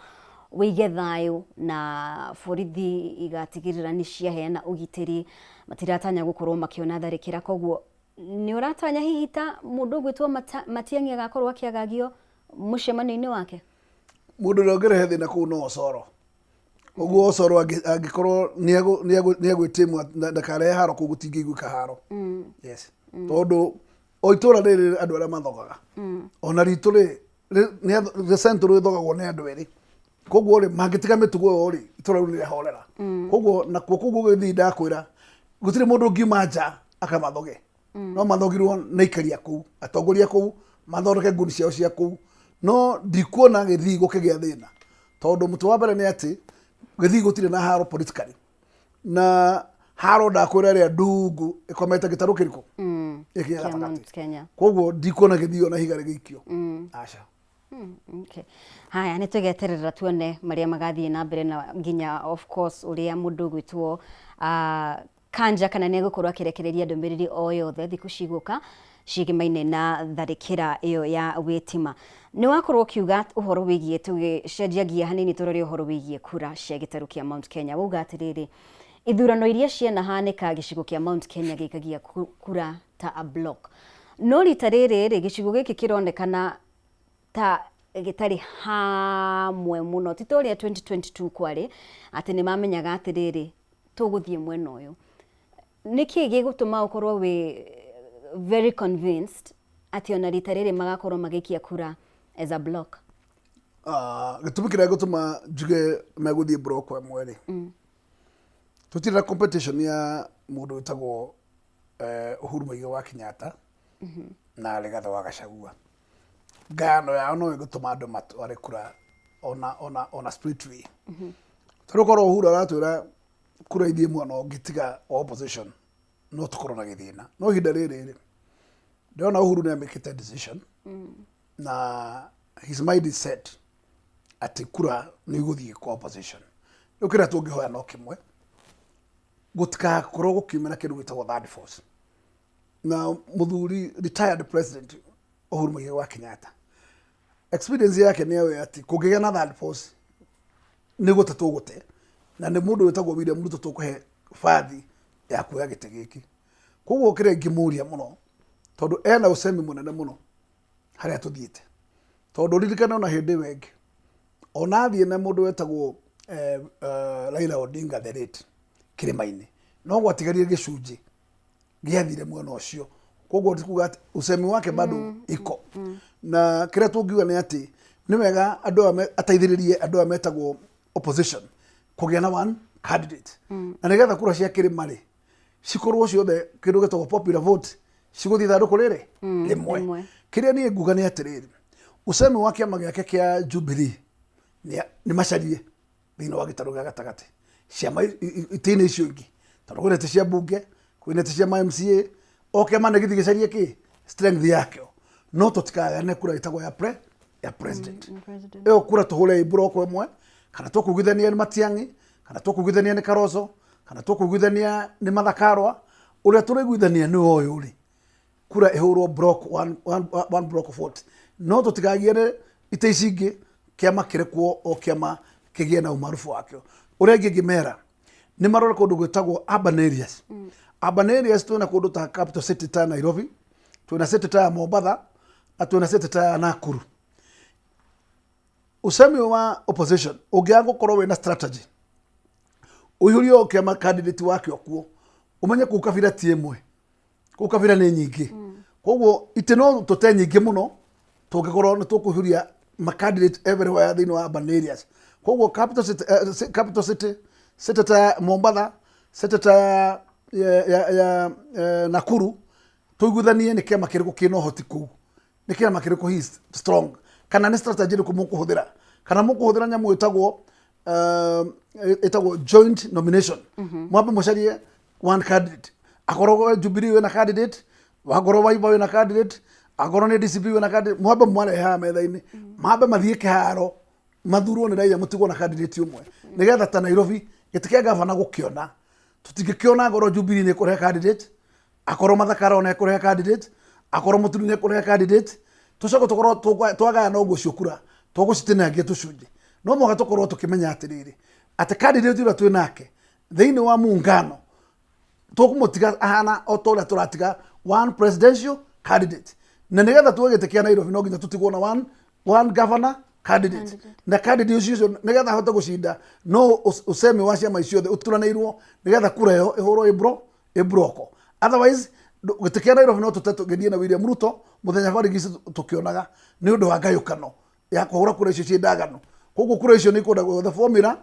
wĩige thayũ na borithi igatigĩrĩra nĩ ciaheana ũgitĩri matiratanya gũkorwo makĩona tharĩkĩra koguo Nĩ ũratanya hihi ta mũndũ ũgwĩtwo Matiang'i agakorwo akĩagagio mũcemanio-inĩ wake? Mũndũ ũrĩa ũngĩrehe thĩna kũu no Osoro. Ũguo Osoro angĩkorwo nĩ egwĩtĩmwo ndakarehe haro kũu gũtingĩiguĩka haro. Yes. Tondũ o itũra rĩrĩ andũ arĩa mathogaga. Ona ritũ rĩ, the central ĩthogagwo nĩ andũ erĩ. Koguo rĩ, mangĩtiga mĩtugo ĩyo rĩ, itũra rĩu nĩ rĩahorera. Koguo nakuo kũu gũgĩthiĩ ndakwĩra, gũtirĩ mũndũ ũngiuma nja akamathoge. No mathogirwo nĩ aikari a kũu, atongoria a kũu, mathondeke nguni ciao cia kũu. No ndikuona Gĩthii gũkĩgĩa thĩna. Tondũ mũtĩ wa mbere nĩ atĩ, Gĩthii gũtirĩ na haro politically. Na haro ndakwĩra ĩrĩa ndungu ĩkomete gĩtarũ kĩrĩkũ? Gĩkĩ gĩa Kĩa gatagatĩ. Mount Kenya. Koguo ndikuona Gĩthii ona ihiga rĩgĩikio. Aca. Okay. Haya nĩ tũgeterera tuone marĩa magathiĩ na mbere na nginya of course ũrĩa mũndũ ũgwĩtwo Kanja kana nĩ egũkorwo akĩrekereria ndũmĩrĩri o yothe thikũ cigũka ciĩgemaine na tharĩkĩra ĩyo ya wĩtima. Nĩ wakorwo ũkiuga ũhoro wĩgiĩ tũgĩcenjia nginya hanini tũrore ũhoro wĩgiĩ kura cia gĩtarũ kĩa Mount Kenya. Wauga atĩrĩrĩ, ithurano iria cianahanĩka gĩcigo kĩa Mount Kenya gĩikagia kura ta a block. No rita rĩrĩ rĩ, gĩcigo gĩkĩ kĩronekana ta gĩtarĩ hamwe mũno, ti ta ũrĩa 2022 kwarĩ, atĩ nĩ mamenyaga atĩrĩrĩ, tũgũthiĩ mwena ũyũ. Nĩkĩ gĩgũtũma ũkorwo wĩ very convinced atĩ ona rita rĩrĩ magakorwo magĩikia kura as a block? Gĩtũmi kĩrĩa gĩgũtũma njuge megũthiĩ block ĩmwe rĩ, tũtirĩ na competition ya mũndũ wĩtagwo Uhuru Muigai wa Kenyatta na Rigathĩ wa Gachagua. Ngayano yao no ĩgũtũma andũ matware kura ona split way. Tondũ korwo Uhuru aratwĩra kura ithiĩ mwena ũngĩ tiga wa opposition no tũkorwo na gĩthĩna. No ihinda rĩrĩ rĩ, ndĩrona Uhuru nĩ amĩkĩte decision na his mind is set atĩ kura nĩ igũthiĩ kwa opposition. Rĩu kĩrĩa tũngĩhoya no kĩmwe, gũtigakorwo gũkiumĩra kĩndũ gĩtagwo third force. Na mũthuri retired president Uhuru Muigai wa Kenyatta, experience yake nĩ yoĩ atĩ kũngĩgĩa na third force nĩ gũte tũgũte, na nĩ mũndũ wĩtagwo William Ruto tũkũhe bathi ya kuoya gĩtĩ gĩkĩ. Koguo kĩrĩa ingĩmũria mũno, Tondũ ena ũcemi mũnene mũno harĩa tũthiĩte. Tondũ ririkana ona hĩndĩ ĩyo ĩngĩ, ona athiĩ na mũndũ wetagwo eh, eh, Raila Odinga the late kĩrĩma-inĩ, no gwatigarire gĩcunjĩ gĩathire mwena ũcio. Koguo ti kuga atĩ ũcemi wake bado iko. Na kĩrĩa tũngiuga nĩ atĩ nĩ wega andũ aya ateithĩrĩrie andũ aya metagwo opposition kũgĩa na one candidate. Na nĩgetha kura cia kĩrĩma rĩ cikorwo ciothe kĩndũ gĩtagwo popular vote cigũthiĩ ithandũkũ rĩrĩ rĩmwe. Rĩmwe. Kĩrĩa niĩ nguga nĩ atĩrĩrĩ, ũcemi wa kĩama gĩake kĩa Jubilee nĩ macarie thĩinĩ wa gĩtarũ gĩa gatagatĩ ciama itĩ-inĩ icio ingĩ, tondũ kwĩna itĩ cia mbunge, kwĩna itĩ cia ma MCA, o kĩama nĩ gĩthiĩ gĩcarie kĩ strength yakĩo, no tũtikagane kura ĩtagwo ya pre ya president. Ĩyo kura tũhũre ĩ block ĩmwe, kana tũkugithania nĩ Matiang'i, kana tũkugithania nĩ Kalonzo, kana tũkugithania nĩ Martha Karua, ũrĩa tũrĩiguithania nĩ ũyũ rĩ, kura ĩhũrwo block one, one, one block of vote. No tũtikagiane itĩ ici ingĩ, kĩama kĩrekwo o kĩama kĩgĩe na umaarufu wakĩo. Ũrĩa ingĩ ngĩmera nĩ marore kũndũ gwĩtagwo urban areas. Urban areas twĩna kũndũ ta capital city ta Nairobi, twĩna city ta ya Mombatha, na twĩna city ta ya Nakuru. Ũcemi wa opposition ũngĩaga gũkorwo wĩna strategy, ũihũrie o kĩama candidate wakĩo kuo, ũmenye kũu kabira ti ĩmwe, kũu kabira nĩ nyingĩ. Koguo itĩ no tũte nyingĩ mũno tũngĩkorwo nĩ tũkũihũria ma candidate everywhere thĩinĩ wa urban areas. Koguo capital city, capital city, city ta ya Mombatha, city ta ya, ya, ya, ya Nakuru, tũiguithanie nĩ kĩama kĩrĩkũ kĩna ũhoti kũu, nĩ kĩama kĩrĩkũ he is strong, kana nĩ strategy ĩrĩkũ mũkũhũthĩra, kana mũkũhũthĩra nyamũ ĩtagwo ĩtagwo joint nomination. Mwambe mũcarie one candidate, akorwo Jubilee wĩna candidate, wakorwo Wiper wĩna candidate, akorwo nĩ DCP wĩna candidate, mwambe mwarehe haha metha-inĩ, mambe mathiĩ kĩharo mathurwo nĩ raia, mũtigwo na candidate ũmwe, nĩgetha ta Nairobi gĩtĩ kĩa gavana gũkĩona tũtingĩkĩona ngorwo Jubilee nĩ ĩkũrehe candidate, akorwo Martha Karua nĩ ekũrehe candidate, akorwo Mũturi nĩ ekũrehe candidate, tũcoke tũkorwo twagayana ũguo cio kura tũgũcitinangia tũcunjĩ. No mũhaka tũkorwo tũkĩmenya atĩrĩrĩ, atĩ candidate ũrĩa twĩ nake thĩinĩ wa muungano tũkũmũtiga ahana o ta ũrĩa tũratiga one presidential candidate, na nĩgetha tuoe gĩtĩ kĩa Nairobi no nginya tũtigwo na one governor candidate, na candidate ũcio ũcio nĩgetha ahote gũcinda no ũcemi wa ciama icio ciothe ũturanĩirwo, nĩgetha kura ĩyo ĩhũrwo ĩbro ĩbroko. Otherwise gĩtĩ kĩa Nairobi no tũte tũgĩthiĩ na William Ruto mũthenya barigici tũkĩonaga nĩ ũndũ wa ngayũkano ya kũhũra kura icio ciĩ ndaganu. Koguo kura icio nĩ ikwenda gwetha formula.